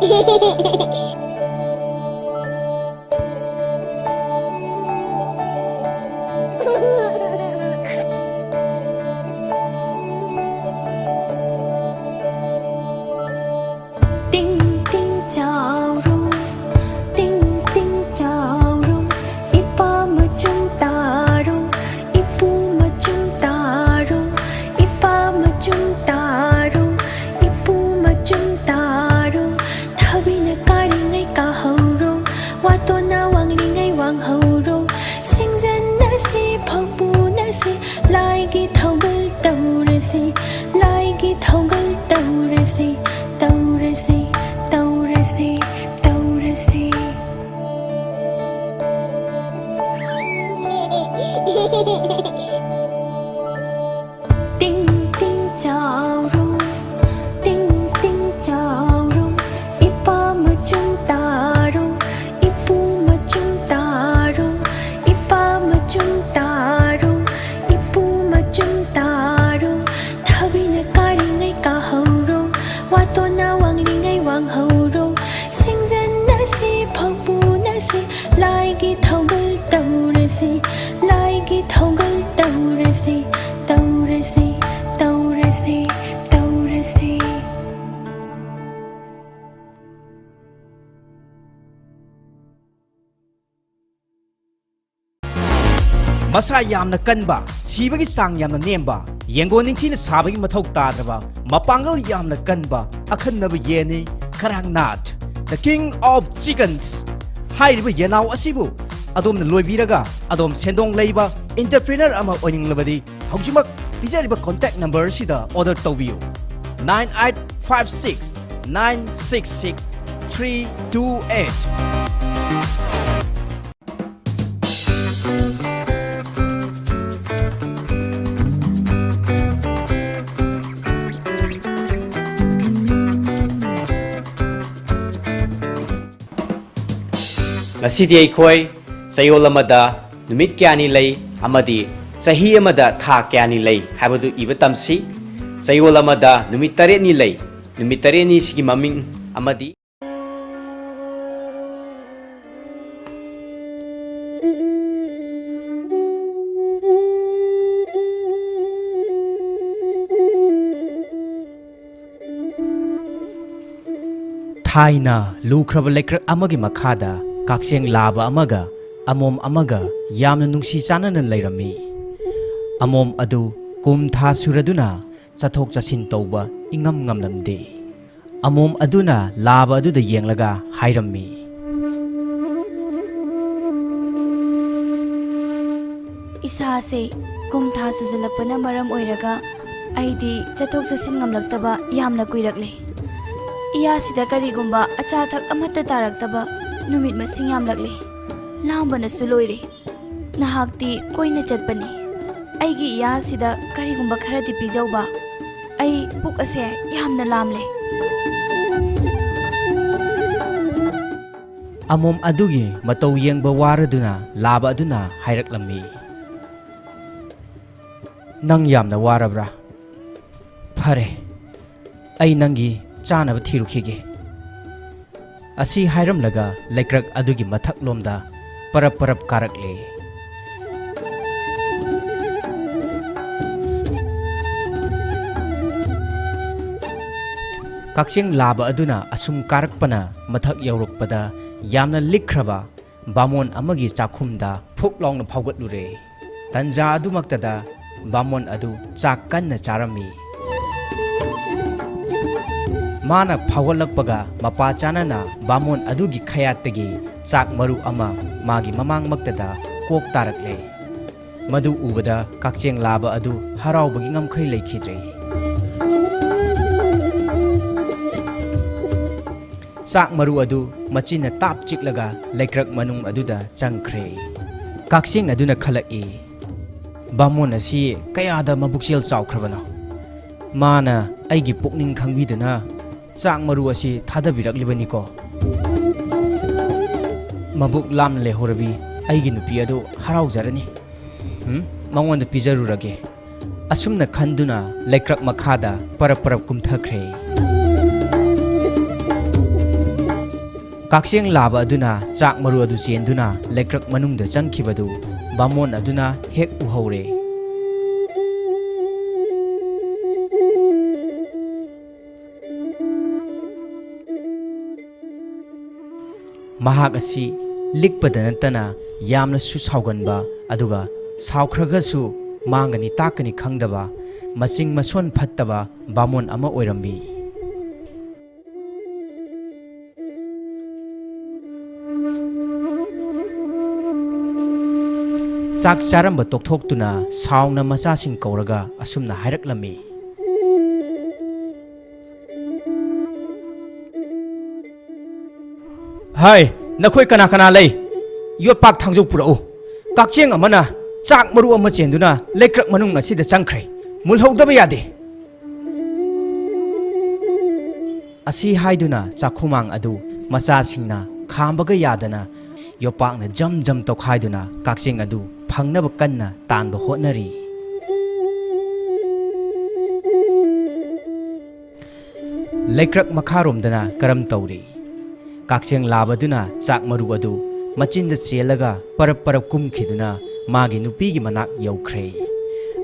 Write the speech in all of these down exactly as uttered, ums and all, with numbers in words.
ꯇꯤꯡ ꯇꯤꯡ ꯆꯥꯎꯔꯣ, ꯇꯤꯡ ꯇꯤꯡ ꯆꯥꯎꯔꯣ, ꯏꯄꯥ ꯃꯆꯨꯝ ꯇꯥꯔꯣ, ꯏꯄꯨ ꯃꯆꯨꯝ ꯇꯥꯔꯣ, ꯏꯄꯥ ꯃꯆꯨꯝ ꯇꯥꯔꯣ, ꯏꯄꯨ ꯃꯆꯨꯝ ꯇꯥꯔꯣ꯫ ꯊꯥꯕꯤꯅ ꯀꯥꯔꯤꯉꯩ ꯀꯥꯍꯧꯔꯣ, ꯋꯥꯇꯣꯟꯅ ꯋꯥꯡꯂꯤꯉꯩ ꯋꯥꯡꯍꯧꯔꯣ꯫ ꯁꯤꯡꯖꯟꯅꯁꯤ, ꯐꯧꯕꯨꯅꯁꯤ, ꯂꯥꯏꯒꯤ ꯊꯧꯒꯜ ꯇꯧꯔꯁꯤ, ꯂꯥꯏꯒꯤ ꯊꯧꯒꯜ ꯇꯧꯔꯁꯤ, ꯇꯧꯔꯁꯤ, ꯇꯧꯔꯁꯤ, ꯇꯧꯔꯁꯤ꯫ ꯇꯤꯡ ꯇꯤꯡ ꯆꯥꯎꯔꯣ, ꯇꯤꯡ ꯇꯤꯡ ꯆꯥꯎꯔꯣ, ꯏꯄꯥ ꯃꯆꯨꯝ ꯇꯥꯔꯣ, ꯏꯄꯨ ꯃꯆꯨꯝ ꯇꯥꯔꯣ, ꯏꯄꯥ ꯃꯆꯨꯝ ꯇꯥꯔꯣ, ꯏꯄꯨ ꯃꯆꯨꯝ ꯇꯥꯔꯣ꯫ ꯊꯥꯕꯤꯅ ꯀꯥꯔꯤꯉꯩ ꯀꯥꯍꯧꯔꯣ, ꯋꯥꯇꯣꯟꯅ ꯋꯥꯡꯂꯤꯉꯩ ꯋꯥꯡꯍꯧꯔꯣ꯫ ꯁꯤꯡꯖꯟꯅꯁꯤ, ꯐꯧꯕꯨꯅꯁꯤ, ꯂꯥꯏꯒꯤ ꯊꯧꯒꯜ ꯇꯧꯔꯁꯤ, ꯂꯥꯏꯒꯤ ꯊꯧꯒꯜ ꯇꯧꯔꯁꯤ, ꯇꯧꯔꯁꯤ, ꯇꯧꯔꯁꯤ, ꯇꯧꯔꯁꯤ꯫ ꯃꯁꯥ ꯌꯥꯝꯅ ꯀꯟꯕ, ꯁꯤꯕꯒꯤ ꯆꯥꯡ ꯌꯥꯝꯅ ꯅꯦꯝꯕ, ꯌꯦꯡꯒꯣꯟ ꯅꯤꯡꯊꯤꯅ ꯁꯥꯕꯒꯤ ꯃꯊꯧ ꯇꯥꯗ꯭ꯔꯕ, ꯃꯄꯥꯡꯒꯜ ꯌꯥꯝꯅ ꯀꯟꯕ ꯑꯈꯟꯅꯕ ꯌꯦꯟꯅꯤ ꯀꯔꯥꯡꯅꯥꯊ, the king of chickens꯫ ꯍꯥꯏꯔꯤꯕ ꯌꯦꯟꯅꯥꯎ ꯑꯁꯤꯕꯨ ꯑꯗꯣꯝꯅ ꯂꯣꯏꯕꯤꯔꯒ ꯑꯗꯣꯝ ꯁꯦꯟꯗꯣꯡ ꯂꯩꯕ entrepreneur ꯑꯃ ꯑꯣꯏꯅꯤꯡꯂꯕꯗꯤ ꯍꯧꯖꯤꯛꯃꯛ ꯄꯤꯖꯔꯤꯕ contact number ꯑꯁꯤꯗ order ꯇꯧꯕꯤꯌꯨ, nine eight five six nine six six three two eight꯫ ꯉꯁꯤꯗꯤ ꯑꯩꯈꯣꯏ ꯆꯌꯣꯜ ꯑꯃꯗ ꯅꯨꯃꯤꯠ ꯀꯌꯥꯅꯤ ꯂꯩ ꯑꯃꯗꯤ ꯆꯍꯤ ꯑꯃꯗ ꯊꯥ ꯀꯌꯥꯅꯤ ꯂꯩ ꯍꯥꯏꯕꯗꯨ ꯏꯕ ꯇꯝꯁꯤ꯫ ꯆꯌꯣꯜ ꯑꯃꯗ ꯅꯨꯃꯤꯠ ꯇꯔꯦꯠꯅꯤ ꯂꯩ꯫ ꯅꯨꯃꯤꯠ ꯇꯔꯦꯠꯅꯤꯁꯤꯒꯤ ꯃꯃꯤꯡ ꯑꯃꯗꯤ ꯊꯥꯏꯅ ꯂꯨꯈ꯭ꯔꯕ ꯂꯩꯀ꯭ꯔꯛ ꯑꯃꯒꯤ ꯃꯈꯥꯗ ꯀꯛꯆꯦꯡ ꯂꯥꯕ ꯑꯃꯒ ꯑꯃꯣꯝ ꯑꯃꯒ ꯌꯥꯝꯅ ꯅꯨꯡꯁꯤ ꯆꯥꯟꯅꯅ ꯂꯩꯔꯝꯃꯤ꯫ ꯑꯃꯣꯝ ꯑꯗꯨ ꯀꯨꯝ ꯊꯥ ꯁꯨꯔꯗꯨꯅ ꯆꯠꯊꯣꯛ ꯆꯠꯁꯤꯟ ꯇꯧꯕ ꯏꯉꯝ ꯉꯝꯂꯝꯗꯦ꯫ ꯑꯃꯣꯝ ꯑꯗꯨꯅ ꯂꯥꯕ ꯑꯗꯨꯗ ꯌꯦꯡꯂꯒ ꯍꯥꯏꯔꯝꯃꯤ, "ꯏꯁꯥꯁꯦ ꯀꯨꯝ ꯊꯥ ꯁꯨꯖꯜꯂꯛꯄꯅ ꯃꯔꯝ ꯑꯣꯏꯔꯒ ꯑꯩꯗꯤ ꯆꯠꯊꯣꯛ ꯆꯠꯁꯤꯟ ꯉꯝꯂꯛꯇꯕ ꯌꯥꯝꯅ ꯀꯨꯏꯔꯛꯂꯦ꯫ ꯏꯌꯥꯁꯤꯗ ꯀꯔꯤꯒꯨꯝꯕ ꯑꯆꯥ ꯑꯊꯛ ꯑꯃꯠꯇ ꯇꯥꯔꯛꯇꯕ ꯅꯨꯃꯤꯠ ꯃꯁꯤꯡ ꯌꯥꯝꯂꯛꯂꯦ꯫ ꯂꯥꯝꯕꯅꯁꯨ ꯂꯣꯏꯔꯦ꯫ ꯅꯍꯥꯛꯇꯤ ꯀꯣꯏꯅ ꯆꯠꯄꯅꯤ꯫ ꯑꯩꯒꯤ ꯏꯌꯥꯁꯤꯗ ꯀꯔꯤꯒꯨꯝꯕ ꯈꯔꯗꯤ ꯄꯤꯖꯧꯕ꯫ ꯑꯩ ꯄꯨꯛ ꯑꯁꯦ ꯌꯥꯝꯅ ꯂꯥꯝꯂꯦ꯫" ꯑꯃꯣꯝ ꯑꯗꯨꯒꯤ ꯃꯇꯧ ꯌꯦꯡꯕ ꯋꯥꯔꯗꯨꯅ ꯂꯥꯕ ꯑꯗꯨꯅ ꯍꯥꯏꯔꯛꯂꯝꯃꯤ, "ꯅꯪ ꯌꯥꯝꯅ ꯋꯥꯔꯕ꯭ꯔꯥ? ꯐꯔꯦ, ꯑꯩ ꯅꯪꯒꯤ ꯆꯥꯅꯕ ꯊꯤꯔꯨꯈꯤꯒꯦ꯫" ꯑꯁꯤ ꯍꯥꯏꯔꯝꯂꯒ ꯂꯩꯀ꯭ꯔꯛ ꯑꯗꯨꯒꯤ ꯃꯊꯛꯂꯣꯝꯗ ꯄꯔꯞ ꯄꯔꯞ ꯀꯥꯔꯛꯂꯦ꯫ ꯀꯛꯆꯦꯡ ꯂꯥꯕ ꯑꯗꯨꯅ ꯑꯁꯨꯝ ꯀꯥꯔꯛꯄꯅ ꯃꯊꯛ ꯌꯧꯔꯛꯄꯗ ꯌꯥꯝꯅ ꯂꯤꯛꯈ꯭ꯔꯕ ꯕꯥꯃꯣꯟ ꯑꯃꯒꯤ ꯆꯥꯛꯈꯨꯝꯗ ꯐꯨꯛ ꯂꯥꯎꯅ ꯐꯥꯎꯒꯠꯂꯨꯔꯦ꯫ ꯇꯟꯖꯥ ꯑꯗꯨꯃꯛꯇꯗ ꯕꯥꯃꯣꯟ ꯑꯗꯨ ꯆꯥꯛ ꯀꯟꯅ ꯆꯥꯔꯝꯃꯤ꯫ ꯃꯥꯅ ꯐꯥꯎꯒꯠꯂꯛꯄꯒ ꯃꯄꯥ ꯆꯥꯅꯅ ꯕꯥꯃꯣꯟ ꯑꯗꯨꯒꯤ ꯈꯌꯥꯠꯇꯒꯤ ꯆꯥꯛ ꯃꯔꯨ ꯑꯃ ꯃꯥꯒꯤ ꯃꯃꯥꯡꯃꯛꯇꯗ ꯀꯣꯛ ꯇꯥꯔꯛꯂꯦ꯫ ꯃꯗꯨ ꯎꯕꯗ ꯀꯛꯆꯦꯡ ꯂꯥꯕ ꯑꯗꯨ ꯍꯔꯥꯎꯕꯒꯤ ꯉꯝꯈꯩ ꯂꯩꯈꯤꯗ꯭ꯔꯦ꯫ ꯆꯥꯛ ꯃꯔꯨ ꯑꯗꯨ ꯃꯆꯤꯟꯅ ꯇꯥꯞ ꯆꯤꯛꯂꯒ ꯂꯩꯀ꯭ꯔꯛ ꯃꯅꯨꯡ ꯑꯗꯨꯗ ꯆꯪꯈ꯭ꯔꯦ꯫ ꯀꯛꯆꯦꯡ ꯑꯗꯨꯅ ꯈꯜꯂꯛꯏ, "ꯕꯥꯃꯣꯟ ꯑꯁꯤ ꯀꯌꯥꯗ ꯃꯕꯨꯛꯆꯦꯜ ꯆꯥꯎꯈ꯭ꯔꯕꯅꯣ! ꯃꯥꯅ ꯑꯩꯒꯤ ꯄꯨꯛꯅꯤꯡ ꯈꯪꯕꯤꯗꯨꯅ ꯆꯥꯛ ꯃꯔꯨ ꯑꯁꯤ ꯊꯥꯗꯕꯤꯔꯛꯂꯤꯕꯅꯤꯀꯣ꯫ ꯃꯕꯨꯛ ꯂꯥꯝꯅ ꯂꯩꯍꯧꯔꯕꯤ ꯑꯩꯒꯤ ꯅꯨꯄꯤ ꯑꯗꯨ ꯍꯔꯥꯎꯖꯔꯅꯤ꯫ ꯎꯝ, ꯃꯉꯣꯟꯗ ꯄꯤꯖꯔꯨꯔꯒꯦ꯫" ꯑꯁꯨꯝꯅ ꯈꯟꯗꯨꯅ ꯂꯩꯀ꯭ꯔꯛ ꯃꯈꯥꯗ ꯄꯔꯞ ꯄꯔꯞ ꯀꯨꯝꯊꯈ꯭ꯔꯦ꯫ ꯀꯛꯆꯦꯡ ꯂꯥꯕ ꯑꯗꯨꯅ ꯆꯥꯛ ꯃꯔꯨ ꯑꯗꯨ ꯆꯦꯟꯗꯨꯅ ꯂꯩꯀ꯭ꯔꯛ ꯃꯅꯨꯡꯗ ꯆꯪꯈꯤꯕꯗꯨ ꯕꯥꯃꯣꯟ ꯑꯗꯨꯅ ꯍꯦꯛ ꯎꯍꯧꯔꯦ꯫ ꯃꯍꯥꯛ ꯑꯁꯤ ꯂꯤꯛꯄꯗ ꯅꯠꯇꯅ ꯌꯥꯝꯅꯁꯨ ꯁꯥꯎꯒꯟꯕ, ꯑꯗꯨꯒ ꯁꯥꯎꯈ꯭ꯔꯒꯁꯨ ꯃꯥꯡꯒꯅꯤ ꯇꯥꯛꯀꯅꯤ ꯈꯪꯗꯕ, ꯃꯆꯤꯡ ꯃꯁꯣꯟ ꯐꯠꯇꯕ ꯕꯥꯃꯣꯟ ꯑꯃ ꯑꯣꯏꯔꯝꯃꯤ꯫ ꯆꯥꯛ ꯆꯥꯔꯝꯕ ꯇꯣꯛꯊꯣꯛꯇꯨꯅ ꯁꯥꯎꯅ ꯃꯆꯥꯁꯤꯡ ꯀꯧꯔꯒ ꯑꯁꯨꯝꯅ ꯍꯥꯏꯔꯛꯂꯝꯃꯤ꯫ ꯍꯥꯏ, ꯅꯈꯣꯏ ꯀꯅꯥ ꯀꯅꯥ ꯂꯩ? ꯌꯣꯠꯄꯥꯛ ꯊꯥꯡꯖꯧ ꯄꯨꯔꯛꯎ꯫ ꯀꯛꯆꯦꯡ ꯑꯃꯅ ꯆꯥꯛ ꯃꯔꯨ ꯑꯃ ꯆꯦꯟꯗꯨꯅ ꯂꯩꯀ꯭ꯔꯛ ꯃꯅꯨꯡ ꯑꯁꯤꯗ ꯆꯪꯈ꯭ꯔꯦ꯫ ꯃꯨꯜꯍꯧꯗꯕ ꯌꯥꯗꯦ꯫ ꯑꯁꯤ ꯍꯥꯏꯗꯨꯅ ꯆꯥꯛꯈꯨꯃꯥꯡ ꯑꯗꯨ ꯃꯆꯥꯁꯤꯡꯅ ꯈꯥꯝꯕꯒ ꯌꯥꯗꯅ ꯌꯣꯄꯥꯛꯅ ꯖꯝ ꯖꯝ ꯇꯧꯈꯥꯏꯗꯨꯅ ꯀꯛꯆꯦꯡ ꯑꯗꯨ ꯐꯪꯅꯕ ꯀꯟꯅ ꯇꯥꯟꯕ ꯍꯣꯠꯅꯔꯤ꯫ ꯂꯩꯀ꯭ꯔꯛ ꯃꯈꯥꯔꯣꯝꯗꯅ ꯀꯔꯝ ꯇꯧꯔꯤ? ꯀꯛꯆꯦꯡ ꯂꯥꯕꯗꯨꯅ ꯆꯥꯛ ꯃꯔꯨ ꯑꯗꯨ ꯃꯆꯤꯟꯗ ꯆꯦꯜꯂꯒ ꯄꯔꯞ ꯄꯔꯞ ꯀꯨꯝꯈꯤꯗꯨꯅ ꯃꯥꯒꯤ ꯅꯨꯄꯤꯒꯤ ꯃꯅꯥꯛ ꯌꯧꯈ꯭ꯔꯦ꯫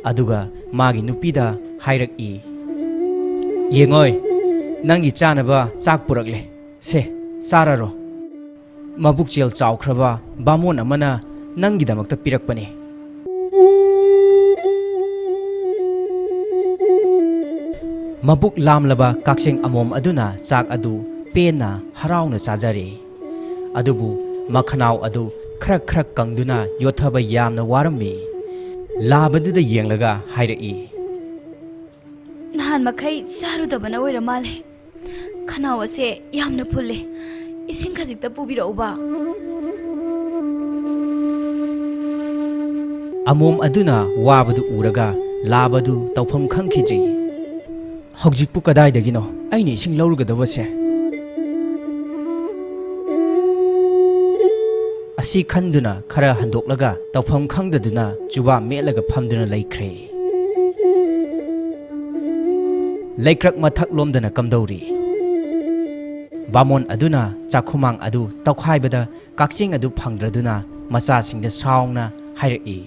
ꯑꯗꯨꯒ ꯃꯥꯒꯤ ꯅꯨꯄꯤꯗ ꯍꯥꯏꯔꯛꯏ, "ꯌꯦꯡꯉꯣꯏ, ꯅꯪꯒꯤ ꯆꯥꯅꯕ ꯆꯥꯛ ꯄꯨꯔꯛꯂꯦ꯫ ꯁꯦ, ꯆꯥꯔꯔꯣ꯫ ꯃꯕꯨꯛꯆꯦꯜ ꯆꯥꯎꯈ꯭ꯔꯕ ꯕꯥꯃꯣꯟ ꯑꯃꯅ ꯅꯪꯒꯤꯗꯃꯛꯇ ꯄꯤꯔꯛꯄꯅꯤ꯫" ꯃꯕꯨꯛ ꯂꯥꯝꯂꯕ ꯀꯛꯆꯦꯡ ꯑꯃꯣꯝ ꯑꯗꯨꯅ ꯆꯥꯛ ꯑꯗꯨ ꯄꯦꯟꯅ ꯍꯔꯥꯎꯅ ꯆꯥꯖꯔꯦ꯫ ꯑꯗꯨꯕꯨ ꯃꯈꯅꯥꯎ ꯑꯗꯨ ꯈ꯭ꯔꯛ ꯈ꯭ꯔꯛ ꯀꯪꯗꯨꯅ ꯌꯣꯠꯊꯕ ꯌꯥꯝꯅ ꯋꯥꯔꯝꯃꯤ꯫ ꯂꯥꯕꯗꯨꯗ ꯌꯦꯡꯂꯒ ꯍꯥꯏꯔꯛꯏ, "ꯅꯍꯥꯟ ꯃꯈꯩ ꯆꯥꯔꯨꯗꯕꯅ ꯑꯣꯏꯔ ꯃꯥꯜꯂꯦ꯫ ꯈꯅꯥꯎ ꯑꯁꯦ ꯌꯥꯝꯅ ꯐꯨꯜꯂꯦ꯫ ꯏꯁꯤꯡ ꯈꯖꯤꯛꯇ ꯄꯨꯕꯤꯔꯛꯎꯕ꯫" ꯑꯃꯣꯝ ꯑꯗꯨꯅ ꯋꯥꯕꯗꯨ ꯎꯔꯒ ꯂꯥꯕꯗꯨ ꯇꯧꯐꯝ ꯈꯪꯈꯤꯗ꯭ꯔꯤ꯫ "ꯍꯧꯖꯤꯛꯄꯨ ꯀꯗꯥꯏꯗꯒꯤꯅꯣ ꯑꯩꯅ ꯏꯁꯤꯡ ꯂꯧꯔꯨꯒꯗꯕꯁꯦ?" ꯑꯁꯤ ꯈꯟꯗꯨꯅ ꯈꯔ ꯍꯟꯗꯣꯛꯂꯒ ꯇꯧꯐꯝ ꯈꯪꯗꯗꯨꯅ ꯆꯨꯕꯥ ꯃꯦꯠꯂꯒ ꯐꯝꯗꯨꯅ ꯂꯩꯈ꯭ꯔꯦ꯫ ꯂꯩꯀ꯭ꯔꯛ ꯃꯊꯛꯂꯣꯝꯗꯅ ꯀꯝꯗꯧꯔꯤ? ꯕꯥꯃꯣꯟ ꯑꯗꯨꯅ ꯆꯥꯛꯈꯨꯃꯥꯡ ꯑꯗꯨ ꯇꯧꯈꯥꯏꯕꯗ ꯀꯛꯆꯦꯡ ꯑꯗꯨ ꯐꯪꯗ꯭ꯔꯗꯨꯅ ꯃꯆꯥꯁꯤꯡꯗ ꯁꯥꯎꯅ ꯍꯥꯏꯔꯛꯏ,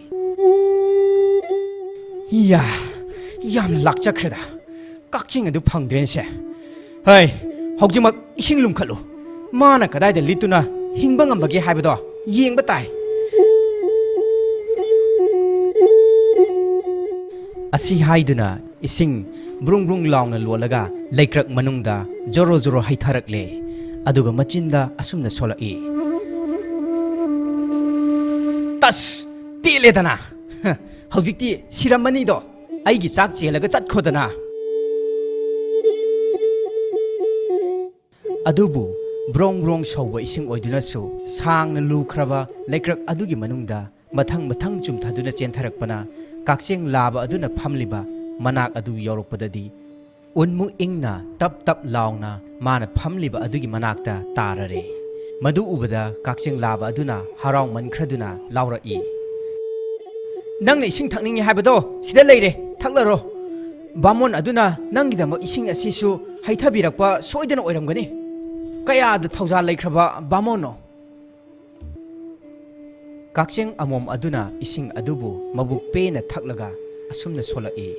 "ꯏꯌꯥ, ꯌꯥꯝ ꯂꯥꯛꯆꯈ꯭ꯔꯦꯗ꯫ ꯀꯛꯆꯦꯡ ꯑꯗꯨ ꯐꯪꯗ꯭ꯔꯦꯅꯦꯁꯦ꯫ ꯍꯩ, ꯍꯧꯖꯤꯛꯃꯛ ꯏꯁꯤꯡ ꯂꯨꯝꯈꯠꯂꯨ꯫ ꯃꯥꯅ ꯀꯗꯥꯏꯗ ꯂꯤꯠꯇꯨꯅ ꯍꯤꯡꯕ ꯉꯝꯕꯒꯦ ꯍꯥꯏꯕꯗꯣ ꯌꯦꯡꯕ ꯇꯥꯏ꯫ ꯑꯁꯤ ꯍꯥꯏꯗꯨꯅ ꯏꯁꯤꯡ ꯕ꯭ꯔꯨꯡ ꯕ꯭ꯔꯨꯡ ꯂꯥꯎꯅ ꯂꯣꯜꯂꯒ ꯂꯩꯀ꯭ꯔꯛ ꯃꯅꯨꯡꯗ ꯖꯣꯔꯣ ꯖꯣꯔꯣ ꯍꯩꯊꯔꯛꯂꯦ꯫ ꯑꯗꯨꯒ ꯃꯆꯤꯟꯗ ꯑꯁꯨꯝꯅ ꯁꯣꯜꯂꯛꯏ, "ꯇꯁ! ꯄꯦꯜꯂꯦꯗꯅ! ꯍꯧꯖꯤꯛꯇꯤ ꯁꯤꯔꯝꯃꯅꯤꯗꯣ꯫ ꯑꯩꯒꯤ ꯆꯥꯛ ꯆꯦꯜꯂꯒ ꯆꯠꯈꯣꯗꯅ!" ꯑꯗꯨꯕꯨ ꯕ꯭ꯔꯣꯡ ꯕ꯭ꯔꯣꯡ ꯁꯧꯕ ꯏꯁꯤꯡ ꯑꯣꯏꯗꯨꯅꯁꯨ ꯁꯥꯡꯅ ꯂꯨꯈ꯭ꯔꯕ ꯂꯩꯀ꯭ꯔꯛ ꯑꯗꯨꯒꯤ ꯃꯅꯨꯡꯗ ꯃꯊꯪ ꯃꯊꯪ ꯆꯨꯝꯊꯗꯨꯅ ꯆꯦꯟꯊꯔꯛꯄꯅ ꯀꯛꯆꯦꯡ ꯂꯥꯕ ꯑꯗꯨꯅ ꯐꯝꯂꯤꯕ ꯃꯅꯥꯛ ꯑꯗꯨ ꯌꯧꯔꯛꯄꯗꯗꯤ ꯎꯟꯃꯨꯛ ꯏꯪꯅ ꯇꯞ ꯇꯞ ꯂꯥꯎꯅ ꯃꯥꯅ ꯐꯝꯂꯤꯕ ꯑꯗꯨꯒꯤ ꯃꯅꯥꯛꯇ ꯇꯥꯔꯔꯦ꯫ ꯃꯗꯨ ꯎꯕꯗ ꯀꯛꯆꯦꯡ ꯂꯥꯕ ꯑꯗꯨꯅ ꯍꯔꯥꯎꯃꯟꯈ꯭ꯔꯗꯨꯅ ꯂꯥꯎꯔꯛꯏ, "ꯅꯪꯅ ꯏꯁꯤꯡ ꯊꯛꯅꯤꯡꯉꯤ ꯍꯥꯏꯕꯗꯣ ꯁꯤꯗ ꯂꯩꯔꯦ, ꯊꯛꯂꯔꯣ꯫ ꯕꯥꯃꯣꯟ ꯑꯗꯨꯅ ꯅꯪꯒꯤꯗꯃꯛ ꯏꯁꯤꯡ ꯑꯁꯤꯁꯨ ꯍꯩꯊꯕꯤꯔꯛꯄ ꯁꯣꯏꯗꯅ ꯑꯣꯏꯔꯝꯒꯅꯤ꯫ ꯀꯌꯥꯗ ꯊꯧꯖꯥꯜ ꯂꯩꯈ꯭ꯔꯕ ꯕꯥꯃꯣꯟꯅꯣ!" ꯀꯛꯆꯦꯡ ꯑꯃꯣꯝ ꯑꯗꯨꯅ ꯏꯁꯤꯡ ꯑꯗꯨꯕꯨ ꯃꯕꯨꯛ ꯄꯦꯟꯅ ꯊꯛꯂꯒ ꯑꯁꯨꯝꯅ ꯁꯣꯜꯂꯛꯏ,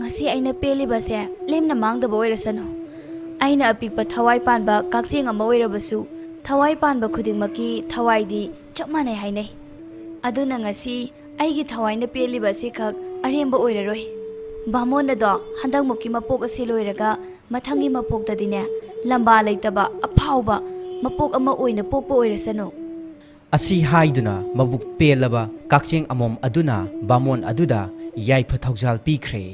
"ꯉꯁꯤ ꯑꯩꯅ ꯄꯦꯜꯂꯤꯕꯁꯦ ꯂꯦꯝꯅ ꯃꯥꯡꯗꯕ ꯑꯣꯏꯔꯁꯅꯨ꯫ ꯑꯩꯅ ꯑꯄꯤꯛꯄ ꯊꯋꯥꯏ ꯄꯥꯟꯕ ꯀꯛꯆꯦꯡ ꯑꯃ ꯑꯣꯏꯔꯕꯁꯨ, ꯊꯋꯥꯏ ꯄꯥꯟꯕ ꯈꯨꯗꯤꯡꯃꯛꯀꯤ ꯊꯋꯥꯏꯗꯤ ꯆꯞ ꯃꯥꯟꯅꯩ ꯍꯥꯏꯅꯩ꯫ ꯑꯗꯨꯅ ꯉꯁꯤ ꯑꯩꯒꯤ ꯊꯋꯥꯏꯅ ꯄꯦꯜꯂꯤꯕ ꯑꯁꯤꯈꯛ ꯑꯔꯦꯝꯕ ꯑꯣꯏꯔꯔꯣꯏ꯫ ꯕꯥꯃꯣꯟ ꯑꯗꯣ ꯍꯟꯗꯛꯃꯨꯛꯀꯤ ꯃꯄꯣꯛ ꯑꯁꯤ ꯂꯣꯏꯔꯒ ꯃꯊꯪꯒꯤ ꯃꯄꯣꯛꯇꯗꯤꯅꯦ, ꯂꯝꯕꯥ ꯂꯩꯇꯕ ꯑꯐꯥꯎꯕ ꯃꯄꯣꯛ ꯑꯃ ꯑꯣꯏꯅ ꯄꯣꯛꯄ ꯑꯣꯏꯔꯁꯅꯨ꯫" ꯑꯁꯤ ꯍꯥꯏꯗꯨꯅ ꯃꯕꯨꯛ ꯄꯦꯜꯂꯕ ꯀꯛꯆꯦꯡ ꯑꯃꯣꯝ ꯑꯗꯨꯅ ꯕꯥꯃꯣꯟ ꯑꯗꯨꯗ ꯌꯥꯏꯐ ꯊꯧꯖꯥꯜ ꯄꯤꯈ꯭ꯔꯦ꯫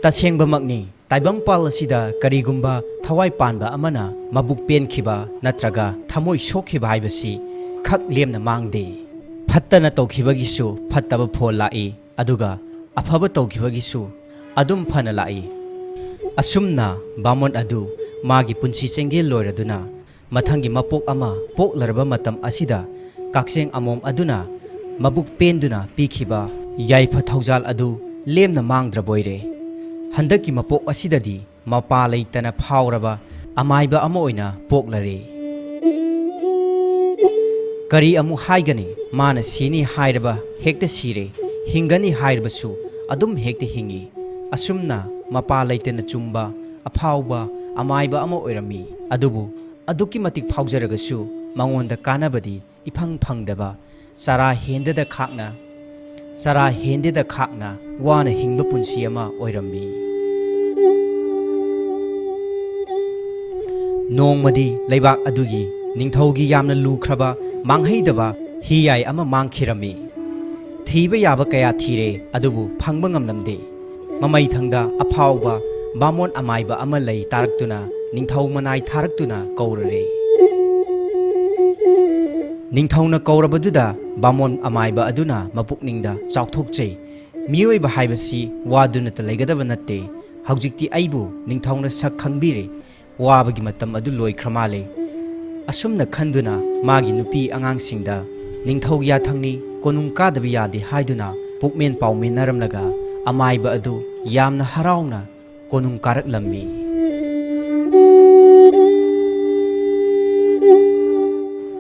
ꯇꯁꯦꯡꯕꯃꯛꯅꯤ, ꯇꯥꯏꯕꯪꯄꯥꯜ ꯑꯁꯤꯗ ꯀꯔꯤꯒꯨꯝꯕ ꯊꯋꯥꯏ ꯄꯥꯟꯕ ꯑꯃꯅ ꯃꯕꯨꯛ ꯄꯦꯟꯈꯤꯕ ꯅꯠꯇ꯭ꯔꯒ ꯊꯃꯣꯏ ꯁꯣꯛꯈꯤꯕ ꯍꯥꯏꯕꯁꯤ ꯈꯛ ꯂꯦꯝꯅ ꯃꯥꯡꯗꯦ꯫ ꯐꯠꯇꯅ ꯇꯧꯈꯤꯕꯒꯤꯁꯨ ꯐꯠꯇꯕ ꯐꯣꯜ ꯂꯥꯛꯏ, ꯑꯗꯨꯒ ꯑꯐꯕ ꯇꯧꯈꯤꯕꯒꯤꯁꯨ ꯑꯗꯨꯝ ꯐꯅ ꯂꯥꯛꯏ꯫ ꯑꯁꯨꯝꯅ ꯕꯥꯃꯣꯟ ꯑꯗꯨ ꯃꯥꯒꯤ ꯄꯨꯟꯁꯤ ꯆꯦꯡꯖꯦꯜ ꯂꯣꯏꯔꯗꯨꯅ ꯃꯊꯪꯒꯤ ꯃꯄꯣꯛ ꯑꯃ ꯄꯣꯛꯂꯔꯕ ꯃꯇꯝ ꯑꯁꯤꯗ ꯀꯛꯆꯦꯡ ꯑꯃꯣꯝ ꯑꯗꯨꯅ ꯃꯕꯨꯛ ꯄꯦꯟꯗꯨꯅ ꯄꯤꯈꯤꯕ ꯌꯥꯏꯐ ꯊꯧꯖꯥꯜ ꯑꯗꯨ ꯂꯦꯝꯅ ꯃꯥꯡꯗ꯭ꯔꯕꯣꯏꯔꯦ꯫ ꯍꯟꯗꯛꯀꯤ ꯃꯄꯣꯛ ꯑꯁꯤꯗꯗꯤ ꯃꯄꯥ ꯂꯩꯇꯅ ꯐꯥꯎꯔꯕ ꯑꯃꯥꯏꯕ ꯑꯃ ꯑꯣꯏꯅ ꯄꯣꯛꯂꯔꯦ꯫ ꯀꯔꯤ ꯑꯃꯨꯛ ꯍꯥꯏꯒꯅꯤ? ꯃꯥꯅ ꯁꯤꯅꯤ ꯍꯥꯏꯔꯕ ꯍꯦꯛꯇ ꯁꯤꯔꯦ꯫ ꯍꯤꯡꯒꯅꯤ ꯍꯥꯏꯔꯕꯁꯨ ꯑꯗꯨꯝ ꯍꯦꯛꯇ ꯍꯤꯡꯏ꯫ ꯑꯁꯨꯝꯅ ꯃꯄꯥ ꯂꯩꯇꯅ ꯆꯨꯝꯕ, ꯑꯐꯥꯎꯕ, ꯑꯃꯥꯏꯕ ꯑꯃ ꯑꯣꯏꯔꯝꯃꯤ꯫ ꯑꯗꯨꯕꯨ ꯑꯗꯨꯛꯀꯤ ꯃꯇꯤꯛ ꯐꯥꯎꯖꯔꯒꯁꯨ ꯃꯉꯣꯟꯗ ꯀꯥꯟꯅꯕꯗꯤ ꯏꯐꯪ ꯐꯪꯗꯕ, ꯆꯔꯥ ꯍꯦꯟꯗꯗ ꯈꯥꯛꯅ, ꯆꯔꯥ ꯍꯦꯟꯗꯦꯗ ꯈꯥꯛꯅ ꯋꯥꯅ ꯍꯤꯡꯕ ꯄꯨꯟꯁꯤ ꯑꯃ ꯑꯣꯏꯔꯝꯃꯤ꯫ ꯅꯣꯡꯃꯗꯤ ꯂꯩꯕꯥꯛ ꯑꯗꯨꯒꯤ ꯅꯤꯡꯊꯧꯒꯤ ꯌꯥꯝꯅ ꯂꯨꯈ꯭ꯔꯕ, ꯃꯥꯡꯍꯩꯗꯕ ꯍꯤꯌꯥꯏ ꯑꯃ ꯃꯥꯡꯈꯤꯔꯝꯃꯤ꯫ ꯊꯤꯕ ꯌꯥꯕ ꯀꯌꯥ ꯊꯤꯔꯦ, ꯑꯗꯨꯕꯨ ꯐꯪꯕ ꯉꯝꯂꯝꯗꯦ꯫ ꯃꯃꯩꯊꯪꯗ ꯑꯐꯥꯎꯕ ꯕꯥꯃꯣꯟ ꯑꯃꯥꯏꯕ ꯑꯃ ꯂꯩ ꯇꯥꯔꯛꯇꯨꯅ ꯅꯤꯡꯊꯧ ꯃꯅꯥꯏ ꯊꯥꯔꯛꯇꯨꯅ ꯀꯧꯔꯨꯔꯦ꯫ ꯅꯤꯡꯊꯧꯅ ꯀꯧꯔꯕꯗꯨꯗ ꯕꯥꯃꯣꯟ ꯑꯃꯥꯏꯕ ꯑꯗꯨꯅ ꯃꯄꯨꯛꯅꯤꯡꯗ ꯆꯥꯎꯊꯣꯛꯆꯩ꯫ ꯃꯤꯑꯣꯏꯕ ꯍꯥꯏꯕꯁꯤ ꯋꯥꯗꯨꯅꯇ ꯂꯩꯒꯗꯕ ꯅꯠꯇꯦ꯫ ꯍꯧꯖꯤꯛꯇꯤ ꯑꯩꯕꯨ ꯅꯤꯡꯊꯧꯅ ꯁꯛ ꯈꯪꯕꯤꯔꯦ꯫ ꯋꯥꯕꯒꯤ ꯃꯇꯝ ꯑꯗꯨ ꯂꯣꯏꯈ꯭ꯔ ꯃꯥꯜꯂꯦ꯫ ꯑꯁꯨꯝꯅ ꯈꯟꯗꯨꯅ ꯃꯥꯒꯤ ꯅꯨꯄꯤ ꯑꯉꯥꯡꯁꯤꯡꯗ ꯅꯤꯡꯊꯧ ꯌꯥꯊꯪꯅꯤ, ꯀꯣꯅꯨꯡ ꯀꯥꯗꯕ ꯌꯥꯗꯦ ꯍꯥꯏꯗꯨꯅ ꯄꯨꯛꯃꯦꯟ ꯄꯥꯎꯃꯦꯟꯅꯔꯝꯂꯒ ꯑꯃꯥꯏꯕ ꯑꯗꯨ ꯌꯥꯝꯅ ꯍꯔꯥꯎꯅ ꯀꯣꯅꯨꯡ ꯀꯥꯔꯛꯂꯝꯃꯤ꯫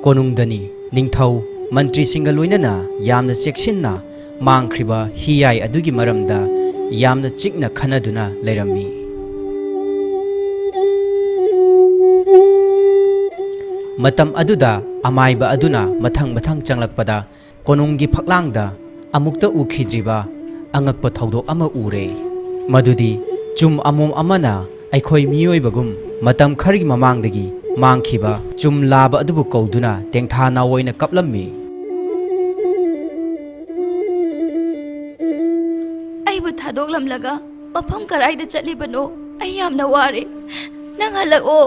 ꯀꯣꯅꯨꯡꯗꯅꯤ ꯅꯤꯡꯊꯧ ꯃꯟꯇ꯭ꯔꯤꯁꯤꯡꯒ ꯂꯣꯏꯅꯅ ꯌꯥꯝꯅ ꯆꯦꯛꯁꯤꯟꯅ ꯃꯥꯡꯈ꯭ꯔꯤꯕ ꯍꯤꯌꯥꯏ ꯑꯗꯨꯒꯤ ꯃꯔꯝꯗ ꯌꯥꯝꯅ ꯆꯤꯛꯅ ꯈꯟꯅꯗꯨꯅ ꯂꯩꯔꯝꯃꯤ꯫ ꯃꯇꯝ ꯑꯗꯨꯗ ꯑꯃꯥꯏꯕ ꯑꯗꯨꯅ ꯃꯊꯪ ꯃꯊꯪ ꯆꯪꯂꯛꯄꯗ ꯀꯣꯅꯨꯡꯒꯤ ꯐꯛꯂꯥꯡꯗ ꯑꯃꯨꯛꯇ ꯎꯈꯤꯗ꯭ꯔꯤꯕ ꯑꯉꯛꯄ ꯊꯧꯗꯣꯛ ꯑꯃ ꯎꯔꯦ꯫ ꯃꯗꯨꯗꯤ ꯆꯨꯝ ꯑꯃꯣꯝ ꯑꯃꯅ ꯑꯩꯈꯣꯏ ꯃꯤꯑꯣꯏꯕꯒꯨꯝ ꯃꯇꯝ ꯈꯔꯒꯤ ꯃꯃꯥꯡꯗꯒꯤ ꯃꯥꯡꯈꯤꯕ ꯆꯨꯝ ꯂꯥꯕ ꯑꯗꯨꯕꯨ ꯀꯧꯗꯨꯅ ꯇꯦꯡꯊꯥ ꯅꯥꯑꯣꯏꯅ ꯀꯞꯂꯝꯃꯤ꯫ ꯑꯩꯕꯨ ꯊꯥꯗꯣꯛꯂꯝꯂꯒ ꯃꯐꯝ ꯀꯗꯥꯏꯗ ꯆꯠꯂꯤꯕꯅꯣ? ꯑꯩ ꯌꯥꯝꯅ ꯋꯥꯔꯦ꯫ ꯅꯪ ꯍꯜꯂꯛꯑꯣ꯫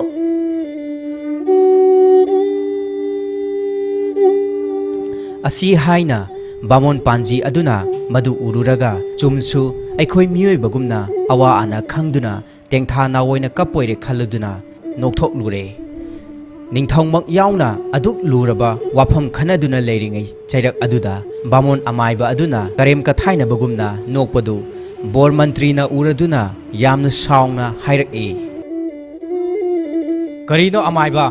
ꯑꯁꯤ ꯍꯥꯏꯅ ꯕꯥꯃꯣꯟ ꯄꯥꯟꯖꯤ ꯑꯗꯨꯅ ꯃꯗꯨ ꯎꯔꯨꯔꯒ ꯆꯨꯝꯁꯨ ꯑꯩꯈꯣꯏ ꯃꯤꯑꯣꯏꯕꯒꯨꯝꯅ ꯑꯋꯥ ꯑꯅꯥ ꯈꯪꯗꯨꯅ ꯇꯦꯡꯊꯥ ꯅꯥꯑꯣꯏꯅ ꯀꯞꯄꯣꯏꯔꯦ ꯈꯜꯂꯗꯨꯅ ꯅꯣꯛꯊꯣꯛꯂꯨꯔꯦ꯫ ꯅꯤꯡꯊꯧꯃꯛ ꯌꯥꯎꯅ ꯑꯗꯨꯛ ꯂꯨꯔꯕ ꯋꯥꯐꯝ ꯈꯟꯅꯗꯨꯅ ꯂꯩꯔꯤꯉꯩ ꯆꯩꯔꯛ ꯑꯗꯨꯗ ꯕꯥꯃꯣꯟ ꯑꯃꯥꯏꯕ ꯑꯗꯨꯅ ꯀꯔꯦꯝ ꯀꯊꯥꯏꯅꯕꯒꯨꯝꯅ ꯅꯣꯛꯄꯗꯨ ꯕꯣꯔ ꯃꯟꯇ꯭ꯔꯤꯅ ꯎꯔꯗꯨꯅ ꯌꯥꯝꯅ ꯁꯥꯎꯅ ꯍꯥꯏꯔꯛꯏ꯫ "ꯀꯔꯤꯅꯣ ꯑꯃꯥꯏꯕ?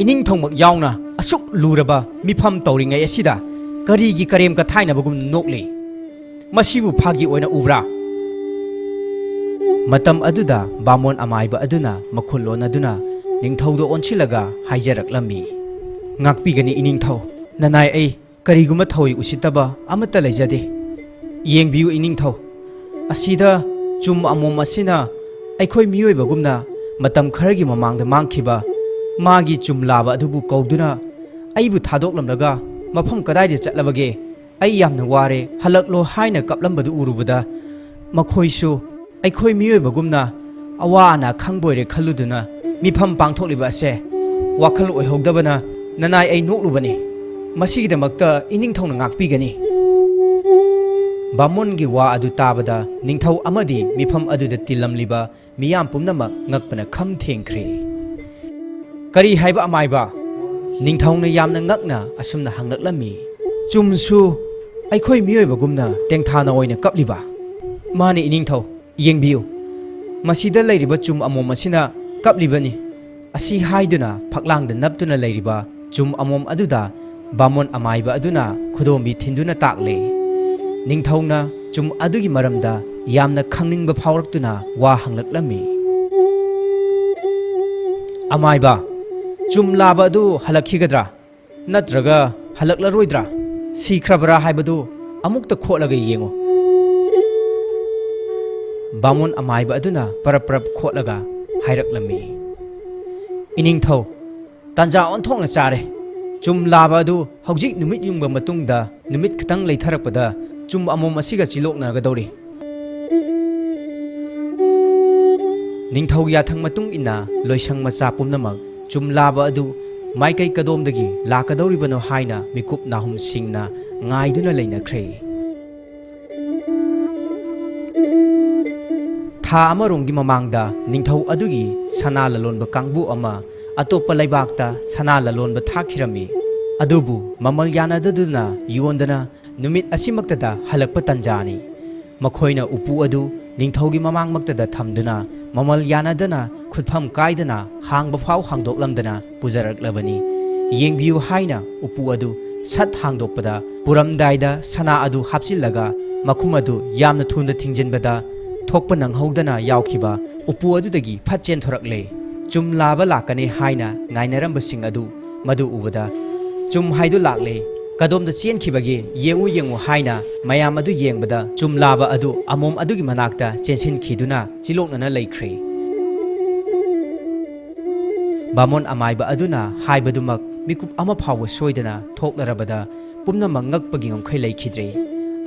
ꯏꯅꯤꯡꯊꯧꯃꯛ ꯌꯥꯎꯅ ꯑꯁꯨꯛ ꯂꯨꯔꯕ ꯃꯤꯐꯝ ꯇꯧꯔꯤꯉꯩ ꯑꯁꯤꯗ ꯀꯔꯤꯒꯤ ꯀꯔꯦꯝ ꯀꯊꯥꯏꯅꯕꯒꯨꯝ ꯅꯣꯛꯂꯤ?" ꯃꯁꯤꯕꯨ ꯐꯥꯒꯤ ꯑꯣꯏꯅ ꯎꯕ꯭ꯔꯥ? ꯃꯇꯝ ꯑꯗꯨꯗ ꯕꯥꯃꯣꯟ ꯑꯃꯥꯏꯕ ꯑꯗꯨꯅ ꯃꯈꯨꯜ ꯂꯣꯟꯅꯗꯨꯅ ꯅꯤꯡꯊꯧꯗ ꯑꯣꯟꯁꯤꯜꯂꯒ ꯍꯥꯏꯖꯔꯛꯂꯝꯃꯤ, "ꯉꯥꯛꯄꯤꯒꯅꯤ ꯏꯅꯤꯡꯊꯧ, ꯅꯅꯥꯏ ꯑꯩ ꯀꯔꯤꯒꯨꯝꯕ ꯊꯧꯑꯣꯏ ꯎꯁꯤꯠꯇꯕ ꯑꯃꯠꯇ ꯂꯩꯖꯗꯦ꯫ ꯌꯦꯡꯕꯤꯌꯨ ꯏꯅꯤꯡꯊꯧ, ꯑꯁꯤꯗ ꯆꯨꯝ ꯑꯃꯣꯝ ꯑꯁꯤꯅ ꯑꯩꯈꯣꯏ ꯃꯤꯑꯣꯏꯕꯒꯨꯝꯅ ꯃꯇꯝ ꯈꯔꯒꯤ ꯃꯃꯥꯡꯗ ꯃꯥꯡꯈꯤꯕ ꯃꯥꯒꯤ ꯆꯨꯝ ꯂꯥꯕ ꯑꯗꯨꯕꯨ ꯀꯧꯗꯨꯅ ꯑꯩꯕꯨ ꯊꯥꯗꯣꯛꯂꯝꯂꯒ ꯃꯐꯝ ꯀꯗꯥꯏꯗ ꯆꯠꯂꯕꯒꯦ? ꯑꯩ ꯌꯥꯝꯅ ꯋꯥꯔꯦ, ꯍꯜꯂꯛꯂꯣ" ꯍꯥꯏꯅ ꯀꯞꯂꯝꯕꯗꯨ ꯎꯔꯨꯕꯗ ꯃꯈꯣꯏꯁꯨ ꯑꯩꯈꯣꯏ ꯃꯤꯑꯣꯏꯕꯒꯨꯝꯅ ꯑꯋꯥ ꯑꯅꯥ ꯈꯪꯕꯣꯏꯔꯦ ꯈꯜꯂꯨꯗꯨꯅ ꯃꯤꯐꯝ ꯄꯥꯡꯊꯣꯛꯂꯤꯕ ꯑꯁꯦ ꯋꯥꯈꯜ ꯑꯣꯏꯍꯧꯗꯕꯅ ꯅꯅꯥꯏ ꯑꯩ ꯅꯣꯛꯂꯨꯕꯅꯤ꯫ ꯃꯁꯤꯒꯤꯗꯃꯛꯇ ꯏꯅꯤꯡꯊꯧꯅ ꯉꯥꯛꯄꯤꯒꯅꯤ꯫ ꯕꯥꯃꯣꯟꯒꯤ ꯋꯥ ꯑꯗꯨ ꯇꯥꯕꯗ ꯅꯤꯡꯊꯧ ꯑꯃꯗꯤ ꯃꯤꯐꯝ ꯑꯗꯨꯗ ꯇꯤꯜꯂꯝꯂꯤꯕ ꯃꯤꯌꯥꯝ ꯄꯨꯝꯅꯃꯛ ꯉꯛꯄꯅ ꯈꯝ ꯊꯦꯡꯈ꯭ꯔꯦ꯫ "ꯀꯔꯤ ꯍꯥꯏꯕ ꯑꯃꯥꯏꯕ?" ꯅꯤꯡꯊꯧꯅ ꯌꯥꯝꯅ ꯉꯛꯅ ꯑꯁꯨꯝꯅ ꯍꯪꯂꯛꯂꯝꯃꯤ, "ꯆꯨꯝꯁꯨ ꯑꯩꯈꯣꯏ ꯃꯤꯑꯣꯏꯕꯒꯨꯝꯅ ꯇꯦꯡꯊꯥꯅ ꯑꯣꯏꯅ ꯀꯞꯂꯤꯕ?" "ꯃꯥꯅꯤ ꯏꯅꯤꯡꯊꯧ, ꯌꯦꯡꯕꯤꯌꯨ, ꯃꯁꯤꯗ ꯂꯩꯔꯤꯕ ꯆꯨꯝ ꯑꯃꯣꯝ ꯑꯁꯤꯅ ꯀꯞꯂꯤꯕꯅꯤ"꯫ ꯑꯁꯤ ꯍꯥꯏꯗꯨꯅ ꯐꯛꯂꯥꯡꯗ ꯅꯞꯇꯨꯅ ꯂꯩꯔꯤꯕ ꯆꯨꯝ ꯑꯃꯣꯝ ꯑꯗꯨꯗ ꯕꯥꯃꯣꯟ ꯑꯃꯥꯏꯕ ꯑꯗꯨꯅ ꯈꯨꯗꯣꯝꯕꯤ ꯊꯤꯟꯗꯨꯅ ꯇꯥꯛꯂꯦ꯫ ꯅꯤꯡꯊꯧꯅ ꯆꯨꯝ ꯑꯗꯨꯒꯤ ꯃꯔꯝꯗ ꯌꯥꯝꯅ ꯈꯪꯅꯤꯡꯕ ꯐꯥꯎꯔꯛꯇꯨꯅ ꯋꯥ ꯍꯪꯂꯛꯂꯝꯃꯤ꯫ "ꯑꯃꯥꯏꯕ, ꯆꯨꯝ ꯂꯥꯕ ꯑꯗꯨ ꯍꯜꯂꯛꯈꯤꯒꯗ꯭ꯔꯥ? ꯅꯠꯇ꯭ꯔꯒ ꯍꯜꯂꯛꯂꯔꯣꯏꯗ꯭ꯔꯥ? ꯁꯤꯈ꯭ꯔꯕ꯭ꯔꯥ ꯍꯥꯏꯕꯗꯨ ꯑꯃꯨꯛꯇ ꯈꯣꯠꯂꯒ ꯌꯦꯡꯉꯨ"꯫ ꯕꯥꯃꯣꯟ ꯑꯃꯥꯏꯕ ꯑꯗꯨꯅ ꯄꯔꯞ ꯄꯔꯞ ꯈꯣꯠꯂꯒ ꯍꯥꯏꯔꯛꯂꯝꯃꯤ, "ꯏꯅꯤꯡꯊꯧ, ꯇꯥꯟꯖꯥ ꯑꯣꯟꯊꯣꯛꯅ ꯆꯥꯔꯦ꯫ ꯆꯨꯝ ꯂꯥꯕ ꯑꯗꯨ ꯍꯧꯖꯤꯛ ꯅꯨꯃꯤꯠ ꯌꯨꯡꯕ ꯃꯇꯨꯡꯗ ꯅꯨꯃꯤꯠ ꯈꯤꯇꯪ ꯂꯩꯊꯔꯛꯄꯗ ꯆꯨꯝ ꯑꯃꯣꯝ ꯑꯁꯤꯒ ꯆꯤꯂꯣꯛꯅꯒꯗꯧꯔꯤ"꯫ ꯅꯤꯡꯊꯧ ꯌꯥꯊꯪ ꯃꯇꯨꯡ ꯏꯟꯅ ꯂꯣꯏꯁꯪ ꯃꯆꯥ ꯄꯨꯝꯅꯃꯛ ꯆꯨꯝ ꯂꯥꯕ ꯑꯗꯨ ꯃꯥꯏꯀꯩ ꯀꯗꯣꯝꯗꯒꯤ ꯂꯥꯛꯀꯗꯧꯔꯤꯕꯅꯣ ꯍꯥꯏꯅ ꯃꯤꯀꯨꯞ ꯅꯥꯍꯨꯝ ꯁꯤꯡꯅ ꯉꯥꯏꯗꯨꯅ ꯂꯩꯅꯈ꯭ꯔꯦ꯫ ꯊꯥ ꯑꯃꯔꯣꯝꯒꯤ ꯃꯃꯥꯡꯗ ꯅꯤꯡꯊꯧ ꯑꯗꯨꯒꯤ ꯁꯅꯥ ꯂꯂꯣꯟꯕ ꯀꯥꯡꯕꯨ ꯑꯃ ꯑꯇꯣꯞꯄ ꯂꯩꯕꯥꯛꯇ ꯁꯅꯥ ꯂꯂꯣꯟꯕ ꯊꯥꯈꯤꯔꯝꯃꯤ꯫ ꯑꯗꯨꯕꯨ ꯃꯃꯜ ꯌꯥꯅꯗꯗꯨꯅ ꯌꯣꯟꯗꯅ ꯅꯨꯃꯤꯠ ꯑꯁꯤꯃꯛꯇꯗ ꯍꯜꯂꯛꯄ ꯇꯟꯖꯥꯅꯤ꯫ ꯃꯈꯣꯏꯅ ꯎꯄꯨ ꯑꯗꯨ ꯅꯤꯡꯊꯧꯒꯤ ꯃꯃꯥꯡꯃꯛꯇꯗ ꯊꯝꯗꯨꯅ ꯃꯃꯜ ꯌꯥꯅꯗꯅ ꯈꯨꯠꯐꯝ ꯀꯥꯏꯗꯅ ꯍꯥꯡꯕ ꯐꯥꯎ ꯍꯥꯡꯗꯣꯛꯂꯝꯗꯅ ꯄꯨꯖꯔꯛꯂꯕꯅꯤ꯫ ꯌꯦꯡꯕꯤꯌꯨ ꯍꯥꯏꯅ ꯎꯄꯨ ꯑꯗꯨ ꯁꯠ ꯍꯥꯡꯗꯣꯛꯄꯗ ꯄꯨꯔꯝꯗꯥꯏꯗ ꯁꯅꯥ ꯑꯗꯨ ꯍꯥꯞꯆꯤꯜꯂꯒ ꯃꯈꯨꯝ ꯑꯗꯨ ꯌꯥꯝꯅ ꯊꯨꯅ ꯊꯤꯡꯖꯤꯟꯕꯗ ꯊꯣꯛꯄ ꯅꯪꯍꯧꯗꯅ ꯌꯥꯎꯈꯤꯕ ꯎꯄꯨ ꯑꯗꯨꯗꯒꯤ ꯐꯠ ꯆꯦꯟꯊꯣꯔꯛꯂꯦ꯫ ꯆꯨꯝ ꯂꯥꯕ ꯂꯥꯛꯀꯅꯤ ꯍꯥꯏꯅ ꯉꯥꯏꯅꯔꯝꯕꯁꯤꯡ ꯑꯗꯨ ꯃꯗꯨ ꯎꯕꯗ, "ꯆꯨꯝ ꯍꯥꯏꯗꯨ ꯂꯥꯛꯂꯦ, ꯀꯗꯣꯝꯗ ꯆꯦꯟꯈꯤꯕꯒꯦ? ꯌꯦꯡꯉꯨ, ꯌꯦꯡꯉꯨ" ꯍꯥꯏꯅ ꯃꯌꯥꯝ ꯑꯗꯨ ꯌꯦꯡꯕꯗ, ꯆꯨꯝ ꯂꯥꯕ ꯑꯗꯨ ꯑꯃꯣꯝ ꯑꯗꯨꯒꯤ ꯃꯅꯥꯛꯇ ꯆꯦꯟꯁꯤꯟꯈꯤꯗꯨꯅ ꯆꯤꯂꯣꯛꯅꯅ ꯂꯩꯈ꯭ꯔꯦ꯫ ꯕꯥꯃꯣꯟ ꯑꯃꯥꯏꯕ ꯑꯗꯨꯅ ꯍꯥꯏꯕꯗꯨꯃꯛ ꯃꯤꯀꯨꯞ ꯑꯃ ꯐꯥꯎꯕ ꯁꯣꯏꯗꯅ ꯊꯣꯛꯂꯔꯕꯗ, ꯄꯨꯝꯅꯃꯛ ꯉꯛꯄꯒꯤ ꯉꯝꯈꯩ ꯂꯩꯈꯤꯗ꯭ꯔꯦ,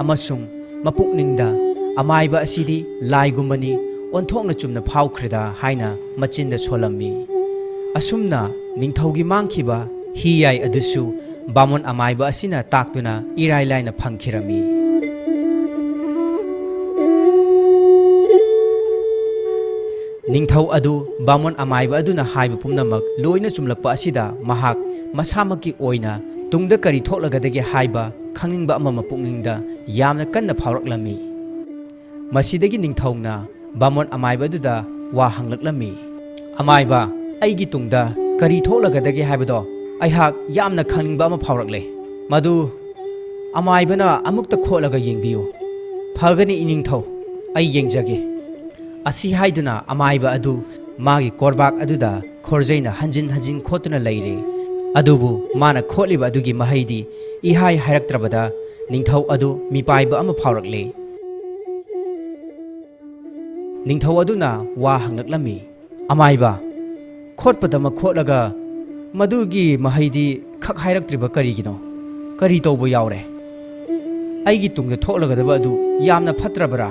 ꯑꯃꯁꯨꯡ ꯃꯄꯨꯛꯅꯤꯡꯗ, "ꯑꯃꯥꯏꯕ ꯑꯁꯤꯗꯤ ꯂꯥꯏꯒꯨꯝꯕꯅꯤ, ꯑꯣꯟꯊꯣꯛꯅ ꯆꯨꯝꯅ ꯐꯥꯎꯈ꯭ꯔꯦꯗ" ꯍꯥꯏꯅ ꯃꯆꯤꯟꯗ ꯁꯣꯜꯂꯝꯃꯤ꯫ ꯑꯁꯨꯝꯅ ꯅꯤꯡꯊꯧꯒꯤ ꯃꯥꯡꯈꯤꯕ ꯍꯤ ꯌꯥꯏ ꯑꯗꯨꯁꯨ ꯕꯥꯃꯣꯟ ꯑꯃꯥꯏꯕ ꯑꯁꯤꯅ ꯇꯥꯛꯇꯨꯅ ꯏꯔꯥꯏ ꯂꯥꯏꯅ ꯐꯪꯈꯤꯔꯝꯃꯤ꯫ ꯅꯤꯡꯊꯧ ꯑꯗꯨ ꯕꯥꯃꯣꯟ ꯑꯃꯥꯏꯕ ꯑꯗꯨꯅ ꯍꯥꯏꯕ ꯄꯨꯝꯅꯃꯛ ꯂꯣꯏꯅ ꯆꯨꯝꯂꯛꯄ ꯑꯁꯤꯗ ꯃꯍꯥꯛ ꯃꯁꯥꯃꯛꯀꯤ ꯑꯣꯏꯅ ꯇꯨꯡꯗ ꯀꯔꯤ ꯊꯣꯛꯂꯒꯗꯒꯦ ꯍꯥꯏꯕ ꯈꯪꯅꯤꯡꯕ ꯑꯃ ꯃꯄꯨꯛꯅꯤꯡꯗ ꯌꯥꯝꯅ ꯀꯟꯅ ꯐꯥꯎꯔꯛꯂꯝꯃꯤ꯫ ꯃꯁꯤꯗꯒꯤ ꯅꯤꯡꯊꯧꯅ ꯕꯥꯃꯣꯟ ꯑꯃꯥꯏꯕ ꯑꯗꯨꯗ ꯋꯥ ꯍꯪꯂꯛꯂꯝꯃꯤ, "ꯑꯃꯥꯏꯕ, ꯑꯩꯒꯤ ꯇꯨꯡꯗ ꯀꯔꯤ ꯊꯣꯛꯂꯒꯗꯒꯦ ꯍꯥꯏꯕꯗꯣ ꯑꯩꯍꯥꯛ ꯌꯥꯝꯅ ꯈꯪꯅꯤꯡꯕ ꯑꯃ ꯐꯥꯎꯔꯛꯂꯦ꯫ ꯃꯗꯨ ꯑꯃꯥꯏꯕꯅ ꯑꯃꯨꯛꯇ ꯈꯣꯠꯂꯒ ꯌꯦꯡꯕꯤꯌꯨ꯫" "ꯐꯒꯅꯤ ꯏꯅꯤꯡꯊꯧ, ꯑꯩ ꯌꯦꯡꯖꯒꯦ꯫" ꯑꯁꯤ ꯍꯥꯏꯗꯨꯅ ꯑꯃꯥꯏꯕ ꯑꯗꯨ ꯃꯥꯒꯤ ꯀꯣꯔꯕꯥꯛ ꯑꯗꯨꯗ ꯈꯣꯔꯖꯩꯅ ꯍꯟꯖꯤꯟ ꯍꯟꯖꯤꯟ ꯈꯣꯠꯇꯨꯅ ꯂꯩꯔꯦ꯫ ꯑꯗꯨꯕꯨ ꯃꯥꯅ ꯈꯣꯠꯂꯤꯕ ꯑꯗꯨꯒꯤ ꯃꯍꯩꯗꯤ ꯏꯍꯥꯏ ꯍꯥꯏꯔꯛꯇ꯭ꯔꯕꯗ ꯅꯤꯡꯊꯧ ꯑꯗꯨ ꯃꯤꯄꯥꯏꯕ ꯑꯃ ꯐꯥꯎꯔꯛꯂꯦ꯫ ꯅꯤꯡꯊꯧ ꯑꯗꯨꯅ ꯋꯥ ꯍꯪꯂꯛꯂꯝꯃꯤ, "ꯑꯃꯥꯏꯕ, ꯈꯣꯠꯄꯗꯃꯛ ꯈꯣꯠꯂꯒ ꯃꯗꯨꯒꯤ ꯃꯍꯩꯗꯤ ꯈꯛ ꯍꯥꯏꯔꯛꯇ꯭ꯔꯤꯕ ꯀꯔꯤꯒꯤꯅꯣ? ꯀꯔꯤ ꯇꯧꯕ ꯌꯥꯎꯔꯦ? ꯑꯩꯒꯤ ꯇꯨꯡꯗ ꯊꯣꯛꯂꯒꯗꯕ ꯑꯗꯨ ꯌꯥꯝꯅ ꯐꯠꯇ꯭ꯔꯕꯔꯥ?"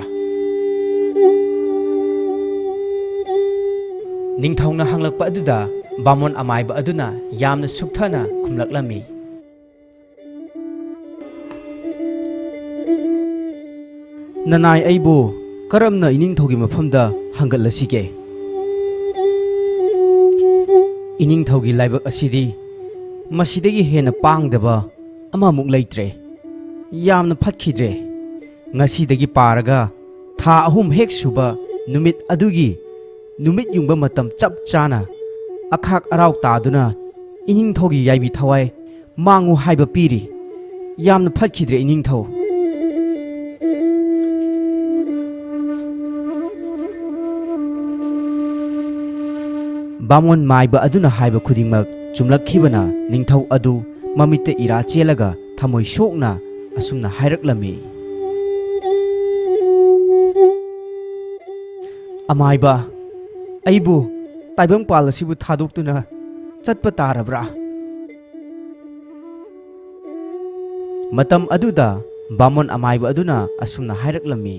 ꯅꯤꯡꯊꯧꯅ ꯍꯪꯂꯛꯄ ꯑꯗꯨꯗ ꯕꯥꯃꯣꯟ ꯑꯃꯥꯏꯕ ꯑꯗꯨꯅ ꯌꯥꯝꯅ ꯁꯨꯛꯊꯅ ꯈꯨꯝꯂꯛꯂꯝꯃꯤ, "ꯅꯅꯥꯏ ꯑꯩꯕꯨ ꯀꯔꯝꯅ ꯏꯅꯤꯡꯊꯧꯒꯤ ꯃꯐꯝꯗ ꯍꯪꯒꯠꯂꯁꯤꯒꯦ? ꯏꯅꯤꯡꯊꯧꯒꯤ ꯂꯥꯏꯕꯛ ꯑꯁꯤꯗꯤ ꯃꯁꯤꯗꯒꯤ ꯍꯦꯟꯅ ꯄꯥꯡꯗꯕ ꯑꯃꯃꯨꯛ ꯂꯩꯇ꯭ꯔꯦ꯫ ꯌꯥꯝꯅ ꯐꯠꯈꯤꯗ꯭ꯔꯦ꯫ ꯉꯁꯤꯗꯒꯤ ꯄꯥꯔꯒ ꯊꯥ ꯑꯍꯨꯝ ꯍꯦꯛ ꯁꯨꯕ ꯅꯨꯃꯤꯠ ꯑꯗꯨꯒꯤ ꯅꯨꯃꯤꯠ ꯌꯨꯡꯕ ꯃꯇꯝ ꯆꯞ ꯆꯥꯅ ꯑꯈꯥꯛ ꯑꯔꯥꯎ ꯇꯥꯗꯨꯅ ꯏꯅꯤꯡꯊꯧꯒꯤ ꯌꯥꯏꯕꯤ ꯊꯋꯥꯏ ꯃꯥꯡꯉꯨ ꯍꯥꯏꯕ ꯄꯤꯔꯤ꯫ ꯌꯥꯝꯅ ꯐꯠꯈꯤꯗ꯭ꯔꯦ ꯏꯅꯤꯡꯊꯧ꯫" ꯕꯥꯃꯣꯟ ꯃꯥꯏꯕ ꯑꯗꯨꯅ ꯍꯥꯏꯕ ꯈꯨꯗꯤꯡꯃꯛ ꯆꯨꯝꯂꯛꯈꯤꯕꯅ ꯅꯤꯡꯊꯧ ꯑꯗꯨ ꯃꯃꯤꯠꯇ ꯏꯔꯥ ꯆꯦꯜꯂꯒ ꯊꯃꯣꯏ ꯁꯣꯛꯅ ꯑꯁꯨꯝꯅ ꯍꯥꯏꯔꯛꯂꯝꯃꯤ, "ꯑꯃꯥꯏꯕ, ꯑꯩꯕꯨ ꯇꯥꯏꯕꯪꯄꯥꯜ ꯑꯁꯤꯕꯨ ꯊꯥꯗꯣꯛꯇꯨꯅ ꯆꯠꯄ ꯇꯥꯔꯕ꯭ꯔꯥ?" ꯃꯇꯝ ꯑꯗꯨꯗ ꯕꯥꯃꯣꯟ ꯑꯃꯥꯏꯕ ꯑꯗꯨꯅ ꯑꯁꯨꯝꯅ ꯍꯥꯏꯔꯛꯂꯝꯃꯤ,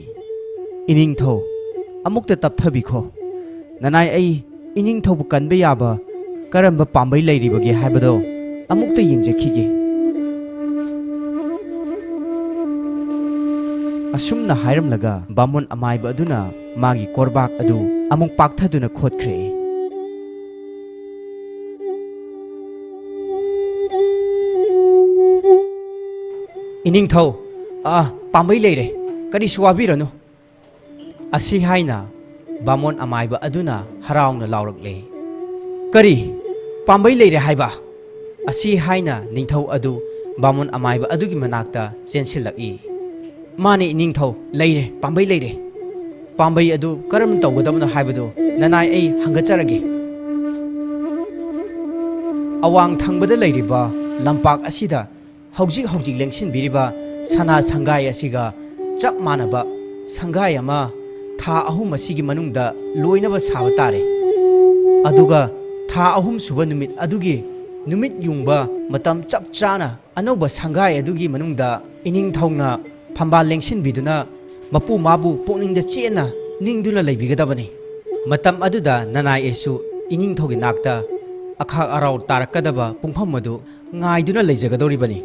"ꯏꯅꯤꯡꯊꯧ, ꯑꯃꯨꯛꯇ ꯇꯞꯊꯕꯤꯈꯣ꯫ ꯅꯅꯥꯏ ꯑꯩ ꯏꯅꯤꯡꯊꯧꯕꯨ ꯀꯟꯕ ꯌꯥꯕ ꯀꯔꯝꯕ ꯄꯥꯝꯕꯩ ꯂꯩꯔꯤꯕꯒꯦ ꯍꯥꯏꯕꯗꯣ ꯑꯃꯨꯛꯇ ꯌꯦꯡꯖꯈꯤꯒꯦ꯫" ꯑꯁꯨꯝꯅ ꯍꯥꯏꯔꯝꯂꯒ ꯕꯥꯃꯣꯟ ꯑꯃꯥꯏꯕ ꯑꯗꯨꯅ ꯃꯥꯒꯤ ꯀꯣꯔꯕꯥꯛ ꯑꯗꯨ ꯑꯃꯨꯛ ꯄꯥꯛꯊꯗꯨꯅ ꯈꯣꯠꯈ꯭ꯔꯦ꯫ "ꯏꯅꯤꯡꯊꯧ, ꯑꯥ, ꯄꯥꯝꯕꯩ ꯂꯩꯔꯦ, ꯀꯔꯤꯁꯨ ꯋꯥꯕꯤꯔꯅꯨ꯫" ꯑꯁꯤ ꯍꯥꯏꯅ ꯕꯥꯃꯣꯟ ꯑꯃꯥꯏꯕ ꯑꯗꯨꯅ ꯍꯔꯥꯎꯅ ꯂꯥꯎꯔꯛꯂꯦ꯫ "ꯀꯔꯤ? ꯄꯥꯝꯕꯩ ꯂꯩꯔꯦ ꯍꯥꯏꯕ?" ꯑꯁꯤ ꯍꯥꯏꯅ ꯅꯤꯡꯊꯧ ꯑꯗꯨ ꯕꯥꯃꯣꯟ ꯑꯃꯥꯏꯕ ꯑꯗꯨꯒꯤ ꯃꯅꯥꯛꯇ ꯆꯦꯟꯁꯤꯜꯂꯛꯏ꯫ "ꯃꯥꯅꯦ ꯏꯅꯤꯡꯊꯧ, ꯂꯩꯔꯦ, ꯄꯥꯝꯕꯩ ꯂꯩꯔꯦ꯫ ꯄꯥꯝꯕꯩ ꯑꯗꯨ ꯀꯔꯝꯅ ꯇꯧꯒꯗꯕꯅꯣ ꯍꯥꯏꯕꯗꯨ ꯅꯅꯥꯏ ꯑꯩ ꯍꯪꯒꯠꯆꯔꯒꯦ꯫" ꯑꯋꯥꯡ ꯊꯪꯕꯗ ꯂꯩꯔꯤꯕ ꯂꯝꯄꯥꯛ ꯑꯁꯤꯗ ꯍꯧꯖꯤꯛ ꯍꯧꯖꯤꯛ ꯂꯦꯡꯁꯤꯟꯕꯤꯔꯤꯕ ꯁꯅꯥ ꯁꯪꯒꯥꯏ ꯑꯁꯤꯒ ꯆꯞ ꯃꯥꯟꯅꯕ ꯁꯪꯒꯥꯏ ꯑꯃ ꯊꯥ ꯑꯍꯨꯝ ꯑꯁꯤꯒꯤ ꯃꯅꯨꯡꯗ ꯂꯣꯏꯅꯕ ꯁꯥꯕ ꯇꯥꯔꯦ꯫ ꯑꯗꯨꯒ ꯊꯥ ꯑꯍꯨꯝ ꯁꯨꯕ ꯅꯨꯃꯤꯠ ꯑꯗꯨꯒꯤ ꯅꯨꯃꯤꯠ ꯌꯨꯡꯕ ꯃꯇꯝ ꯆꯞ ꯆꯥꯅ ꯑꯅꯧꯕ ꯁꯪꯒꯥꯏ ꯑꯗꯨꯒꯤ ꯃꯅꯨꯡꯗ ꯏꯅꯤꯡꯊꯧꯅ ꯐꯝꯕꯥꯜ ꯂꯦꯡꯁꯤꯟꯕꯤꯗꯨꯅ ꯃꯄꯨ ꯃꯥꯕꯨ ꯄꯨꯛꯅꯤꯡꯗ ꯆꯦꯠꯅ ꯅꯤꯡꯗꯨꯅ ꯂꯩꯕꯤꯒꯗꯕꯅꯤ꯫ ꯃꯇꯝ ꯑꯗꯨꯗ ꯅꯅꯥꯏ ꯑꯩꯁꯨ ꯏꯅꯤꯡꯊꯧꯒꯤ ꯅꯥꯛꯇ ꯑꯈꯥꯛ ꯑꯔꯥꯎ ꯇꯥꯔꯛꯀꯗꯕ ꯄꯨꯡꯐꯝ ꯑꯗꯨ ꯉꯥꯏꯗꯨꯅ ꯂꯩꯖꯒꯗꯧꯔꯤꯕꯅꯤ꯫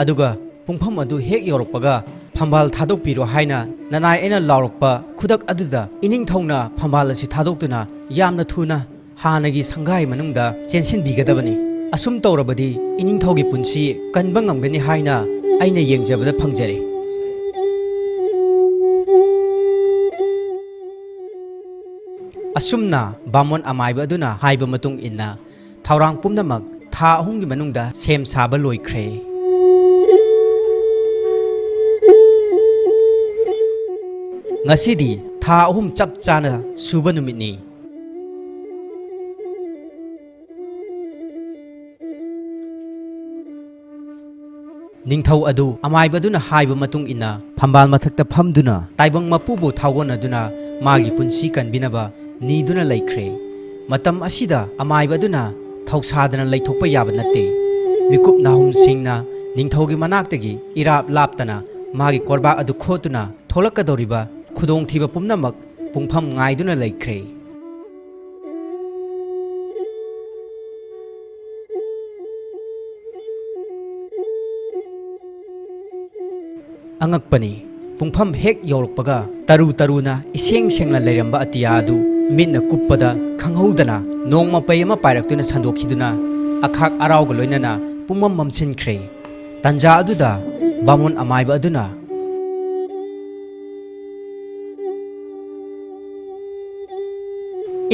ꯑꯗꯨꯒ ꯄꯨꯡꯐꯝ ꯑꯗꯨ ꯍꯦꯛ ꯌꯧꯔꯛꯄꯒ ꯐꯝꯕꯥꯜ ꯊꯥꯗꯣꯛꯄꯤꯔꯣ ꯍꯥꯏꯅ ꯅꯅꯥꯏ ꯑꯩꯅ ꯂꯥꯎꯔꯛꯄ ꯈꯨꯗꯛ ꯑꯗꯨꯗ ꯏꯅꯤꯡꯊꯧꯅ ꯐꯝꯕꯥꯜ ꯑꯁꯤ ꯊꯥꯗꯣꯛꯇꯨꯅ ꯌꯥꯝꯅ ꯊꯨꯅ ꯍꯥꯟꯅꯒꯤ ꯁꯪꯒꯥꯏ ꯃꯅꯨꯡꯗ ꯆꯦꯟꯁꯤꯟꯕꯤꯒꯗꯕꯅꯤ꯫ ꯑꯁꯨꯝ ꯇꯧꯔꯕꯗꯤ ꯏꯅꯤꯡꯊꯧꯒꯤ ꯄꯨꯟꯁꯤ ꯀꯟꯕ ꯉꯝꯒꯅꯤ ꯍꯥꯏꯅ ꯑꯩꯅ ꯌꯦꯡꯖꯕꯗ ꯐꯪꯖꯔꯦ꯫ ꯑꯁꯨꯝꯅ ꯕꯥꯃꯣꯟ ꯑꯃꯥꯏꯕ ꯑꯗꯨꯅ ꯍꯥꯏꯕ ꯃꯇꯨꯡ ꯏꯟꯅ ꯊꯧꯔꯥꯡ ꯄꯨꯝꯅꯃꯛ ꯊꯥ ꯑꯍꯨꯝꯒꯤ ꯃꯅꯨꯡꯗ ꯁꯦꯝ ꯁꯥꯕ ꯂꯣꯏꯈ꯭ꯔꯦ꯫ ꯉꯁꯤꯗꯤ ꯊꯥ ꯑꯍꯨꯝ ꯆꯞ ꯆꯥꯅ ꯁꯨꯕ ꯅꯨꯃꯤꯠꯅꯤ꯫ ꯅꯤꯡꯊꯧ ꯑꯗꯨ ꯑꯃꯥꯏꯕ ꯑꯗꯨꯅ ꯍꯥꯏꯕ ꯃꯇꯨꯡ ꯏꯟꯅ ꯐꯝꯕꯥꯜ ꯃꯊꯛꯇ ꯐꯝꯗꯨꯅ ꯇꯥꯏꯕꯪ ꯃꯄꯨꯕꯨ ꯊꯥꯒꯣꯟꯅꯗꯨꯅ ꯃꯥꯒꯤ ꯄꯨꯟꯁꯤ ꯀꯟꯕꯤꯅꯕ ꯅꯤꯗꯨꯅ ꯂꯩꯈ꯭ꯔꯦ꯫ ꯃꯇꯝ ꯑꯁꯤꯗ ꯑꯃꯥꯏꯕ ꯑꯗꯨꯅ ꯊꯧꯁꯥꯗꯅ ꯂꯩꯊꯣꯛꯄ ꯌꯥꯕ ꯅꯠꯇꯦ꯫ ꯃꯤꯀꯨꯞ ꯅꯥꯍꯨꯝꯁꯤꯡꯅ ꯅꯤꯡꯊꯧꯒꯤ ꯃꯅꯥꯛꯇꯒꯤ ꯏꯔꯥꯞ ꯂꯥꯞꯇꯅ ꯃꯥꯒꯤ ꯀꯣꯔꯕꯥꯛ ꯑꯗꯨ ꯈꯣꯠꯇꯨꯅ ꯊꯣꯛꯂꯛꯀꯗꯧꯔꯤꯕ ꯈꯨꯗꯣꯡꯊꯤꯕ ꯄꯨꯝꯅꯃꯛ ꯄꯨꯡꯐꯝ ꯉꯥꯏꯗꯨꯅ ꯂꯩꯈ꯭ꯔꯦ꯫ ꯑꯉꯛꯄꯅꯤ, ꯄꯨꯡꯐꯝ ꯍꯦꯛ ꯌꯧꯔꯛꯄꯒ ꯇꯔꯨ ꯇꯔꯨꯅ ꯏꯁꯦꯡ ꯁꯦꯡꯅ ꯂꯩꯔꯝꯕ ꯑꯇꯤꯌꯥ ꯑꯗꯨ ꯃꯤꯠꯅ ꯀꯨꯞꯄꯗ ꯈꯪꯍꯧꯗꯅ ꯅꯣꯡꯃ ꯄꯩ ꯑꯃ ꯄꯥꯏꯔꯛꯇꯨꯅ ꯁꯟꯗꯣꯛꯈꯤꯗꯨꯅ ꯑꯈꯥꯛ ꯑꯔꯥꯎꯒ ꯂꯣꯏꯅꯅ ꯄꯨꯝꯃꯝ ꯃꯝꯁꯤꯟꯈ꯭ꯔꯦ꯫ ꯇꯟꯖꯥ ꯑꯗꯨꯗ ꯕꯥꯃꯣꯟ ꯑꯃꯥꯏꯕ ꯑꯗꯨꯅ,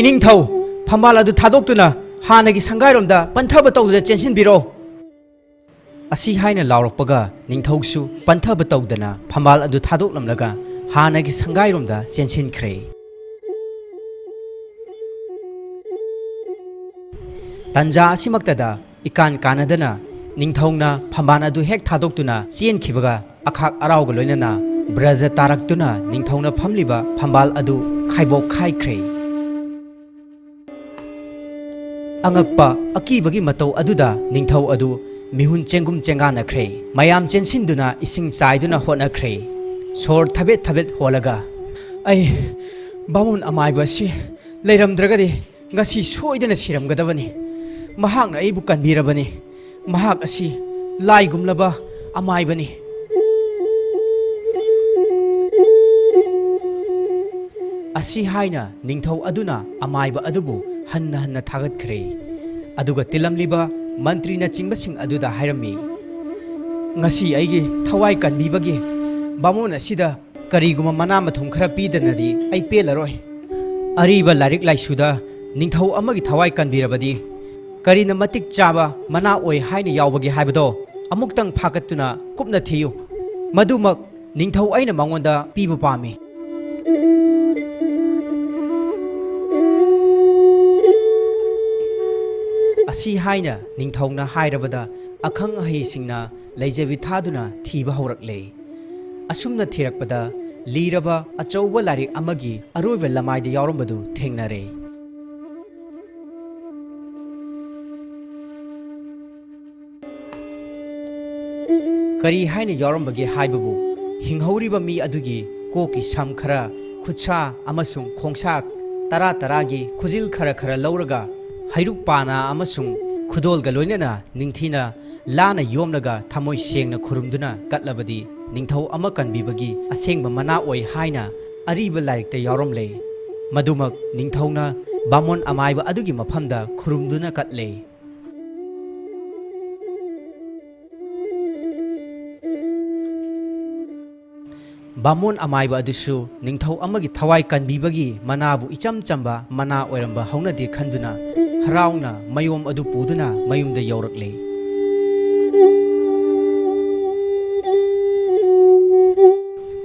"ꯏꯅꯤꯡꯊꯧ, ꯐꯝꯕꯥꯜ ꯑꯗꯨ ꯊꯥꯗꯣꯛꯇꯨꯅ ꯍꯥꯟꯅꯒꯤ ꯁꯪꯒꯥꯏꯔꯣꯝꯗ ꯄꯟꯊꯕ ꯇꯧꯗꯨꯅ ꯆꯦꯟꯁꯤꯟꯕꯤꯔꯣ!" ꯑꯁꯤ ꯍꯥꯏꯅ ꯂꯥꯎꯔꯛꯄꯒ ꯅꯤꯡꯊꯧꯁꯨ ꯄꯟꯊꯕ ꯇꯧꯗꯅ ꯐꯝꯕꯥꯜ ꯑꯗꯨ ꯊꯥꯗꯣꯛꯂꯝꯂꯒ ꯍꯥꯟꯅꯒꯤ ꯁꯪꯒꯥꯏꯔꯣꯝꯗ ꯆꯦꯟꯁꯤꯟꯈ꯭ꯔꯦ꯫ ꯇꯟꯖꯥ ꯑꯁꯤꯃꯛꯇꯗ ꯏꯀꯥꯟ ꯀꯥꯟꯅꯗꯅ ꯅꯤꯡꯊꯧꯅ ꯐꯝꯕꯥꯜ ꯑꯗꯨ ꯍꯦꯛ ꯊꯥꯗꯣꯛꯇꯨꯅ ꯆꯦꯟꯈꯤꯕꯒ ꯑꯈꯥꯛ ꯑꯔꯥꯎꯒ ꯂꯣꯏꯅꯅ ꯕ꯭ꯔꯖ ꯇꯥꯔꯛꯇꯨꯅ ꯅꯤꯡꯊꯧꯅ ꯐꯝꯂꯤꯕ ꯐꯝꯕꯥꯜ ꯑꯗꯨ ꯈꯥꯏꯕꯣꯛ ꯈꯥꯏꯈ꯭ꯔꯦ꯫ ꯑꯉꯛꯄ ꯑꯀꯤꯕꯒꯤ ꯃꯇꯧ ꯑꯗꯨꯗ ꯅꯤꯡꯊꯧ ꯑꯗꯨ ꯃꯤꯍꯨꯟ ꯆꯦꯡꯒꯨꯝ ꯆꯦꯡꯒꯥꯟꯅꯈ꯭ꯔꯦ꯫ ꯃꯌꯥꯝ ꯆꯦꯟꯁꯤꯟꯗꯨꯅ ꯏꯁꯤꯡ ꯆꯥꯏꯗꯨꯅ ꯍꯣꯠꯅꯈ꯭ꯔꯦ꯫ ꯁꯣꯔ ꯊꯕꯦꯠ ꯊꯕꯦꯠ ꯍꯣꯜꯂꯒ, "ꯑꯩ ꯕꯥꯃꯣꯟ ꯑꯃꯥꯏꯕ ꯑꯁꯤ ꯂꯩꯔꯝꯗ꯭ꯔꯒꯗꯤ ꯉꯁꯤ ꯁꯣꯏꯗꯅ ꯁꯤꯔꯝꯒꯗꯕꯅꯤ꯫ ꯃꯍꯥꯛꯅ ꯑꯩꯕꯨ ꯀꯟꯕꯤꯔꯕꯅꯤ꯫ ꯃꯍꯥꯛ ꯑꯁꯤ ꯂꯥꯏꯒꯨꯝꯂꯕ ꯑꯃꯥꯏꯕꯅꯤ꯫" ꯑꯁꯤ ꯍꯥꯏꯅ ꯅꯤꯡꯊꯧ ꯑꯗꯨꯅ ꯑꯃꯥꯏꯕ ꯑꯗꯨꯕꯨ ꯍꯟꯅ ꯍꯟꯅ ꯊꯥꯒꯠꯈ꯭ꯔꯦ꯫ ꯑꯗꯨꯒ ꯇꯤꯜꯂꯝꯂꯤꯕ ꯃꯟꯇ꯭ꯔꯤꯅꯆꯤꯡꯕꯁꯤꯡ ꯑꯗꯨꯗ ꯍꯥꯏꯔꯝꯃꯤ, "ꯉꯁꯤ ꯑꯩꯒꯤ ꯊꯋꯥꯏ ꯀꯟꯕꯤꯕꯒꯤ ꯕꯥꯃꯣꯟ ꯑꯁꯤꯗ ꯀꯔꯤꯒꯨꯝꯕ ꯃꯅꯥ ꯃꯊꯨꯝ ꯈꯔ ꯄꯤꯗꯅꯗꯤ ꯑꯩ ꯄꯦꯜꯂꯔꯣꯏ꯫ ꯑꯔꯤꯕ ꯂꯥꯏꯔꯤꯛ ꯂꯥꯏꯁꯨꯗ ꯅꯤꯡꯊꯧ ꯑꯃꯒꯤ ꯊꯋꯥꯏ ꯀꯟꯕꯤꯔꯕꯗꯤ ꯀꯔꯤꯅ ꯃꯇꯤꯛ ꯆꯥꯕ ꯃꯅꯥ ꯑꯣꯏ ꯍꯥꯏꯅ ꯌꯥꯎꯕꯒꯦ ꯍꯥꯏꯕꯗꯣ ꯑꯃꯨꯛꯇꯪ ꯐꯥꯀꯠꯇꯨꯅ ꯀꯨꯞꯅ ꯊꯤꯌꯨ꯫ ꯃꯗꯨꯃꯛ ꯅꯤꯡꯊꯧ ꯑꯩꯅ ꯃꯉꯣꯟꯗ ꯄꯤꯕ ꯄꯥꯝꯃꯤ꯫" ꯑꯁꯤ ꯍꯥꯏꯅ ꯅꯤꯡꯊꯧꯅ ꯍꯥꯏꯔꯕꯗ ꯑꯈꯪ ꯑꯍꯩꯁꯤꯡꯅ ꯂꯩꯖꯕꯤ ꯊꯥꯗꯨꯅ ꯊꯤꯕ ꯍꯧꯔꯛꯂꯦ꯫ ꯑꯁꯨꯝꯅ ꯊꯤꯔꯛꯄꯗ ꯂꯤꯔꯕ ꯑꯆꯧꯕ ꯂꯥꯏꯔꯤꯛ ꯑꯃꯒꯤ ꯑꯔꯣꯏꯕ ꯂꯃꯥꯏꯗ ꯌꯥꯎꯔꯝꯕꯗꯨ ꯊꯦꯡꯅꯔꯦ꯫ ꯀꯔꯤ ꯍꯥꯏꯅ ꯌꯥꯎꯔꯝꯕꯒꯦ ꯍꯥꯏꯕꯕꯨ, ꯍꯤꯡꯍꯧꯔꯤꯕ ꯃꯤ ꯑꯗꯨꯒꯤ ꯀꯣꯛꯀꯤ ꯁꯝ ꯈꯔ, ꯈꯨꯠꯁꯥ ꯑꯃꯁꯨꯡ ꯈꯣꯡꯁꯥ ꯇꯔꯥ ꯇꯔꯥꯒꯤ ꯈꯨꯖꯤꯜ ꯈꯔ ꯈꯔ ꯂꯧꯔꯒ, ꯍꯩꯔꯨꯛ ꯄꯥꯅ ꯑꯃꯁꯨꯡ ꯈꯨꯗꯣꯜꯒ ꯂꯣꯏꯅꯅ ꯅꯤꯡꯊꯤꯅ ꯂꯥꯅ ꯌꯣꯝꯂꯒ ꯊꯃꯣꯏ ꯁꯦꯡꯅ ꯈꯨꯔꯨꯝꯗꯨꯅ ꯀꯠꯂꯕꯗꯤ ꯅꯤꯡꯊꯧ ꯑꯃ ꯀꯟꯕꯤꯕꯒꯤ ꯑꯁꯦꯡꯕ ꯃꯅꯥ ꯑꯣꯏ ꯍꯥꯏꯅ ꯑꯔꯤꯕ ꯂꯥꯏꯔꯤꯛꯇ ꯌꯥꯎꯔꯝꯂꯦ꯫ ꯃꯗꯨꯃꯛ ꯅꯤꯡꯊꯧꯅ ꯕꯥꯃꯣꯟ ꯑꯃꯥꯏꯕ ꯑꯗꯨꯒꯤ ꯃꯐꯝꯗ ꯈꯨꯔꯨꯝꯗꯨꯅ ꯀꯠꯂꯦ꯫ ꯕꯥꯃꯣꯟ ꯑꯃꯥꯏꯕ ꯑꯗꯨꯁꯨ ꯅꯤꯡꯊꯧ ꯑꯃꯒꯤ ꯊꯋꯥꯏ ꯀꯟꯕꯤꯕꯒꯤ ꯃꯅꯥꯕꯨ ꯏꯆꯝ ꯆꯝꯕ ꯃꯅꯥ ꯑꯣꯏꯔꯝꯕ ꯍꯧꯅꯗꯦ ꯈꯟꯗꯨꯅ, ꯍꯔꯥꯎꯅ ꯃꯌꯣꯝ ꯑꯗꯨ ꯄꯨꯗꯨꯅ ꯃꯌꯨꯝꯗ ꯌꯧꯔꯛꯂꯦ꯫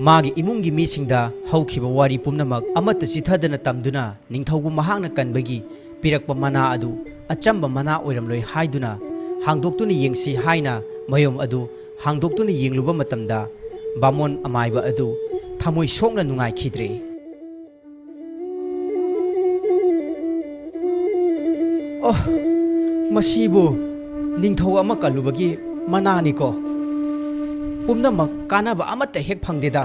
ꯃꯥꯒꯤ ꯏꯃꯨꯡꯒꯤ ꯃꯤꯁꯤꯡꯗ ꯍꯧꯈꯤꯕ ꯋꯥꯔꯤ ꯄꯨꯝꯅꯃꯛ ꯑꯃꯠꯇ ꯆꯤꯊꯗꯅ ꯇꯝꯗꯨꯅ, ꯅꯤꯡꯊꯧꯕꯨ ꯃꯍꯥꯛꯅ ꯀꯟꯕꯒꯤ ꯄꯤꯔꯛꯄ ꯃꯅꯥ ꯑꯗꯨ ꯑꯆꯝꯕ ꯃꯅꯥ ꯑꯣꯏꯔꯝꯂꯣꯏ ꯍꯥꯏꯗꯨꯅ, ꯍꯥꯡꯗꯣꯛꯇꯨꯅ ꯌꯦꯡꯁꯤ ꯍꯥꯏꯅ ꯃꯌꯣꯝ ꯑꯗꯨ ꯍꯥꯡꯗꯣꯛꯇꯨꯅ ꯌꯦꯡꯂꯨꯕ ꯃꯇꯝꯗ, ꯕꯥꯃꯣꯟ ꯑꯃꯥꯏꯕ ꯑꯗꯨ ꯊꯃꯣꯏ ꯁꯣꯛꯅ ꯅꯨꯡꯉꯥꯏꯈꯤꯗ꯭ꯔꯦ꯫ "ꯑꯣ, ꯃꯁꯤꯕꯨ ꯅꯤꯡꯊꯧ ꯑꯃ ꯀꯜꯂꯨꯕꯒꯤ ꯃꯅꯥꯅꯤꯀꯣ꯫ ꯄꯨꯝꯅꯃꯛ ꯀꯥꯟꯅꯕ ꯑꯃꯠꯇ ꯍꯦꯛ ꯐꯪꯗꯦꯗ꯫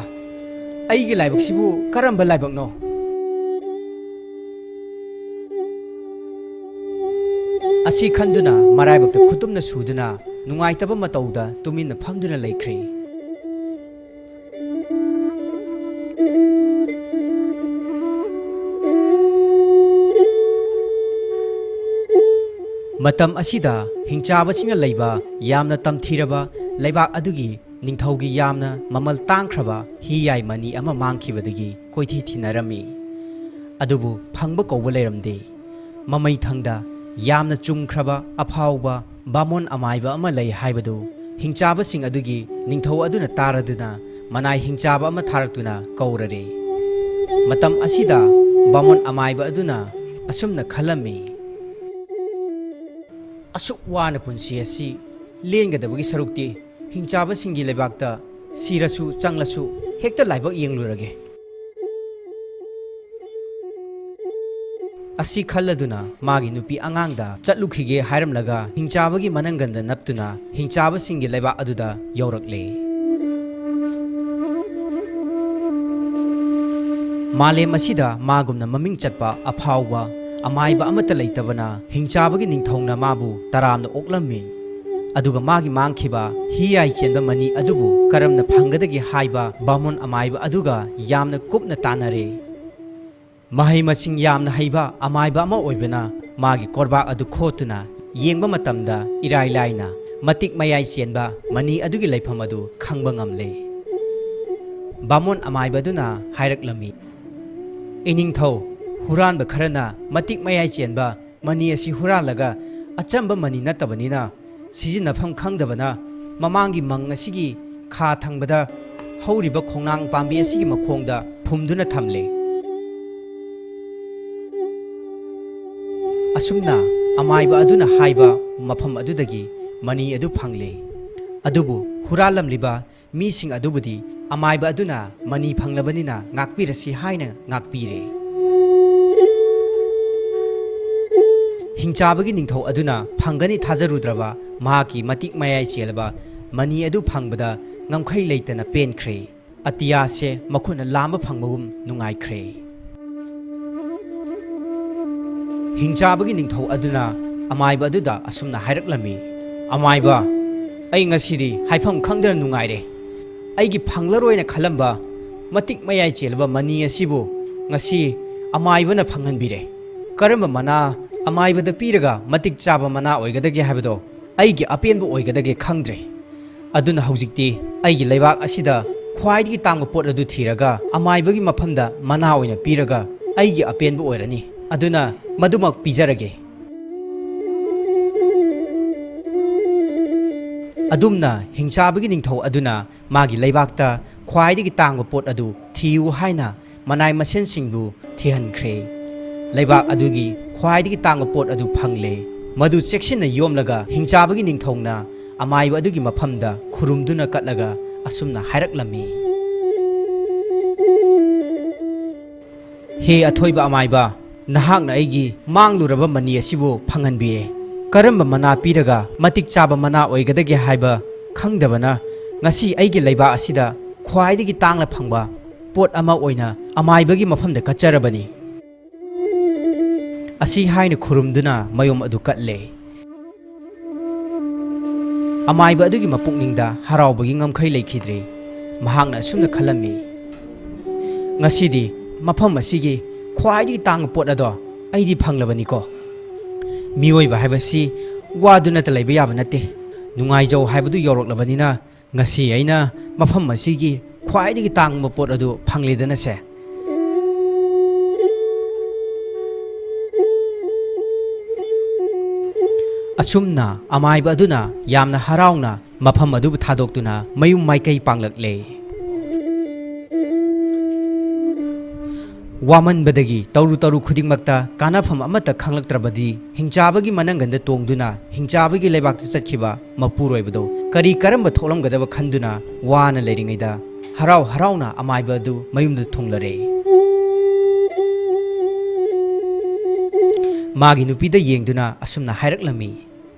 ꯑꯩꯒꯤ ꯂꯥꯏꯕꯛꯁꯤꯕꯨ ꯀꯔꯝꯕ ꯂꯥꯏꯕꯛꯅꯣ?" ꯑꯁꯤ ꯈꯟꯗꯨꯅ ꯃꯔꯥꯏꯕꯛꯇ ꯈꯨꯇꯨꯝꯅ ꯁꯨꯗꯨꯅ ꯅꯨꯡꯉꯥꯏꯇꯕ ꯃꯇꯧꯗ ꯇꯨꯃꯤꯟꯅ ꯐꯝꯗꯨꯅ ꯂꯩꯈ꯭ꯔꯦ꯫ ꯃꯇꯝ ꯑꯁꯤꯗ ꯍꯤꯡꯆꯥꯕꯁꯤꯡꯅ ꯂꯩꯕ ꯌꯥꯝꯅ ꯇꯝꯊꯤꯔꯕ ꯂꯩꯕꯥꯛ ꯑꯗꯨꯒꯤ ꯅꯤꯡꯊꯧꯒꯤ ꯌꯥꯝꯅ ꯃꯃꯜ ꯇꯥꯡꯈ꯭ꯔꯕ ꯍꯤꯌꯥꯏ ꯃꯅꯤ ꯑꯃ ꯃꯥꯡꯈꯤꯕꯗꯒꯤ ꯀꯣꯏꯊꯤ ꯊꯤꯅꯔꯝꯃꯤ꯫ ꯑꯗꯨꯕꯨ ꯐꯪꯕ ꯀꯧꯕ ꯂꯩꯔꯝꯗꯦ꯫ ꯃꯃꯩꯊꯪꯗ ꯌꯥꯝꯅ ꯆꯨꯝꯈ꯭ꯔꯕ ꯑꯐꯥꯎꯕ ꯕꯥꯃꯣꯟ ꯑꯃꯥꯏꯕ ꯑꯃ ꯂꯩ ꯍꯥꯏꯕꯗꯨ ꯍꯤꯡꯆꯥꯕꯁꯤꯡ ꯑꯗꯨꯒꯤ ꯅꯤꯡꯊꯧ ꯑꯗꯨꯅ ꯇꯥꯔꯗꯨꯅ ꯃꯅꯥꯏ ꯍꯤꯡꯆꯥꯕ ꯑꯃ ꯊꯥꯔꯛꯇꯨꯅ ꯀꯧꯔꯔꯦ꯫ ꯃꯇꯝ ꯑꯁꯤꯗ ꯕꯥꯃꯣꯟ ꯑꯃꯥꯏꯕ ꯑꯗꯨꯅ ꯑꯁꯨꯝꯅ ꯈꯜꯂꯝꯃꯤ, "ꯑꯁꯨꯛ ꯋꯥꯅ ꯄꯨꯟꯁꯤ ꯑꯁꯤ ꯂꯦꯟꯒꯗꯕꯒꯤ ꯁꯔꯨꯛꯇꯤ ꯍꯤꯡꯆꯥꯕꯁꯤꯡꯒꯤ ꯂꯩꯕꯥꯛꯇ ꯁꯤꯔꯁꯨ ꯆꯪꯂꯁꯨ ꯍꯦꯛꯇ ꯂꯥꯏꯕꯛ ꯌꯦꯡꯂꯨꯔꯒꯦ꯫ ꯑꯁꯤ ꯈꯜꯂꯗꯨꯅ ꯃꯥꯒꯤ ꯅꯨꯄꯤ ꯑꯉꯥꯡꯗ ꯆꯠꯂꯨꯈꯤꯒꯦ ꯍꯥꯏꯔꯝꯂꯒ ꯍꯤꯡꯆꯥꯕꯒꯤ ꯃꯅꯪꯒꯟꯗ ꯅꯞꯇꯨꯅ ꯍꯤꯡꯆꯥꯕꯁꯤꯡꯒꯤ ꯂꯩꯕꯥꯛ ꯑꯗꯨꯗ ꯌꯧꯔꯛꯂꯦ꯫ ꯃꯥꯂꯦꯝ ꯑꯁꯤꯗ ꯃꯥꯒꯨꯝꯅ ꯃꯃꯤꯡ ꯆꯠꯄ ꯑꯐꯥꯎꯕ ꯑꯃꯥꯏꯕ ꯑꯃꯠꯇ ꯂꯩꯇꯕꯅ ꯍꯤꯡꯆꯥꯕꯒꯤ ꯅꯤꯡꯊꯧꯅ ꯃꯥꯕꯨ ꯇꯔꯥꯝꯅ ꯑꯣꯛꯂꯝꯃꯤ꯫ ꯑꯗꯨꯒ ꯃꯥꯒꯤ ꯃꯥꯡꯈꯤꯕ ꯍꯤꯌꯥꯏ ꯆꯦꯟꯕ ꯃꯅꯤ ꯑꯗꯨꯕꯨ ꯀꯔꯝꯅ ꯐꯪꯒꯗꯒꯦ ꯍꯥꯏꯕ ꯕꯥꯃꯣꯟ ꯑꯃꯥꯏꯕ ꯑꯗꯨꯒ ꯌꯥꯝꯅ ꯀꯨꯞꯅ ꯇꯥꯟꯅꯔꯦ꯫ ꯃꯍꯩ ꯃꯁꯤꯡ ꯌꯥꯝꯅ ꯍꯩꯕ ꯑꯃꯥꯏꯕ ꯑꯃ ꯑꯣꯏꯕꯅ ꯃꯥꯒꯤ ꯀꯣꯔꯕꯥꯛ ꯑꯗꯨ ꯈꯣꯠꯇꯨꯅ ꯌꯦꯡꯕ ꯃꯇꯝꯗ ꯏꯔꯥꯏ ꯂꯥꯏꯅ ꯃꯇꯤꯛ ꯃꯌꯥꯏ ꯆꯦꯟꯕ ꯃꯅꯤ ꯑꯗꯨꯒꯤ ꯂꯩꯐꯝ ꯑꯗꯨ ꯈꯪꯕ ꯉꯝꯂꯦ꯫ ꯕꯥꯃꯣꯟ ꯑꯃꯥꯏꯕ ꯑꯗꯨꯅ ꯍꯥꯏꯔꯛꯂꯝꯃꯤ, "ꯏꯅꯤꯡꯊꯧ, ꯍꯨꯔꯥꯟꯕ ꯈꯔꯅ ꯃꯇꯤꯛ ꯃꯌꯥꯏ ꯆꯦꯟꯕ ꯃꯅꯤ ꯑꯁꯤ ꯍꯨꯔꯥꯜꯂꯒ ꯑꯆꯝꯕ ꯃꯅꯤ ꯅꯠꯇꯕꯅꯤꯅ ꯁꯤꯖꯤꯟꯅꯐꯝ ꯈꯪꯗꯕꯅ ꯃꯃꯥꯡꯒꯤ ꯃꯪ ꯑꯁꯤꯒꯤ ꯈꯥ ꯊꯪꯕꯗ ꯍꯧꯔꯤꯕ ꯈꯣꯡꯅꯥꯡ ꯄꯥꯝꯕꯤ ꯑꯁꯤꯒꯤ ꯃꯈꯣꯡꯗ ꯐꯨꯝꯗꯨꯅ ꯊꯝꯂꯦ꯫" ꯑꯁꯨꯝꯅ ꯑꯃꯥꯏꯕ ꯑꯗꯨꯅ ꯍꯥꯏꯕ ꯃꯐꯝ ꯑꯗꯨꯗꯒꯤ ꯃꯅꯤ ꯑꯗꯨ ꯐꯪꯂꯦ꯫ ꯑꯗꯨꯕꯨ ꯍꯨꯔꯥꯜꯂꯝꯂꯤꯕ ꯃꯤꯁꯤꯡ ꯑꯗꯨꯕꯨꯗꯤ ꯑꯃꯥꯏꯕ ꯑꯗꯨꯅ ꯃꯅꯤ ꯐꯪꯂꯕꯅꯤꯅ ꯉꯥꯛꯄꯤꯔꯁꯤ ꯍꯥꯏꯅ ꯉꯥꯛꯄꯤꯔꯦ꯫ ꯍꯤꯡꯆꯥꯕꯒꯤ ꯅꯤꯡꯊꯧ ꯑꯗꯨꯅ ꯐꯪꯒꯅꯤ ꯊꯥꯖꯔꯨꯗ꯭ꯔꯕ ꯃꯍꯥꯛꯀꯤ ꯃꯇꯤꯛ ꯃꯌꯥꯏ ꯆꯦꯜꯂꯕ ꯃꯅꯤ ꯑꯗꯨ ꯐꯪꯕꯗ ꯉꯝꯈꯩ ꯂꯩꯇꯅ ꯄꯦꯟꯈ꯭ꯔꯦ꯫ ꯑꯇꯤꯌꯥꯁꯦ ꯃꯈꯨꯠꯅ ꯂꯥꯝꯕ ꯐꯪꯕꯒꯨꯝ ꯅꯨꯡꯉꯥꯏꯈ꯭ꯔꯦ꯫ ꯍꯤꯡꯆꯥꯕꯒꯤ ꯅꯤꯡꯊꯧ ꯑꯗꯨꯅ ꯑꯃꯥꯏꯕ ꯑꯗꯨꯗ ꯑꯁꯨꯝꯅ ꯍꯥꯏꯔꯛꯂꯝꯃꯤ, "ꯑꯃꯥꯏꯕ, ꯑꯩ ꯉꯁꯤꯗꯤ ꯍꯥꯏꯐꯝ ꯈꯪꯗꯅ ꯅꯨꯡꯉꯥꯏꯔꯦ꯫ ꯑꯩꯒꯤ ꯐꯪꯂꯔꯣꯏꯅ ꯈꯜꯂꯝꯕ ꯃꯇꯤꯛ ꯃꯌꯥꯏ ꯆꯦꯜꯂꯕ ꯃꯅꯤ ꯑꯁꯤꯕꯨ ꯉꯁꯤ ꯑꯃꯥꯏꯕꯅ ꯐꯪꯍꯟꯕꯤꯔꯦ꯫ ꯀꯔꯝꯕ ꯃꯅꯥ ꯑꯃꯥꯏꯕꯗ ꯄꯤꯔꯒ ꯃꯇꯤꯛ ꯆꯥꯕ ꯃꯅꯥ ꯑꯣꯏꯒꯗꯒꯦ ꯍꯥꯏꯕꯗꯣ ꯑꯩꯒꯤ ꯑꯄꯦꯟꯕ ꯑꯣꯏꯒꯗꯒꯦ ꯈꯪꯗ꯭ꯔꯦ꯫ ꯑꯗꯨꯅ ꯍꯧꯖꯤꯛꯇꯤ ꯑꯩꯒꯤ ꯂꯩꯕꯥꯛ ꯑꯁꯤꯗ ꯈ꯭ꯋꯥꯏꯗꯒꯤ ꯇꯥꯡꯕ ꯄꯣꯠ ꯑꯗꯨ ꯊꯤꯔꯒ ꯑꯃꯥꯏꯕꯒꯤ ꯃꯐꯝꯗ ꯃꯅꯥ ꯑꯣꯏꯅ ꯄꯤꯔꯒ ꯑꯩꯒꯤ ꯑꯄꯦꯟꯕ ꯑꯣꯏꯔꯅꯤ꯫ ꯑꯗꯨꯅ ꯃꯗꯨꯃꯛ ꯄꯤꯖꯔꯒꯦ꯫" ꯑꯗꯨꯝꯅ ꯍꯤꯡꯆꯥꯕꯒꯤ ꯅꯤꯡꯊꯧ ꯑꯗꯨꯅ ꯃꯥꯒꯤ ꯂꯩꯕꯥꯛꯇ ꯈ꯭ꯋꯥꯏꯗꯒꯤ ꯇꯥꯡꯕ ꯄꯣꯠ ꯑꯗꯨ ꯊꯤꯌꯨ ꯍꯥꯏꯅ ꯃꯅꯥꯏ ꯃꯁꯦꯟꯁꯤꯡꯕꯨ ꯊꯤꯍꯟꯈ꯭ꯔꯦ꯫ ꯂꯩꯕꯥꯛ ꯑꯗꯨꯒꯤ ꯈ꯭ꯋꯥꯏꯗꯒꯤ ꯇꯥꯡꯕ ꯄꯣꯠ ꯑꯗꯨ ꯐꯪꯂꯦ꯫ ꯃꯗꯨ ꯆꯦꯛꯁꯤꯟꯅ ꯌꯣꯝꯂꯒ ꯍꯤꯡꯆꯥꯕꯒꯤ ꯅꯤꯡꯊꯧꯅ ꯑꯃꯥꯏꯕ ꯑꯗꯨꯒꯤ ꯃꯐꯝꯗ ꯈꯨꯔꯨꯝꯗꯨꯅ ꯀꯠꯂꯒ ꯑꯁꯨꯝꯅ ꯍꯥꯏꯔꯛꯂꯝꯃꯤ, "ꯍꯦ ꯑꯊꯣꯏꯕ ꯑꯃꯥꯏꯕ, ꯅꯍꯥꯛꯅ ꯑꯩꯒꯤ ꯃꯥꯡꯂꯨꯔꯕ ꯃꯅꯤ ꯑꯁꯤꯕꯨ ꯐꯪꯍꯟꯕꯤꯔꯦ꯫ ꯀꯔꯝꯕ ꯃꯅꯥ ꯄꯤꯔꯒ ꯃꯇꯤꯛ ꯆꯥꯕ ꯃꯅꯥ ꯑꯣꯏꯒꯗꯒꯦ ꯍꯥꯏꯕ ꯈꯪꯗꯕꯅ ꯉꯁꯤ ꯑꯩꯒꯤ ꯂꯩꯕꯥꯛ ꯑꯁꯤꯗ ꯈ꯭ꯋꯥꯏꯗꯒꯤ ꯇꯥꯡꯅ ꯐꯪꯕ ꯄꯣꯠ ꯑꯃ ꯑꯣꯏꯅ ꯑꯃꯥꯏꯕꯒꯤ ꯃꯐꯝꯗ ꯀꯠꯆꯔꯕꯅꯤ"꯫ ꯑꯁꯤ ꯍꯥꯏꯅ ꯈꯨꯔꯨꯝꯗꯨꯅ ꯃꯌꯨꯝ ꯑꯗꯨ ꯀꯠꯂꯦ꯫ ꯑꯃꯥꯏꯕ ꯑꯗꯨꯒꯤ ꯃꯄꯨꯛꯅꯤꯡꯗ ꯍꯔꯥꯎꯕꯒꯤ ꯉꯝꯈꯩ ꯂꯩꯈꯤꯗ꯭ꯔꯦ꯫ ꯃꯍꯥꯛꯅ ꯑꯁꯨꯝꯅ ꯈꯜꯂꯝꯃꯤ, "ꯉꯁꯤꯗꯤ ꯃꯐꯝ ꯑꯁꯤꯒꯤ ꯈ꯭ꯋꯥꯏꯗꯒꯤ ꯇꯥꯡꯕ ꯄꯣꯠ ꯑꯗꯣ ꯑꯩꯗꯤ ꯐꯪꯂꯕꯅꯤꯀꯣ꯫ ꯃꯤꯑꯣꯏꯕ ꯍꯥꯏꯕꯁꯤ ꯋꯥꯗꯨꯅꯇ ꯂꯩꯕ ꯌꯥꯕ ꯅꯠꯇꯦ꯫ ꯅꯨꯡꯉꯥꯏꯖꯧ ꯍꯥꯏꯕꯗꯨ ꯌꯧꯔꯛꯂꯕꯅꯤꯅ ꯉꯁꯤ ꯑꯩꯅ ꯃꯐꯝ ꯑꯁꯤꯒꯤ ꯈ꯭ꯋꯥꯏꯗꯒꯤ ꯇꯥꯡꯕ ꯄꯣꯠ ꯑꯗꯨ ꯐꯪꯂꯦꯗꯅꯁꯦ"꯫ ꯑꯁꯨꯝꯅ ꯑꯃꯥꯏꯕ ꯑꯗꯨꯅ ꯌꯥꯝꯅ ꯍꯔꯥꯎꯅ ꯃꯐꯝ ꯑꯗꯨꯕꯨ ꯊꯥꯗꯣꯛꯇꯨꯅ ꯃꯌꯨꯝ ꯃꯥꯏꯀꯩ ꯄꯥꯡꯂꯛꯂꯦ꯫ ꯋꯥꯃꯟꯕꯗꯒꯤ ꯇꯧꯔꯨ ꯇꯧꯔꯨ ꯈꯨꯗꯤꯡꯃꯛꯇ ꯀꯥꯟꯅꯐꯝ ꯑꯃꯠꯇ ꯈꯪꯂꯛꯇ꯭ꯔꯕꯗꯤ, ꯍꯤꯡꯆꯥꯕꯒꯤ ꯃꯅꯪꯒꯟꯗ ꯇꯣꯡꯗꯨꯅ ꯍꯤꯡꯆꯥꯕꯒꯤ ꯂꯩꯕꯥꯛꯇ ꯆꯠꯈꯤꯕ ꯃꯄꯨꯔꯣꯏꯕꯗꯣ ꯀꯔꯤ ꯀꯔꯝꯕ ꯊꯣꯛꯂꯝꯒꯗꯕ ꯈꯟꯗꯨꯅ ꯋꯥꯅ ꯂꯩꯔꯤꯉꯩꯗ, ꯍꯔꯥꯎ ꯍꯔꯥꯎꯅ ꯑꯃꯥꯏꯕ ꯑꯗꯨ ꯃꯌꯨꯝꯗ ꯊꯨꯡꯂꯔꯦ꯫ ꯃꯥꯒꯤ ꯅꯨꯄꯤꯗ ꯌꯦꯡꯗꯨꯅ ꯑꯁꯨꯝꯅ ꯍꯥꯏꯔꯛꯂꯝꯃꯤ,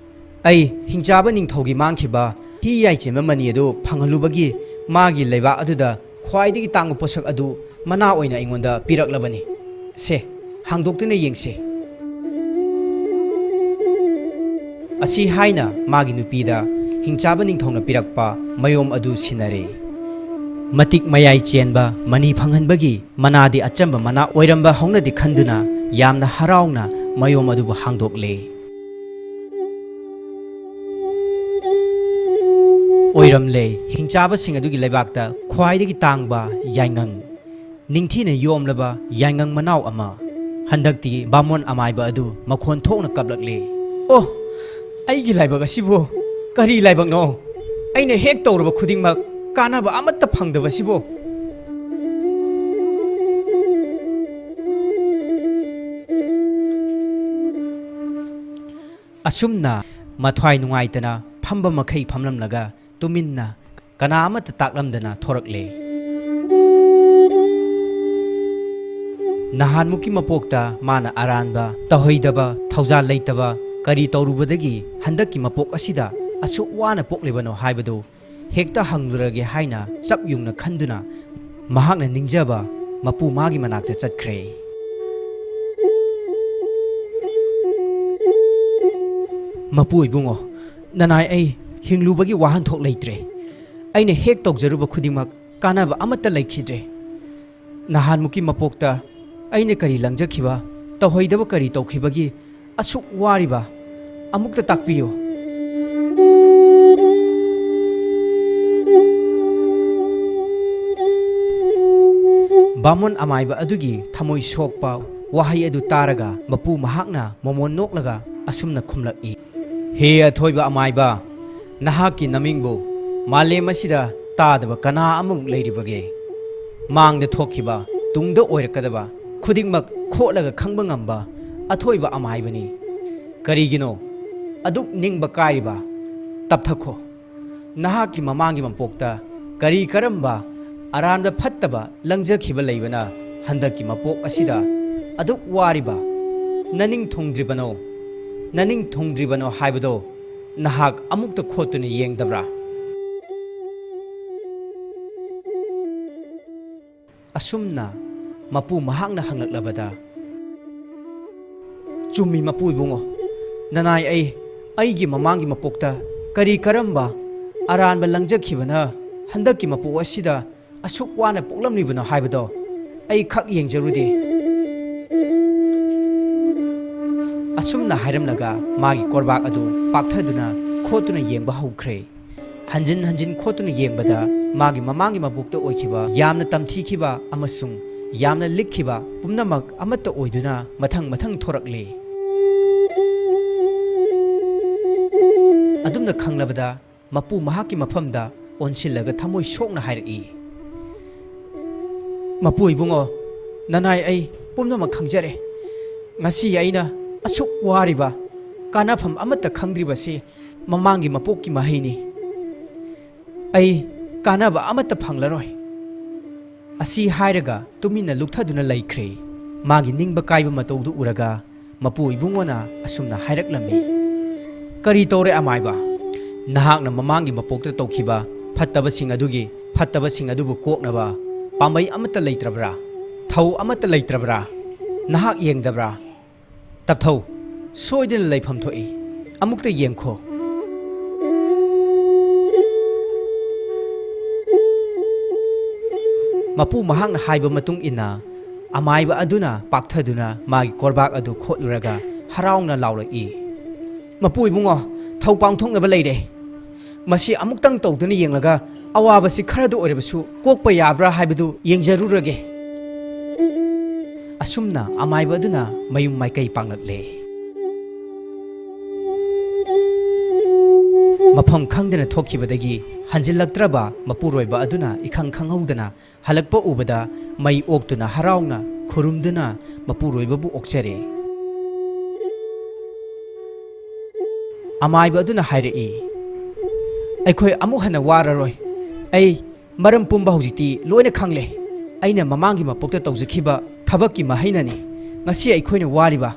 "ꯑꯩ ꯍꯤꯡꯆꯥꯕ ꯅꯤꯡꯊꯧꯒꯤ ꯃꯥꯡꯈꯤꯕ ꯍꯤ ꯌꯥꯏꯆꯦꯟꯕ ꯃꯅꯤ ꯑꯗꯨ ꯐꯪꯍꯜꯂꯨꯕꯒꯤ ꯃꯥꯒꯤ ꯂꯩꯕꯥꯛ ꯑꯗꯨꯗ ꯈ꯭ꯋꯥꯏꯗꯒꯤ ꯇꯥꯡꯕ ꯄꯣꯠꯁꯛ ꯑꯗꯨ ꯃꯅꯥ ꯑꯣꯏꯅ ꯑꯩꯉꯣꯟꯗ ꯄꯤꯔꯛꯂꯕꯅꯤ꯫ ꯁꯦ, ꯍꯥꯡꯗꯣꯛꯇꯨꯅ ꯌꯦꯡꯁꯤ"꯫ ꯑꯁꯤ ꯍꯥꯏꯅ ꯃꯥꯒꯤ ꯅꯨꯄꯤꯗ ꯍꯤꯡꯆꯥꯕ ꯅꯤꯡꯊꯧꯅ ꯄꯤꯔꯛꯄ ꯃꯌꯣꯝ ꯑꯗꯨ ꯁꯤꯟꯅꯔꯦ꯫ ꯃꯇꯤꯛ ꯃꯌꯥꯏ ꯆꯦꯟꯕ ꯃꯅꯤ ꯐꯪꯍꯟꯕꯒꯤ ꯃꯅꯥꯗꯤ ꯑꯆꯝꯕ ꯃꯅꯥ ꯑꯣꯏꯔꯝꯕ ꯍꯧꯅꯗꯦ ꯈꯟꯗꯨꯅ ꯌꯥꯝꯅ ꯍꯔꯥꯎꯅ ꯃꯌꯣꯝ ꯑꯗꯨꯕꯨ ꯍꯥꯡꯗꯣꯛꯂꯦ꯫ ꯑꯣꯏꯔꯝꯂꯦ, ꯍꯤꯡꯆꯥꯕꯁꯤꯡ ꯑꯗꯨꯒꯤ ꯂꯩꯕꯥꯛꯇ ꯈ꯭ꯋꯥꯏꯗꯒꯤ ꯇꯥꯡꯕ ꯌꯥꯏꯉꯪ꯫ ꯅꯤꯡꯊꯤꯅ ꯌꯣꯝꯂꯕ ꯌꯥꯏꯉꯪ ꯃꯅꯥꯎ ꯑꯃ꯫ ꯍꯟꯗꯛꯇꯤ ꯕꯥꯃꯣꯟ ꯑꯃꯥꯏꯕ ꯑꯗꯨ ꯃꯈꯣꯟ ꯊꯣꯛꯅ ꯀꯞꯂꯛꯂꯦ꯫ "ꯑꯣ, ꯑꯩꯒꯤ ꯂꯥꯏꯕꯛ ꯑꯁꯤꯕꯨ! ꯀꯔꯤ ꯂꯥꯏꯕꯛꯅꯣ? ꯑꯩꯅ ꯍꯦꯛ ꯇꯧꯔꯕ ꯈꯨꯗꯤꯡꯃꯛ ꯀꯥꯟꯅꯕ ꯑꯃꯠꯇ ꯐꯪꯗꯕꯁꯤꯕꯨ!" ꯑꯁꯨꯝꯅ ꯃꯊ꯭ꯋꯥꯏ ꯅꯨꯡꯉꯥꯏꯇꯅ ꯐꯝꯕ ꯃꯈꯩ ꯐꯝꯂꯝꯂꯒ ꯇꯨꯃꯤꯟꯅ ꯀꯅꯥ ꯑꯃꯠꯇ ꯇꯥꯛꯂꯝꯗꯅ ꯊꯣꯔꯛꯂꯦ꯫ ꯅꯍꯥꯟꯃꯨꯛꯀꯤ ꯃꯄꯣꯛꯇ ꯃꯥꯅ ꯑꯔꯥꯟꯕ, ꯇꯧꯍꯩꯗꯕ, ꯊꯧꯖꯥꯜ ꯂꯩꯇꯕ ꯀꯔꯤ ꯇꯧꯔꯨꯕꯗꯒꯤ ꯍꯟꯗꯛꯀꯤ ꯃꯄꯣꯛ ꯑꯁꯤꯗ ꯑꯁꯨꯛ ꯋꯥꯅ ꯄꯣꯛꯂꯤꯕꯅꯣ ꯍꯥꯏꯕꯗꯨ ꯍꯦꯛꯇ ꯍꯪꯂꯨꯔꯒꯦ ꯍꯥꯏꯅ ꯆꯞ ꯌꯨꯡꯅ ꯈꯟꯗꯨꯅ ꯃꯍꯥꯛꯅ ꯅꯤꯡꯖꯕ ꯃꯄꯨ ꯃꯥꯒꯤ ꯃꯅꯥꯛꯇ ꯆꯠꯈ꯭ꯔꯦ꯫ "ꯃꯄꯨ ꯏꯕꯨꯡꯉꯣ, ꯅꯅꯥꯏ ꯑꯩ ꯍꯤꯡꯂꯨꯕꯒꯤ ꯋꯥꯍꯟꯊꯣꯛ ꯂꯩꯇ꯭ꯔꯦ꯫ ꯑꯩꯅ ꯍꯦꯛ ꯇꯧꯖꯔꯨꯕ ꯈꯨꯗꯤꯡꯃꯛ ꯀꯥꯟꯅꯕ ꯑꯃꯠꯇ ꯂꯩꯈꯤꯗ꯭ꯔꯦ꯫ ꯅꯍꯥꯟꯃꯨꯛꯀꯤ ꯃꯄꯣꯛꯇ ꯑꯩꯅ ꯀꯔꯤ ꯂꯪꯖꯈꯤꯕ, ꯇꯧꯍꯩꯗꯕ ꯀꯔꯤ ꯇꯧꯈꯤꯕꯒꯤ ꯑꯁꯨꯛ ꯋꯥꯔꯤꯕ? ꯑꯃꯨꯛꯇ ꯇꯥꯛꯄꯤꯌꯨ꯫" ꯕꯥꯃꯣꯟ ꯑꯃꯥꯏꯕ ꯑꯗꯨꯒꯤ ꯊꯃꯣꯏ ꯁꯣꯛꯄ ꯋꯥꯍꯩ ꯑꯗꯨ ꯇꯥꯔꯒ ꯃꯄꯨ ꯃꯍꯥꯛꯅ ꯃꯣꯃꯣꯟ ꯅꯣꯛꯂꯒ ꯑꯁꯨꯝꯅ ꯈꯨꯝꯂꯛꯏ, "ꯍꯦ ꯑꯊꯣꯏꯕ ꯑꯃꯥꯏꯕ, ꯅꯍꯥꯛꯀꯤ ꯅꯃꯤꯡꯕꯨ ꯃꯥꯂꯦꯝ ꯑꯁꯤꯗ ꯇꯥꯗꯕ ꯀꯅꯥ ꯑꯃꯃꯨꯛ ꯂꯩꯔꯤꯕꯒꯦ? ꯃꯥꯡꯗ ꯊꯣꯛꯈꯤꯕ, ꯇꯨꯡꯗ ꯑꯣꯏꯔꯛꯀꯗꯕ ꯈꯨꯗꯤꯡꯃꯛ ꯈꯣꯠꯂꯒ ꯈꯪꯕ ꯉꯝꯕ ꯑꯊꯣꯏꯕ ꯑꯃꯥꯏꯕꯅꯤ꯫ ꯀꯔꯤꯒꯤꯅꯣ ꯑꯗꯨꯛ ꯅꯤꯡꯕ ꯀꯥꯏꯔꯤꯕ? ꯇꯞꯊꯈꯣ꯫ ꯅꯍꯥꯛꯀꯤ ꯃꯃꯥꯡꯒꯤ ꯃꯄꯣꯛꯇ ꯀꯔꯤ ꯀꯔꯝꯕ ꯑꯔꯥꯟꯕ ꯐꯠꯇꯕ ꯂꯪꯖꯈꯤꯕ ꯂꯩꯕꯅ ꯍꯟꯗꯛꯀꯤ ꯃꯄꯣꯛ ꯑꯁꯤꯗ ꯑꯗꯨꯛ ꯋꯥꯔꯤꯕ? ꯅꯅꯤꯡ ꯊꯨꯡꯗ꯭ꯔꯤꯕꯅꯣ? ꯅꯅꯤꯡ ꯊꯨꯡꯗ꯭ꯔꯤꯕꯅꯣ ꯍꯥꯏꯕꯗꯣ ꯅꯍꯥꯛ ꯑꯃꯨꯛꯇ ꯈꯣꯠꯇꯨꯅ ꯌꯦꯡꯗꯕ꯭ꯔꯥ?" ꯑꯁꯨꯝꯅ ꯃꯄꯨ ꯃꯍꯥꯛꯅ ꯍꯪꯂꯛꯂꯕꯗ, "ꯆꯨꯝꯃꯤ ꯃꯄꯨ ꯏꯕꯨꯡꯉꯣ, ꯅꯅꯥꯏ ꯑꯩ ꯑꯩꯒꯤ ꯃꯃꯥꯡꯒꯤ ꯃꯄꯣꯛꯇ ꯀꯔꯤ ꯀꯔꯝꯕ ꯑꯔꯥꯟꯕ ꯂꯪꯖꯈꯤꯕꯅ ꯍꯟꯗꯛꯀꯤ ꯃꯄꯣꯛ ꯑꯁꯤꯗ ꯑꯁꯨꯛ ꯋꯥꯅ ꯄꯣꯛꯂꯝꯂꯤꯕꯅꯣ ꯍꯥꯏꯕꯗꯣ ꯑꯩ ꯈꯛ ꯌꯦꯡꯖꯔꯨꯗꯦ꯫" ꯑꯁꯨꯝꯅ ꯍꯥꯏꯔꯝꯂꯒ ꯃꯥꯒꯤ ꯀꯣꯔꯕꯥꯛ ꯑꯗꯨ ꯄꯥꯛꯊꯗꯨꯅ ꯈꯣꯠꯇꯨꯅ ꯌꯦꯡꯕ ꯍꯧꯈ꯭ꯔꯦ꯫ ꯍꯟꯖꯤꯟ ꯍꯟꯖꯤꯟ ꯈꯣꯠꯇꯨꯅ ꯌꯦꯡꯕꯗ ꯃꯥꯒꯤ ꯃꯃꯥꯡꯒꯤ ꯃꯄꯣꯛꯇ ꯑꯣꯏꯈꯤꯕ ꯌꯥꯝꯅ ꯇꯝꯊꯤꯈꯤꯕ ꯑꯃꯁꯨꯡ ꯌꯥꯝꯅ ꯂꯤꯛꯈꯤꯕ ꯄꯨꯝꯅꯃꯛ ꯑꯃꯠꯇ ꯑꯣꯏꯗꯨꯅ ꯃꯊꯪ ꯃꯊꯪ ꯊꯣꯔꯛꯂꯦ꯫ ꯑꯗꯨꯝꯅ ꯈꯪꯂꯕꯗ ꯃꯄꯨ ꯃꯍꯥꯛꯀꯤ ꯃꯐꯝꯗ ꯑꯣꯟꯁꯤꯜꯂꯒ ꯊꯃꯣꯏ ꯁꯣꯛꯅ ꯍꯥꯏꯔꯛꯏ, "ꯃꯄꯨ ꯏꯕꯨꯡꯉꯣ, ꯅꯅꯥꯏ ꯑꯩ ꯄꯨꯝꯅꯃꯛ ꯈꯪꯖꯔꯦ꯫ ꯉꯁꯤ ꯑꯩꯅ ꯑꯁꯨꯛ ꯋꯥꯔꯤꯕ, ꯀꯥꯟꯅꯐꯝ ꯑꯃꯠꯇ ꯈꯪꯗ꯭ꯔꯤꯕꯁꯤ ꯃꯃꯥꯡꯒꯤ ꯃꯄꯣꯛꯀꯤ ꯃꯍꯩꯅꯤ꯫ ꯑꯩ ꯀꯥꯟꯅꯕ ꯑꯃꯠꯇ ꯐꯪꯂꯔꯣꯏ꯫ ꯑꯁꯤ ꯍꯥꯏꯔꯒ ꯇꯨꯃꯤꯟꯅ ꯂꯨꯞꯊꯗꯨꯅ ꯂꯩꯈ꯭ꯔꯦ꯫ ꯃꯥꯒꯤ ꯅꯤꯡꯕ ꯀꯥꯏꯕ ꯃꯇꯧꯗꯨ ꯎꯔꯒ ꯃꯄꯨ ꯏꯕꯨꯡꯉꯣꯅ ꯑꯁꯨꯝꯅ ꯍꯥꯏꯔꯛꯂꯝꯃꯤ, "ꯀꯔꯤ ꯇꯧꯔꯦ ꯑꯃꯥꯏꯕ? ꯅꯍꯥꯛꯅ ꯃꯃꯥꯡꯒꯤ ꯃꯄꯣꯛꯇ ꯇꯧꯈꯤꯕ ꯐꯠꯇꯕꯁꯤꯡ ꯑꯗꯨꯒꯤ ꯐꯠꯇꯕꯁꯤꯡ ꯑꯗꯨꯕꯨ ꯀꯣꯛꯅꯕ ꯄꯥꯝꯕꯩ ꯑꯃꯠꯇ ꯂꯩꯇ꯭ꯔꯕ꯭ꯔꯥ? ꯊꯧ ꯑꯃꯠꯇ ꯂꯩꯇ꯭ꯔꯕ꯭ꯔꯥ? ꯅꯍꯥꯛ ꯌꯦꯡꯗꯕ꯭ꯔꯥ? ꯇꯞꯊꯧ, ꯁꯣꯏꯗꯅ ꯂꯩꯐꯝ ꯊꯣꯛꯏ꯫ ꯑꯃꯨꯛꯇ ꯌꯦꯡꯈꯣ꯫" ꯃꯄꯨ ꯃꯍꯥꯛꯅ ꯍꯥꯏꯕ ꯃꯇꯨꯡ ꯏꯟꯅ ꯑꯃꯥꯏꯕ ꯑꯗꯨꯅ ꯄꯥꯛꯊꯗꯨꯅ ꯃꯥꯒꯤ ꯀꯣꯔꯕꯥꯛ ꯑꯗꯨ ꯈꯣꯠꯂꯨꯔꯒ ꯍꯔꯥꯎꯅ ꯂꯥꯎꯔꯛꯏ, "ꯃꯄꯨ ꯏꯕꯨꯡꯉꯣ, ꯊꯧ ꯄꯥꯡꯊꯣꯛꯅꯕ ꯂꯩꯔꯦ꯫ ꯃꯁꯤ ꯑꯃꯨꯛꯇꯪ ꯇꯧꯗꯨꯅ ꯌꯦꯡꯂꯒ ꯑꯋꯥꯕꯁꯤ ꯈꯔꯗ ꯑꯣꯏꯔꯕꯁꯨ ꯀꯣꯛꯄ ꯌꯥꯕ꯭ꯔꯥ ꯍꯥꯏꯕꯗꯨ ꯌꯦꯡꯖꯔꯨꯔꯒꯦ꯫" ꯑꯁꯨꯝꯅ ꯑꯃꯥꯏꯕ ꯑꯗꯨꯅ ꯃꯌꯨꯝ ꯃꯥꯏꯀꯩ ꯄꯥꯡꯂꯛꯂꯦ꯫ ꯃꯐꯝ ꯈꯪꯗꯅ ꯊꯣꯛꯈꯤꯕꯗꯒꯤ ꯍꯟꯖꯤꯜꯂꯛꯇ꯭ꯔꯕ ꯃꯄꯨꯔꯣꯏꯕ ꯑꯗꯨꯅ ꯏꯈꯪ ꯈꯪꯍꯧꯗꯅ ꯍꯜꯂꯛꯄ ꯎꯕꯗ ꯃꯩ ꯑꯣꯛꯇꯨꯅ ꯍꯔꯥꯎꯅ ꯈꯨꯔꯨꯝꯗꯨꯅ ꯃꯄꯨꯔꯣꯏꯕꯕꯨ ꯑꯣꯛꯆꯔꯦ꯫ ꯑꯃꯥꯏꯕ ꯑꯗꯨꯅ ꯍꯥꯏꯔꯛꯏ, "ꯑꯩꯈꯣꯏ ꯑꯃꯨꯛ ꯍꯟꯅ ꯋꯥꯔꯔꯣꯏ꯫ ꯑꯩ ꯃꯔꯝ ꯄꯨꯝꯕ ꯍꯧꯖꯤꯛꯇꯤ ꯂꯣꯏꯅ ꯈꯪꯂꯦ꯫ ꯑꯩꯅ ꯃꯃꯥꯡꯒꯤ ꯃꯄꯣꯛꯇ ꯇꯧꯖꯈꯤꯕ ꯊꯕꯛꯀꯤ ꯃꯍꯩꯅꯅꯤ ꯉꯁꯤ ꯑꯩꯈꯣꯏꯅ ꯋꯥꯔꯤꯕ꯫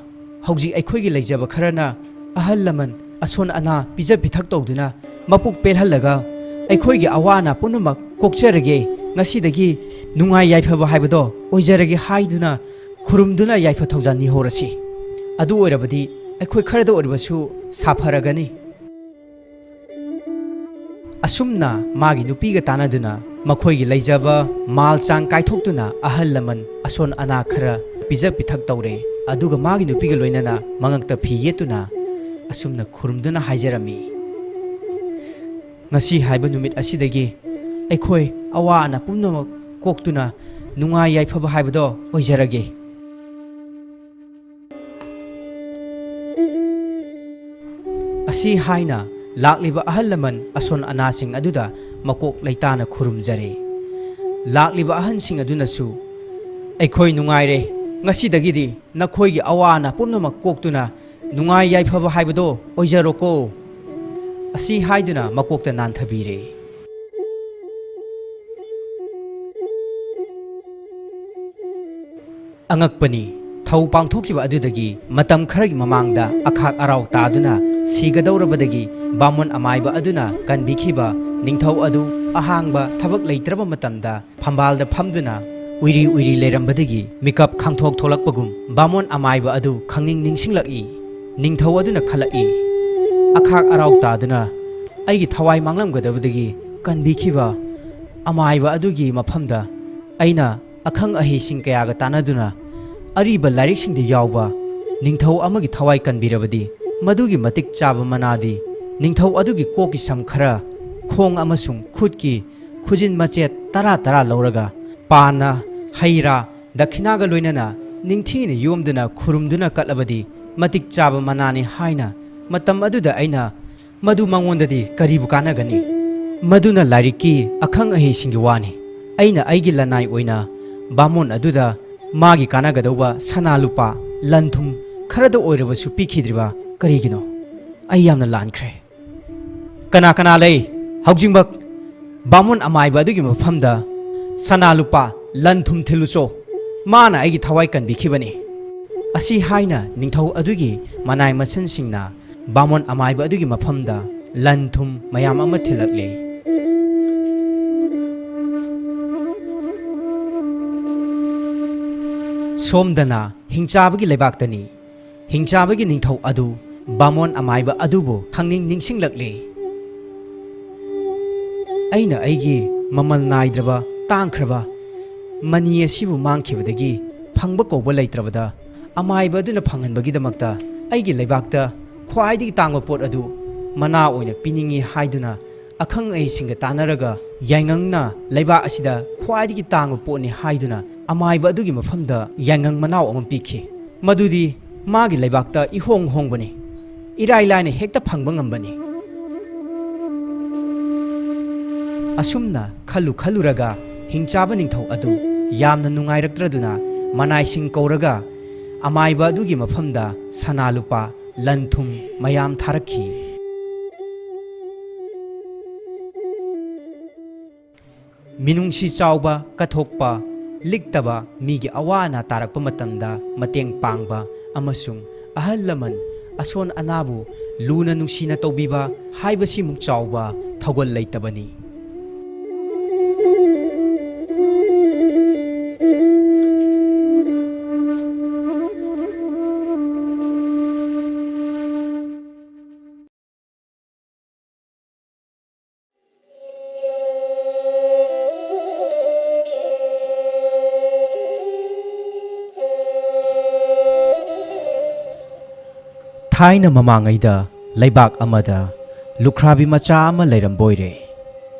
ꯍꯧꯖꯤꯛ ꯑꯩꯈꯣꯏꯒꯤ ꯂꯩꯖꯕ ꯈꯔꯅ ꯑꯍꯜ ꯂꯃꯟ ꯑꯁꯣꯟ ꯑꯅꯥ ꯄꯤꯖ ꯄꯤꯊꯛ ꯇꯧꯗꯨꯅ ꯃꯄꯨꯛ ꯄꯦꯜꯍꯜꯂꯒ ꯑꯩꯈꯣꯏꯒꯤ ꯑꯋꯥ ꯑꯅꯥ ꯄꯨꯝꯅꯃꯛ ꯀꯣꯛꯆꯔꯒꯦ, ꯉꯁꯤꯗꯒꯤ ꯅꯨꯡꯉꯥꯏ ꯌꯥꯏꯐꯕ ꯍꯥꯏꯕꯗꯣ ꯑꯣꯏꯖꯔꯒꯦ" ꯍꯥꯏꯗꯨꯅ ꯈꯨꯔꯨꯝꯗꯨꯅ ꯌꯥꯏꯐ ꯊꯧꯖꯥꯜ ꯅꯤꯍꯧꯔꯁꯤ꯫ ꯑꯗꯨ ꯑꯣꯏꯔꯕꯗꯤ ꯑꯩꯈꯣꯏ ꯈꯔꯗ ꯑꯣꯏꯔꯕꯁꯨ ꯁꯥꯐꯔꯒꯅꯤ꯫ ꯑꯁꯨꯝꯅ ꯃꯥꯒꯤ ꯅꯨꯄꯤꯒ ꯇꯥꯟꯅꯗꯨꯅ ꯃꯈꯣꯏꯒꯤ ꯂꯩꯖꯕ ꯃꯥꯜ ꯆꯥꯡ ꯀꯥꯏꯊꯣꯛꯇꯨꯅ ꯑꯍꯜ ꯂꯃꯟ ꯑꯁꯣꯟ ꯑꯅꯥ ꯈꯔ ꯄꯤꯖ ꯄꯤꯊꯛ ꯇꯧꯔꯦ꯫ ꯑꯗꯨꯒ ꯃꯥꯒꯤ ꯅꯨꯄꯤꯒ ꯂꯣꯏꯅꯅ ꯃꯉꯛꯇ ꯐꯤ ꯌꯦꯠꯇꯨꯅ ꯑꯁꯨꯝꯅ ꯈꯨꯔꯨꯝꯗꯨꯅ ꯍꯥꯏꯖꯔꯝꯃꯤ, "ꯉꯁꯤ ꯍꯥꯏꯕ ꯅꯨꯃꯤꯠ ꯑꯁꯤꯗꯒꯤ ꯑꯩꯈꯣꯏ ꯑꯋꯥ ꯑꯅꯥ ꯄꯨꯝꯅꯃꯛ ꯀꯣꯛꯇꯨꯅ ꯅꯨꯡꯉꯥꯏ ꯌꯥꯏꯐꯕ ꯍꯥꯏꯕꯗꯣ ꯑꯣꯏꯖꯔꯒꯦ꯫" ꯑꯁꯤ ꯍꯥꯏꯅ ꯂꯥꯛꯂꯤꯕ ꯑꯍꯜ ꯂꯃꯟ ꯑꯁꯣꯟ ꯑꯅꯥꯁꯤꯡ ꯑꯗꯨꯗ ꯃꯀꯣꯛ ꯂꯩꯇꯥꯅ ꯈꯨꯔꯨꯝꯖꯔꯦ꯫ ꯂꯥꯛꯂꯤꯕ ꯑꯍꯟꯁꯤꯡ ꯑꯗꯨꯅꯁꯨ, "ꯑꯩꯈꯣꯏ ꯅꯨꯡꯉꯥꯏꯔꯦ, ꯉꯁꯤꯗꯒꯤꯗꯤ ꯅꯈꯣꯏꯒꯤ ꯑꯋꯥ ꯑꯅꯥ ꯄꯨꯝꯅꯃꯛ ꯀꯣꯛꯇꯨꯅ ꯅꯨꯡꯉꯥꯏ ꯌꯥꯏꯐꯕ ꯍꯥꯏꯕꯗꯣ ꯑꯣꯏꯖꯔꯣꯀꯣ꯫ ꯑꯁꯤ ꯍꯥꯏꯗꯨꯅ ꯃꯀꯣꯛꯇ ꯅꯥꯟꯊꯕꯤꯔꯦ꯫ ꯑꯉꯛꯄꯅꯤ, ꯊꯧ ꯄꯥꯡꯊꯣꯛꯈꯤꯕ ꯑꯗꯨꯗꯒꯤ ꯃꯇꯝ ꯈꯔꯒꯤ ꯃꯃꯥꯡꯗ ꯑꯈꯥꯛ ꯑꯔꯥꯎ ꯇꯥꯗꯨꯅ ꯁꯤꯒꯗꯧꯔꯕꯗꯒꯤ ꯕꯥꯃꯣꯟ ꯑꯃꯥꯏꯕ ꯑꯗꯨꯅ ꯀꯟꯕꯤꯈꯤꯕ ꯅꯤꯡꯊꯧ ꯑꯗꯨ ꯑꯍꯥꯡꯕ ꯊꯕꯛ ꯂꯩꯇ꯭ꯔꯕ ꯃꯇꯝꯗ ꯐꯝꯕꯥꯜꯗ ꯐꯝꯗꯨꯅ ꯎꯏꯔꯤ ꯎꯏꯔꯤ ꯂꯩꯔꯝꯕꯗꯒꯤ ꯃꯤꯀꯞ ꯈꯪꯊꯣꯛ ꯊꯣꯛꯂꯛꯄꯒꯨꯝ ꯕꯥꯃꯣꯟ ꯑꯃꯥꯏꯕ ꯑꯗꯨ ꯈꯪꯅꯤꯡ ꯅꯤꯡꯁꯤꯡꯂꯛꯏ꯫ ꯅꯤꯡꯊꯧ ꯑꯗꯨꯅ ꯈꯜꯂꯛꯏ, "ꯑꯈꯥꯛ ꯑꯔꯥꯎ ꯇꯥꯗꯨꯅ ꯑꯩꯒꯤ ꯊꯋꯥꯏ ꯃꯥꯡꯂꯝꯒꯗꯕꯗꯒꯤ ꯀꯟꯕꯤꯈꯤꯕ ꯑꯃꯥꯏꯕ ꯑꯗꯨꯒꯤ ꯃꯐꯝꯗ ꯑꯩꯅ ꯑꯈꯪ ꯑꯍꯩꯁꯤꯡ ꯀꯌꯥꯒ ꯇꯥꯟꯅꯗꯨꯅ ꯑꯔꯤꯕ ꯂꯥꯏꯔꯤꯛꯁꯤꯡꯗ ꯌꯥꯎꯕ ꯅꯤꯡꯊꯧ ꯑꯃꯒꯤ ꯊꯋꯥꯏ ꯀꯟꯕꯤꯔꯕꯗꯤ ꯃꯗꯨꯒꯤ ꯃꯇꯤꯛ ꯆꯥꯕ ꯃꯅꯥꯗꯤ ꯅꯤꯡꯊꯧ ꯑꯗꯨꯒꯤ ꯀꯣꯛꯀꯤ ꯁꯝ ꯈꯔ ꯈꯣꯡ ꯑꯃꯁꯨꯡ ꯈꯨꯠꯀꯤ ꯈꯨꯖꯤꯟ ꯃꯆꯦꯠ ꯇꯔꯥ ꯇꯔꯥ ꯂꯧꯔꯒ ꯄꯥꯟꯅ ꯍꯩ ꯔꯥ ꯗꯈꯤꯅꯥꯒ ꯂꯣꯏꯅꯅ ꯅꯤꯡꯊꯤꯅ ꯌꯣꯝꯗꯨꯅ ꯈꯨꯔꯨꯝꯗꯨꯅ ꯀꯠꯂꯕꯗꯤ ꯃꯇꯤꯛ ꯆꯥꯕ ꯃꯅꯥꯅꯤ ꯍꯥꯏꯅ ꯃꯇꯝ ꯑꯗꯨꯗ ꯑꯩꯅ ꯃꯗꯨ ꯃꯉꯣꯟꯗꯗꯤ ꯀꯔꯤꯕꯨ ꯀꯥꯟꯅꯒꯅꯤ? ꯃꯗꯨꯅ ꯂꯥꯏꯔꯤꯛꯀꯤ ꯑꯈꯪ ꯑꯍꯩꯁꯤꯡꯒꯤ ꯋꯥꯅꯤ꯫ ꯑꯩꯅ ꯑꯩꯒꯤ ꯂꯅꯥꯏ ꯑꯣꯏꯅ ꯕꯥꯃꯣꯟ ꯑꯗꯨꯗ ꯃꯥꯒꯤ ꯀꯥꯟꯅꯒꯗꯧꯕ ꯁꯅꯥ ꯂꯨꯄꯥ, ꯂꯟ ꯊꯨꯝ ꯈꯔꯗ ꯑꯣꯏꯔꯕꯁꯨ ꯄꯤꯈꯤꯗ꯭ꯔꯤꯕ ꯀꯔꯤꯒꯤꯅꯣ? ꯑꯩ ꯌꯥꯝꯅ ꯂꯥꯟꯈ꯭ꯔꯦ꯫ ꯀꯅꯥ ꯀꯅꯥ ꯂꯩ? ꯍꯧꯖꯤꯛꯃꯛ ꯕꯥꯃꯣꯟ ꯑꯃꯥꯏꯕ ꯑꯗꯨꯒꯤ ꯃꯐꯝꯗ ꯁꯅꯥ ꯂꯨꯄꯥ, ꯂꯟ ꯊꯨꯝ ꯊꯤꯜꯂꯨꯆꯣ꯫ ꯃꯥꯅ ꯑꯩꯒꯤ ꯊꯋꯥꯏ ꯀꯟꯕꯤꯈꯤꯕꯅꯤ꯫ ꯑꯁꯤ ꯍꯥꯏꯅ ꯅꯤꯡꯊꯧ ꯑꯗꯨꯒꯤ ꯃꯅꯥꯏ ꯃꯁꯟꯁꯤꯡꯅ ꯕꯥꯃꯣꯟ ꯑꯃꯥꯏꯕ ꯑꯗꯨꯒꯤ ꯃꯐꯝꯗ ꯂꯟ ꯊꯨꯝ ꯃꯌꯥꯝ ꯑꯃ ꯊꯤꯜꯂꯛꯂꯦ꯫ ꯁꯣꯝꯗꯅ ꯍꯤꯡꯆꯥꯕꯒꯤ ꯂꯩꯕꯥꯛꯇꯅꯤ꯫ ꯍꯤꯡꯆꯥꯕꯒꯤ ꯅꯤꯡꯊꯧ ꯑꯗꯨ ꯕꯥꯃꯣꯟ ꯑꯃꯥꯏꯕ ꯑꯗꯨꯕꯨ ꯈꯪꯅꯤꯡ ꯅꯤꯡꯁꯤꯡꯂꯛꯂꯦ꯫ ꯑꯩꯅ ꯑꯩꯒꯤ ꯃꯃꯜ ꯅꯥꯏꯗ꯭ꯔꯕ ꯇꯥꯡꯈ꯭ꯔꯕ ꯃꯅꯤ ꯑꯁꯤꯕꯨ ꯃꯥꯡꯈꯤꯕꯗꯒꯤ ꯐꯪꯕ ꯀꯧꯕ ꯂꯩꯇ꯭ꯔꯕꯗ ꯑꯃꯥꯏꯕ ꯑꯗꯨꯅ ꯐꯪꯍꯟꯕꯒꯤꯗꯃꯛꯇ ꯑꯩꯒꯤ ꯂꯩꯕꯥꯛꯇ ꯈ꯭ꯋꯥꯏꯗꯒꯤ ꯇꯥꯡꯕ ꯄꯣꯠ ꯑꯗꯨ ꯃꯅꯥ ꯑꯣꯏꯅ ꯄꯤꯅꯤꯡꯏ ꯍꯥꯏꯗꯨꯅ ꯑꯈꯪ ꯑꯍꯩꯁꯤꯡꯒ ꯇꯥꯟꯅꯔꯒ ꯌꯥꯏꯉꯪꯅ ꯂꯩꯕꯥꯛ ꯑꯁꯤꯗ ꯈ꯭ꯋꯥꯏꯗꯒꯤ ꯇꯥꯡꯕ ꯄꯣꯠꯅꯤ ꯍꯥꯏꯗꯨꯅ ꯑꯃꯥꯏꯕ ꯑꯗꯨꯒꯤ ꯃꯐꯝꯗ ꯌꯥꯏꯉꯪ ꯃꯅꯥꯎ ꯑꯃ ꯄꯤꯈꯤ꯫ ꯃꯗꯨꯗꯤ ꯃꯥꯒꯤ ꯂꯩꯕꯥꯛꯇ ꯏꯍꯣꯡ ꯍꯣꯡꯕꯅꯤ, ꯏꯔꯥꯏ ꯂꯥꯏꯅ ꯍꯦꯛꯇ ꯐꯪꯕ ꯉꯝꯕꯅꯤ꯫ ꯑꯁꯨꯝꯅ ꯈꯜꯂꯨ ꯈꯜꯂꯨꯔꯒ ꯍꯤꯡꯆꯥꯕ ꯅꯤꯡꯊꯧ ꯑꯗꯨ ꯌꯥꯝꯅ ꯅꯨꯡꯉꯥꯏꯔꯛꯇ꯭ꯔꯗꯨꯅ ꯃꯅꯥꯏꯁꯤꯡ ꯀꯧꯔꯒ ꯑꯃꯥꯏꯕ ꯑꯗꯨꯒꯤ ꯃꯐꯝꯗ ꯁꯅꯥ ꯂꯨꯄꯥ ꯂꯟ ꯊꯨꯝ ꯃꯌꯥꯝ ꯊꯥꯔꯛꯈꯤ꯫ ꯃꯤꯅꯨꯡꯁꯤ ꯆꯥꯎꯕ, ꯀꯠꯊꯣꯛꯄ, ꯂꯤꯛꯇꯕ, ꯃꯤꯒꯤ ꯑꯋꯥ ꯑꯅꯥ ꯇꯥꯔꯛꯄ ꯃꯇꯝꯗ ꯃꯇꯦꯡ ꯄꯥꯡꯕ ꯑꯃꯁꯨꯡ ꯑꯍꯜ ꯂꯃꯟ, ꯑꯁꯣꯟ ꯑꯅꯥꯕꯨ ꯂꯨꯅ ꯅꯨꯡꯁꯤꯅ ꯇꯧꯕꯤꯕ ꯍꯥꯏꯕꯁꯤꯃꯨꯛ ꯆꯥꯎꯕ ꯊꯧꯒꯜ ꯂꯩꯇꯕꯅꯤ꯫ ꯊꯥꯏꯅ ꯃꯃꯥꯡꯉꯩꯗ ꯂꯩꯕꯥꯛ ꯑꯃꯗ ꯂꯨꯈ꯭ꯔꯥꯕꯤ ꯃꯆꯥ ꯑꯃ ꯂꯩꯔꯝꯕꯣꯏꯔꯦ꯫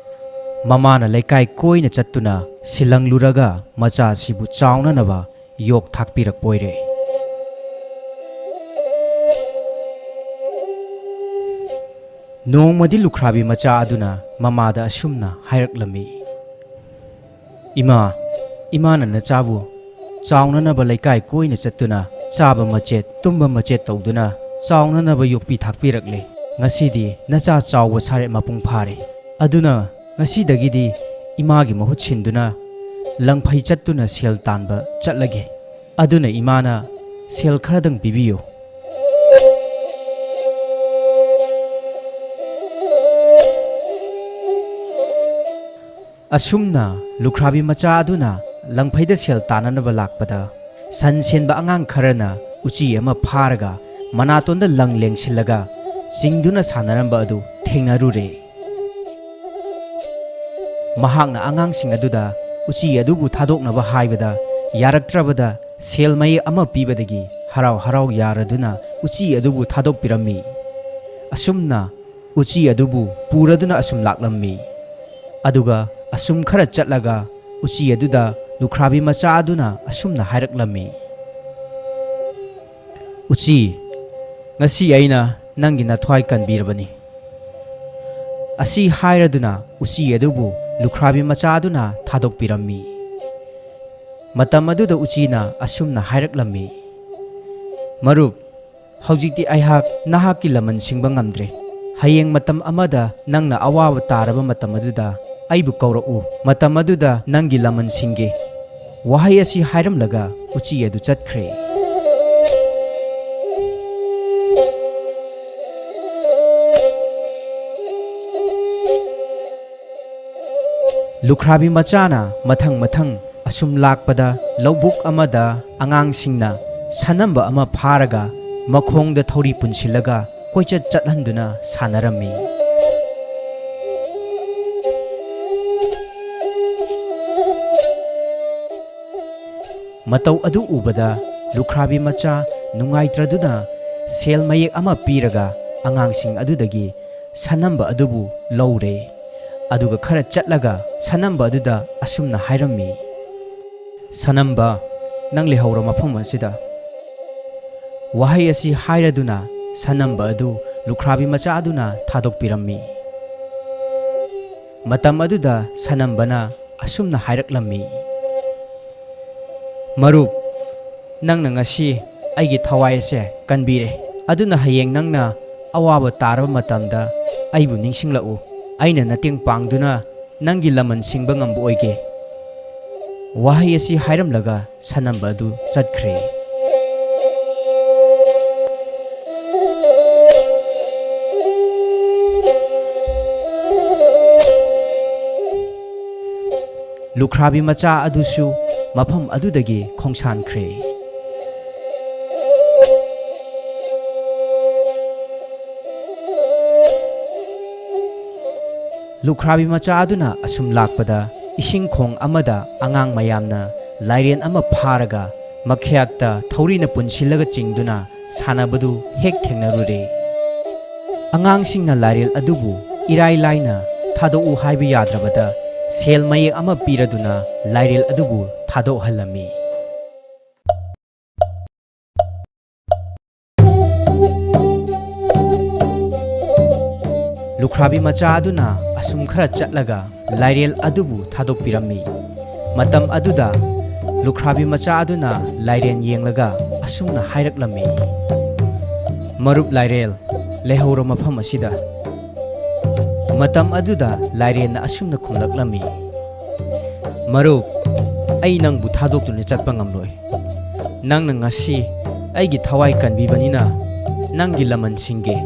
ꯃꯃꯥꯅ ꯂꯩꯀꯥꯏ ꯀꯣꯏꯅ ꯆꯠꯇꯨꯅ ꯁꯤꯜꯂꯪꯂꯨꯔꯒ ꯃꯆꯥꯁꯤꯕꯨ ꯆꯥꯎꯅꯅꯕ ꯌꯣꯛ ꯊꯥꯛꯄꯤꯔꯛꯄꯣꯏꯔꯦ꯫ ꯅꯣꯡꯃꯗꯤ ꯂꯨꯈ꯭ꯔꯥꯕꯤ ꯃꯆꯥ ꯑꯗꯨꯅ ꯃꯃꯥꯗ ꯑꯁꯨꯝꯅ ꯍꯥꯏꯔꯛꯂꯝꯃꯤ, "ꯏꯃꯥ, ꯏꯃꯥꯅ ꯅꯆꯥꯕꯨ ꯆꯥꯎꯅꯅꯕ ꯂꯩꯀꯥꯏ ꯀꯣꯏꯅ ꯆꯠꯇꯨꯅ ꯆꯥꯕ ꯃꯆꯦꯠ, ꯇꯨꯝꯕ ꯃꯆꯦꯠ ꯇꯧꯗꯨꯅ ꯆꯥꯎꯅꯅꯕ ꯌꯣꯛꯄꯤ ꯊꯥꯛꯄꯤꯔꯛꯂꯦ꯫ ꯉꯁꯤꯗꯤ ꯅꯆꯥ ꯆꯥꯎꯕ ꯁꯥꯔꯦ ꯃꯄꯨꯡ ꯐꯥꯔꯦ꯫ ꯑꯗꯨꯅ ꯉꯁꯤꯗꯒꯤꯗꯤ ꯏꯃꯥꯒꯤ ꯃꯍꯨꯠ ꯁꯤꯟꯗꯨꯅ ꯂꯪꯐꯩ ꯆꯠꯇꯨꯅ ꯁꯦꯜ ꯇꯥꯟꯕ ꯆꯠꯂꯒꯦ꯫ ꯑꯗꯨꯅ ꯏꯃꯥꯅ ꯁꯦꯜ ꯈꯔꯗꯪ ꯄꯤꯕꯤꯌꯨ"꯫ ꯑꯁꯨꯝꯅ ꯂꯨꯈ꯭ꯔꯥꯕꯤ ꯃꯆꯥ ꯑꯗꯨꯅ ꯂꯪꯐꯩꯗ ꯁꯦꯜ ꯇꯥꯟꯅꯅꯕ ꯂꯥꯛꯄꯗ, ꯁꯟ ꯁꯦꯟꯕ ꯑꯉꯥꯡ ꯈꯔꯅ ꯎꯆꯤ ꯑꯃ ꯐꯥꯔꯒ ꯃꯅꯥꯇꯣꯟꯗ ꯂꯪ ꯂꯦꯡꯁꯤꯜꯂꯒ ꯆꯤꯡꯗꯨꯅ ꯁꯥꯟꯅꯔꯝꯕ ꯑꯗꯨ ꯊꯦꯡꯅꯔꯨꯔꯦ꯫ ꯃꯍꯥꯛꯅ ꯑꯉꯥꯡꯁꯤꯡ ꯑꯗꯨꯗ ꯎꯆꯤ ꯑꯗꯨꯕꯨ ꯊꯥꯗꯣꯛꯅꯕ ꯍꯥꯏꯕꯗ ꯌꯥꯔꯛꯇ꯭ꯔꯕꯗ, ꯁꯦꯜ ꯃꯌꯦꯛ ꯑꯃ ꯄꯤꯕꯗꯒꯤ ꯍꯔꯥꯎ ꯍꯔꯥꯎ ꯌꯥꯔꯗꯨꯅ ꯎꯆꯤ ꯑꯗꯨꯕꯨ ꯊꯥꯗꯣꯛꯄꯤꯔꯝꯃꯤ꯫ ꯑꯁꯨꯝꯅ ꯎꯆꯤ ꯑꯗꯨꯕꯨ ꯄꯨꯔꯗꯨꯅ ꯑꯁꯨꯝ ꯂꯥꯛꯂꯝꯃꯤ꯫ ꯑꯗꯨꯒ ꯑꯁꯨꯝ ꯈꯔ ꯆꯠꯂꯒ ꯎꯆꯤ ꯑꯗꯨꯗ ꯂꯨꯈ꯭ꯔꯥꯕꯤ ꯃꯆꯥ ꯑꯗꯨꯅ ꯑꯁꯨꯝꯅ ꯍꯥꯏꯔꯛꯂꯝꯃꯤ, "ꯎꯆꯤ, ꯉꯁꯤ ꯑꯩꯅ ꯅꯪꯒꯤ ꯅꯊ꯭ꯋꯥꯏ ꯀꯟꯕꯤꯔꯕꯅꯤ"꯫ ꯑꯁꯤ ꯍꯥꯏꯔꯗꯨꯅ ꯎꯆꯤ ꯑꯗꯨꯕꯨ ꯂꯨꯈ꯭ꯔꯥꯕꯤ ꯃꯆꯥ ꯑꯗꯨꯅ ꯊꯥꯗꯣꯛꯄꯤꯔꯝꯃꯤ꯫ ꯃꯇꯝ ꯑꯗꯨꯗ ꯎꯆꯤꯅ ꯑꯁꯨꯝꯅ ꯍꯥꯏꯔꯛꯂꯝꯃꯤ, "ꯃꯔꯨꯞ, ꯍꯧꯖꯤꯛꯇꯤ ꯑꯩꯍꯥꯛ ꯅꯍꯥꯛꯀꯤ ꯂꯃꯟ ꯁꯤꯡꯕ ꯉꯝꯗ꯭ꯔꯦ꯫ ꯍꯌꯦꯡ ꯃꯇꯝ ꯑꯃꯗ ꯅꯪꯅ ꯑꯋꯥꯕ ꯇꯥꯔꯕ ꯃꯇꯝ ꯑꯗꯨꯗ ꯑꯩꯕꯨ ꯀꯧꯔꯛꯎ꯫ ꯃꯇꯝ ꯑꯗꯨꯗ ꯅꯪꯒꯤ ꯂꯃꯟ ꯁꯤꯡꯒꯦ꯫" ꯋꯥꯍꯩ ꯑꯁꯤ ꯍꯥꯏꯔꯝꯂꯒ ꯎꯆꯤ ꯑꯗꯨ ꯆꯠꯈ꯭ꯔꯦ꯫ ꯂꯨꯈ꯭ꯔꯥꯕꯤ ꯃꯆꯥꯅ ꯃꯊꯪ ꯃꯊꯪ ꯑꯁꯨꯝ ꯂꯥꯛꯄꯗ, ꯂꯧꯕꯨꯛ ꯑꯃꯗ ꯑꯉꯥꯡꯁꯤꯡꯅ ꯁꯅꯝꯕ ꯑꯃ ꯐꯥꯔꯒ ꯃꯈꯣꯡꯗ ꯊꯧꯔꯤ ꯄꯨꯟꯁꯤꯜꯂꯒ ꯀꯣꯏꯆꯠ ꯆꯠꯍꯟꯗꯨꯅ ꯁꯥꯟꯅꯔꯝꯃꯤ꯫ ꯃꯇꯧ ꯑꯗꯨ ꯎꯕꯗ ꯂꯨꯈ꯭ꯔꯥꯕꯤ ꯃꯆꯥ ꯅꯨꯡꯉꯥꯏꯇ꯭ꯔꯗꯨꯅ ꯁꯦꯜ ꯃꯌꯦꯛ ꯑꯃ ꯄꯤꯔꯒ ꯑꯉꯥꯡꯁꯤꯡ ꯑꯗꯨꯗꯒꯤ ꯁꯅꯝꯕ ꯑꯗꯨꯕꯨ ꯂꯧꯔꯦ꯫ ꯑꯗꯨꯒ ꯈꯔ ꯆꯠꯂꯒ ꯁꯅꯝꯕ ꯑꯗꯨꯗ ꯑꯁꯨꯝꯅ ꯍꯥꯏꯔꯝꯃꯤ, "ꯁꯅꯝꯕ, ꯅꯪ ꯂꯩꯍꯧꯔꯣ ꯃꯐꯝ ꯑꯁꯤꯗ꯫" ꯋꯥꯍꯩ ꯑꯁꯤ ꯍꯥꯏꯔꯗꯨꯅ ꯁꯅꯝꯕ ꯑꯗꯨ ꯂꯨꯈ꯭ꯔꯥꯕꯤ ꯃꯆꯥ ꯑꯗꯨꯅ ꯊꯥꯗꯣꯛꯄꯤꯔꯝꯃꯤ꯫ ꯃꯇꯝ ꯑꯗꯨꯗ ꯁꯅꯝꯕꯅ ꯑꯁꯨꯝꯅ ꯍꯥꯏꯔꯛꯂꯝꯃꯤ, "ꯃꯔꯨꯞ, ꯅꯪꯅ ꯉꯁꯤ ꯑꯩꯒꯤ ꯊꯋꯥꯏ ꯑꯁꯦ ꯀꯟꯕꯤꯔꯦ꯫ ꯑꯗꯨꯅ ꯍꯌꯦꯡ ꯅꯪꯅ ꯑꯋꯥꯕ ꯇꯥꯔꯕ ꯃꯇꯝꯗ ꯑꯩꯕꯨ ꯅꯤꯡꯁꯤꯡꯂꯛꯎ꯫ ꯑꯩꯅ ꯃꯇꯦꯡ ꯄꯥꯡꯗꯨꯅ ꯅꯪꯒꯤ ꯂꯃꯟ ꯁꯤꯡꯕ ꯉꯝꯕ ꯑꯣꯏꯒꯦ꯫" ꯋꯥꯍꯩ ꯑꯁꯤ ꯍꯥꯏꯔꯝꯂꯒ ꯁꯅꯝꯕ ꯑꯗꯨ ꯆꯠꯈ꯭ꯔꯦ꯫ ꯂꯨꯈ꯭ꯔꯥꯕꯤ ꯃꯆꯥ ꯑꯗꯨꯁꯨ ꯃꯐꯝ ꯑꯗꯨꯗꯒꯤ ꯈꯣꯡꯁꯥꯟꯈ꯭ꯔꯦ꯫ ꯂꯨꯈ꯭ꯔꯥꯕꯤ ꯃꯆꯥ ꯑꯗꯨꯅ ꯑꯁꯨꯝ ꯂꯥꯛꯄꯗ, ꯏꯁꯤꯡ ꯈꯣꯡ ꯑꯃꯗ ꯑꯉꯥꯡ ꯃꯌꯥꯝꯅ ꯂꯥꯏꯔꯦꯟ ꯑꯃ ꯐꯥꯔꯒ ꯃꯈꯌꯥꯛꯇ ꯊꯧꯔꯤꯅ ꯄꯨꯟꯁꯤꯜꯂꯒ ꯆꯤꯡꯗꯨꯅ ꯁꯥꯟꯅꯕꯗꯨ ꯍꯦꯛ ꯊꯦꯡꯅꯔꯨꯔꯦ꯫ ꯑꯉꯥꯡꯁꯤꯡꯅ ꯂꯥꯏꯔꯦꯜ ꯑꯗꯨꯕꯨ ꯏꯔꯥꯏ ꯂꯥꯏꯅ ꯊꯥꯗꯣꯛꯎ ꯍꯥꯏꯕ ꯌꯥꯗ꯭ꯔꯕꯗ, ꯁꯦꯜ ꯃꯌꯦꯛ ꯑꯃ ꯄꯤꯔꯗꯨꯅ ꯂꯥꯏꯔꯦꯜ ꯑꯗꯨꯕꯨ ꯊꯥꯗꯣꯛꯍꯜꯂꯝꯃꯤ꯫ ꯂꯨꯈ꯭ꯔꯥꯕꯤ ꯃꯆꯥ ꯑꯗꯨꯅ ꯑꯁꯨꯝ ꯈꯔ ꯆꯠꯂꯒ ꯂꯥꯏꯔꯦꯜ ꯑꯗꯨꯕꯨ ꯊꯥꯗꯣꯛꯄꯤꯔꯝꯃꯤ꯫ ꯃꯇꯝ ꯑꯗꯨꯗ ꯂꯨꯈ꯭ꯔꯥꯕꯤ ꯃꯆꯥ ꯑꯗꯨꯅ ꯂꯥꯏꯔꯦꯟ ꯌꯦꯡꯂꯒ ꯑꯁꯨꯝꯅ ꯍꯥꯏꯔꯛꯂꯝꯃꯤ, ꯃꯔꯨꯞ ꯂꯥꯏꯔꯦꯜ, ꯂꯩꯍꯧꯔꯣ ꯃꯐꯝ ꯑꯁꯤꯗ꯫ ꯃꯇꯝ ꯑꯗꯨꯗ ꯂꯥꯏꯔꯦꯟꯅ ꯑꯁꯨꯝꯅ ꯈꯨꯝꯂꯛꯂꯝꯃꯤ, "ꯃꯔꯨꯞ, ꯑꯩ ꯅꯪꯕꯨ ꯊꯥꯗꯣꯛꯇꯨꯅ ꯆꯠꯄ ꯉꯝꯂꯣꯏ꯫ ꯅꯪꯅ ꯉꯁꯤ ꯑꯩꯒꯤ ꯊꯋꯥꯏ ꯀꯟꯕꯤꯕꯅꯤꯅ ꯅꯪꯒꯤ ꯂꯃꯟꯁꯤꯡꯒꯤ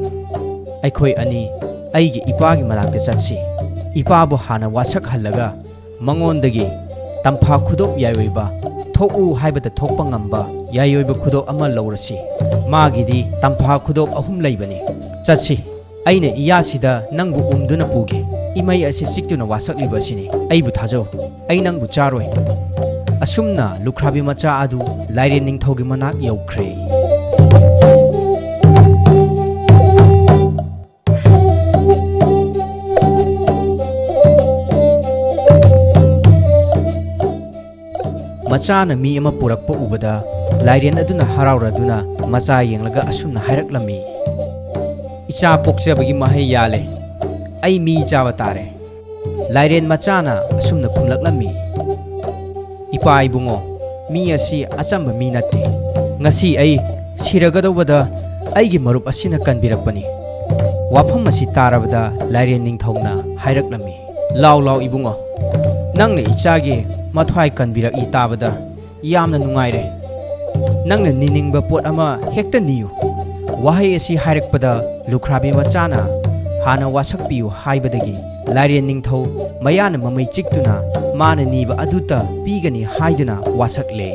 ꯑꯩꯈꯣꯏ ꯑꯅꯤ ꯑꯩꯒꯤ ꯏꯄꯥꯒꯤ ꯃꯅꯥꯛꯇ ꯆꯠꯁꯤ꯫ ꯏꯄꯥꯕꯨ ꯍꯥꯟꯅ ꯋꯥꯁꯛꯍꯜꯂꯒ ꯃꯉꯣꯟꯗꯒꯤ ꯇꯝꯐꯥ ꯈꯨꯗꯣꯞ ꯌꯥꯏꯑꯣꯏꯕ, ꯊꯣꯛꯎ ꯍꯥꯏꯕꯗ ꯊꯣꯛꯄ ꯉꯝꯕ ꯌꯥꯏꯑꯣꯏꯕ ꯈꯨꯗꯣꯞ ꯑꯃ ꯂꯧꯔꯁꯤ꯫ ꯃꯥꯒꯤꯗꯤ ꯇꯝꯐꯥ ꯈꯨꯗꯣꯞ ꯑꯍꯨꯝ ꯂꯩꯕꯅꯤ꯫ ꯆꯠꯁꯤ꯫ ꯑꯩꯅ ꯏꯌꯥꯁꯤꯗ ꯅꯪꯕꯨ ꯎꯝꯗꯨꯅ ꯄꯨꯒꯦ꯫ ꯏꯃꯩ ꯑꯁꯤ ꯆꯤꯛꯇꯨꯅ ꯋꯥꯁꯛꯂꯤꯕ ꯑꯁꯤꯅꯤ꯫ ꯑꯩꯕꯨ ꯊꯥꯖꯧ꯫ ꯑꯩ ꯅꯪꯕꯨ ꯆꯥꯔꯣꯏ꯫" ꯑꯁꯨꯝꯅ ꯂꯨꯈ꯭ꯔꯥꯕꯤ ꯃꯆꯥ ꯑꯗꯨ ꯂꯥꯏꯔꯦꯟ ꯅꯤꯡꯊꯧꯒꯤ ꯃꯅꯥꯛ ꯌꯧꯈ꯭ꯔꯦ꯫ ꯃꯆꯥꯅ ꯃꯤ ꯑꯃ ꯄꯨꯔꯛꯄ ꯎꯕꯗ, ꯂꯥꯏꯔꯦꯟ ꯑꯗꯨꯅ ꯍꯔꯥꯎꯔꯗꯨꯅ ꯃꯆꯥ ꯌꯦꯡꯂꯒ ꯑꯁꯨꯝꯅ ꯍꯥꯏꯔꯛꯂꯝꯃꯤ, "ꯏꯆꯥ ꯄꯣꯛꯆꯕꯒꯤ ꯃꯍꯩ ꯌꯥꯜꯂꯦ꯫ ꯑꯩ ꯃꯤ ꯆꯥꯕ ꯇꯥꯔꯦ꯫" ꯂꯥꯏꯔꯦꯟ ꯃꯆꯥꯅ ꯑꯁꯨꯝꯅ ꯈꯨꯝꯂꯛꯂꯝꯃꯤ, "ꯏꯄꯥ ꯏꯕꯨꯡꯉꯣ, ꯃꯤ ꯑꯁꯤ ꯑꯆꯝꯕ ꯃꯤ ꯅꯠꯇꯦ꯫ ꯉꯁꯤ ꯑꯩ ꯁꯤꯔꯒꯗꯧꯕꯗ ꯑꯩꯒꯤ ꯃꯔꯨꯞ ꯑꯁꯤꯅ ꯀꯟꯕꯤꯔꯛꯄꯅꯤ꯫" ꯋꯥꯐꯝ ꯑꯁꯤ ꯇꯥꯔꯕꯗ ꯂꯥꯏꯔꯦꯟ ꯅꯤꯡꯊꯧꯅ ꯍꯥꯏꯔꯛꯂꯝꯃꯤ, "ꯂꯥꯎ ꯂꯥꯎ ꯏꯕꯨꯡꯉꯣ, ꯅꯪꯅ ꯏꯆꯥꯒꯤ ꯃꯊ꯭ꯋꯥꯏ ꯀꯟꯕꯤꯔꯛꯏ ꯇꯥꯕꯗ ꯌꯥꯝꯅ ꯅꯨꯡꯉꯥꯏꯔꯦ꯫ ꯅꯪꯅ ꯅꯤꯅꯤꯡꯕ ꯄꯣꯠ ꯑꯃ ꯍꯦꯛꯇ ꯅꯤꯌꯨ꯫" ꯋꯥꯍꯩ ꯑꯁꯤ ꯍꯥꯏꯔꯛꯄꯗ ꯂꯨꯈ꯭ꯔꯥꯕꯤ ꯃꯆꯥꯅ ꯍꯥꯟꯅ ꯋꯥꯁꯛꯄꯤꯌꯨ ꯍꯥꯏꯕꯗꯒꯤ ꯂꯥꯏꯔꯦꯟ ꯅꯤꯡꯊꯧ ꯃꯌꯥꯅ ꯃꯃꯩ ꯆꯤꯛꯇꯨꯅ ꯃꯥꯅ ꯅꯤꯕ ꯑꯗꯨꯇ ꯄꯤꯒꯅꯤ ꯍꯥꯏꯗꯨꯅ ꯋꯥꯁꯛꯂꯦ꯫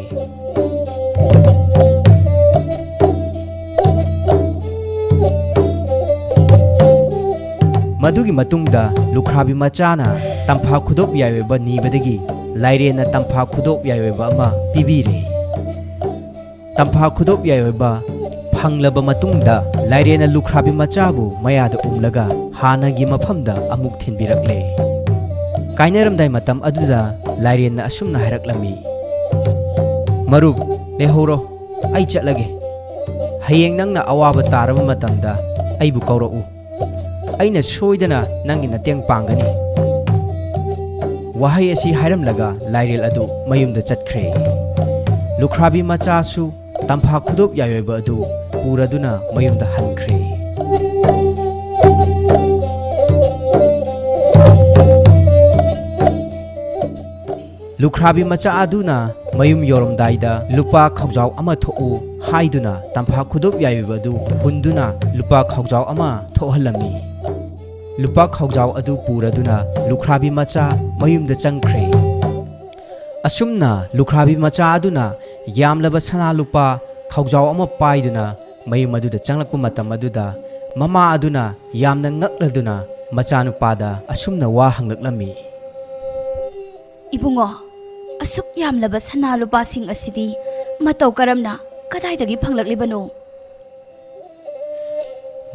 ꯃꯗꯨꯒꯤ ꯃꯇꯨꯡꯗ ꯂꯨꯈ꯭ꯔꯥꯕꯤ ꯃꯆꯥꯅ ꯇꯝꯐꯥ ꯈꯨꯗꯣꯞ ꯌꯥꯏꯑꯣꯏꯕ ꯅꯤꯕꯗꯒꯤ ꯂꯥꯏꯔꯦꯟꯅ ꯇꯝꯐꯥ ꯈꯨꯗꯣꯞ ꯌꯥꯏꯑꯣꯏꯕ ꯑꯃ ꯄꯤꯕꯤꯔꯦ꯫ ꯇꯝꯐꯥ ꯈꯨꯗꯣꯞ ꯌꯥꯏꯑꯣꯏꯕ ꯐꯪꯂꯕ ꯃꯇꯨꯡꯗ ꯂꯥꯏꯔꯦꯟꯅ ꯂꯨꯈ꯭ꯔꯥꯕꯤ ꯃꯆꯥꯕꯨ ꯃꯌꯥꯗ ꯎꯝꯂꯒ ꯍꯥꯟꯅꯒꯤ ꯃꯐꯝꯗ ꯑꯃꯨꯛ ꯊꯤꯟꯕꯤꯔꯛꯂꯦ꯫ ꯀꯥꯏꯅꯔꯝꯗꯥꯏ ꯃꯇꯝ ꯑꯗꯨꯗ ꯂꯥꯏꯔꯦꯟꯅ ꯑꯁꯨꯝꯅ ꯍꯥꯏꯔꯛꯂꯝꯃꯤ, "ꯃꯔꯨꯞ, ꯂꯩꯍꯧꯔꯣ, ꯑꯩ ꯆꯠꯂꯒꯦ꯫ ꯍꯌꯦꯡ ꯅꯪꯅ ꯑꯋꯥꯕ ꯇꯥꯔꯕ ꯃꯇꯝꯗ ꯑꯩꯕꯨ ꯀꯧꯔꯛꯎ꯫ ꯑꯩꯅ ꯁꯣꯏꯗꯅ ꯅꯪꯒꯤ ꯃꯇꯦꯡ ꯄꯥꯡꯒꯅꯤ꯫" ꯋꯥꯍꯩ ꯑꯁꯤ ꯍꯥꯏꯔꯝꯂꯒ ꯂꯥꯏꯔꯦꯜ ꯑꯗꯨ ꯃꯌꯨꯝꯗ ꯆꯠꯈ꯭ꯔꯦ꯫ ꯂꯨꯈ꯭ꯔꯥꯕꯤ ꯃꯆꯥꯁꯨ ꯇꯝꯐꯥ ꯈꯨꯗꯣꯞ ꯌꯥꯏꯑꯣꯏꯕ ꯑꯗꯨ ꯄꯨꯔꯗꯨꯅ ꯃꯌꯨꯝꯗ ꯍꯟꯈ꯭ꯔꯦ꯫ ꯂꯨꯈ꯭ꯔꯥꯕꯤ ꯃꯆꯥ ꯑꯗꯨꯅ ꯃꯌꯨꯝ ꯌꯧꯔꯝꯗꯥꯏꯗ ꯂꯨꯄꯥ ꯈꯥꯎꯖꯥꯎ ꯑꯃ ꯊꯣꯛꯎ ꯍꯥꯏꯗꯨꯅ ꯇꯝꯐꯥ ꯈꯨꯗꯣꯞ ꯌꯥꯏꯕꯤꯕ ꯑꯗꯨ ꯍꯨꯟꯗꯨꯅ ꯂꯨꯄꯥ ꯈꯥꯎꯖꯥꯎ ꯑꯃ ꯊꯣꯛꯍꯜꯂꯝꯃꯤ꯫ ꯂꯨꯄꯥ ꯈꯥꯎꯖꯥꯎ ꯑꯗꯨ ꯄꯨꯔꯗꯨꯅ ꯂꯨꯈ꯭ꯔꯥꯕꯤ ꯃꯆꯥ ꯃꯌꯨꯝꯗ ꯆꯪꯈ꯭ꯔꯦ꯫ ꯑꯁꯨꯝꯅ ꯂꯨꯈ꯭ꯔꯥꯕꯤ ꯃꯆꯥ ꯑꯗꯨꯅ ꯌꯥꯝꯂꯕ ꯁꯅꯥ ꯂꯨꯄꯥ ꯈꯥꯎꯖꯥꯎ ꯑꯃ ꯄꯥꯏꯗꯨꯅ ꯃꯌꯨꯝ ꯑꯗꯨꯗ ꯆꯪꯂꯛꯄ ꯃꯇꯝ ꯑꯗꯨꯗ, ꯃꯃꯥ ꯑꯗꯨꯅ ꯌꯥꯝꯅ ꯉꯛꯂꯗꯨꯅ ꯃꯆꯥꯅꯨꯄꯥꯗ ꯑꯁꯨꯝꯅ ꯋꯥ ꯍꯪꯂꯛꯂꯝꯃꯤ꯫ "ꯏꯕꯨꯡꯉꯣ, ꯑꯁꯨꯛ ꯌꯥꯝꯂꯕ ꯁꯅꯥ ꯂꯨꯄꯥꯁꯤꯡ ꯑꯁꯤꯗꯤ ꯃꯇꯧ ꯀꯔꯝꯅ, ꯀꯗꯥꯏꯗꯒꯤ ꯐꯪꯂꯛꯂꯤꯕꯅꯣ?"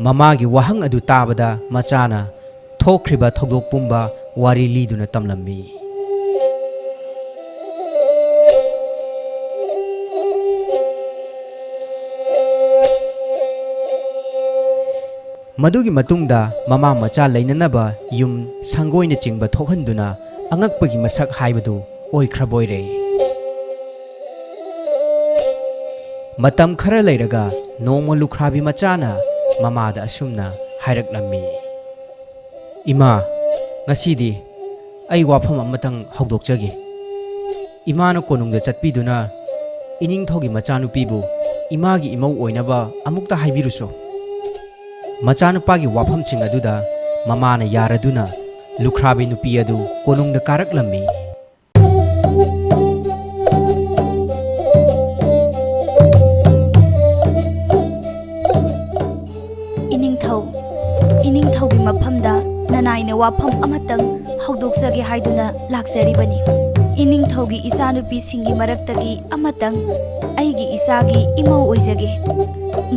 ꯃꯃꯥꯒꯤ ꯋꯥꯍꯪ ꯑꯗꯨ ꯇꯥꯕꯗ ꯃꯆꯥꯅ ꯊꯣꯛꯈ꯭ꯔꯤꯕ ꯊꯧꯗꯣꯛ ꯄꯨꯝꯕ ꯋꯥꯔꯤ ꯂꯤꯗꯨꯅ ꯇꯝꯂꯝꯃꯤ꯫ ꯃꯗꯨꯒꯤ ꯃꯇꯨꯡꯗ ꯃꯃꯥ ꯃꯆꯥ ꯂꯩꯅꯅꯕ ꯌꯨꯝ, ꯁꯪꯒꯣꯏꯅꯆꯤꯡꯕ ꯊꯣꯛꯍꯟꯗꯨꯅ ꯑꯉꯛꯄꯒꯤ ꯃꯁꯛ ꯍꯥꯏꯕꯗꯨ ꯑꯣꯏꯈ꯭ꯔꯕꯣꯏꯔꯦ꯫ ꯃꯇꯝ ꯈꯔ ꯂꯩꯔꯒ ꯅꯣꯡꯃ ꯂꯨꯈ꯭ꯔꯥꯕꯤ ꯃꯆꯥꯅ ꯃꯃꯥꯗ ꯑꯁꯨꯝꯅ ꯍꯥꯏꯔꯛꯂꯝꯃꯤ, "ꯏꯃꯥ, ꯉꯁꯤꯗꯤ ꯑꯩ ꯋꯥꯐꯝ ꯑꯃꯇꯪ ꯍꯧꯗꯣꯛꯆꯒꯦ꯫ ꯏꯃꯥꯅ ꯀꯣꯅꯨꯡꯗ ꯆꯠꯄꯤꯗꯨꯅ ꯏꯅꯤꯡꯊꯧꯒꯤ ꯃꯆꯥꯅꯨꯄꯤꯕꯨ ꯏꯃꯥꯒꯤ ꯏꯃꯧ ꯑꯣꯏꯅꯕ ꯑꯃꯨꯛꯇ ꯍꯥꯏꯕꯤꯔꯨꯁꯨ꯫" ꯃꯆꯥꯅꯨꯄꯥꯒꯤ ꯋꯥꯐꯝꯁꯤꯡ ꯑꯗꯨꯗ ꯃꯃꯥꯅ ꯌꯥꯔꯗꯨꯅ ꯂꯨꯈ꯭ꯔꯥꯕꯤ ꯅꯨꯄꯤ ꯑꯗꯨ ꯀꯣꯅꯨꯡꯗ ꯀꯥꯔꯛꯂꯝꯃꯤ꯫ "ꯏꯅꯤꯡꯊꯧ, ꯏꯅꯤꯡꯊꯧꯒꯤ ꯃꯐꯝꯗ ꯅꯅꯥꯏꯅ ꯋꯥꯐꯝ ꯑꯃꯇꯪ ꯍꯧꯗꯣꯛꯆꯒꯦ ꯍꯥꯏꯗꯨꯅ ꯂꯥꯛꯆꯔꯤꯕꯅꯤ꯫ ꯏꯅꯤꯡꯊꯧꯒꯤ ꯏꯆꯥꯅꯨꯄꯤꯁꯤꯡꯒꯤ ꯃꯔꯛꯇꯒꯤ ꯑꯃꯇꯪ ꯑꯩꯒꯤ ꯏꯆꯥꯒꯤ ꯏꯃꯧ ꯑꯣꯏꯖꯒꯦ꯫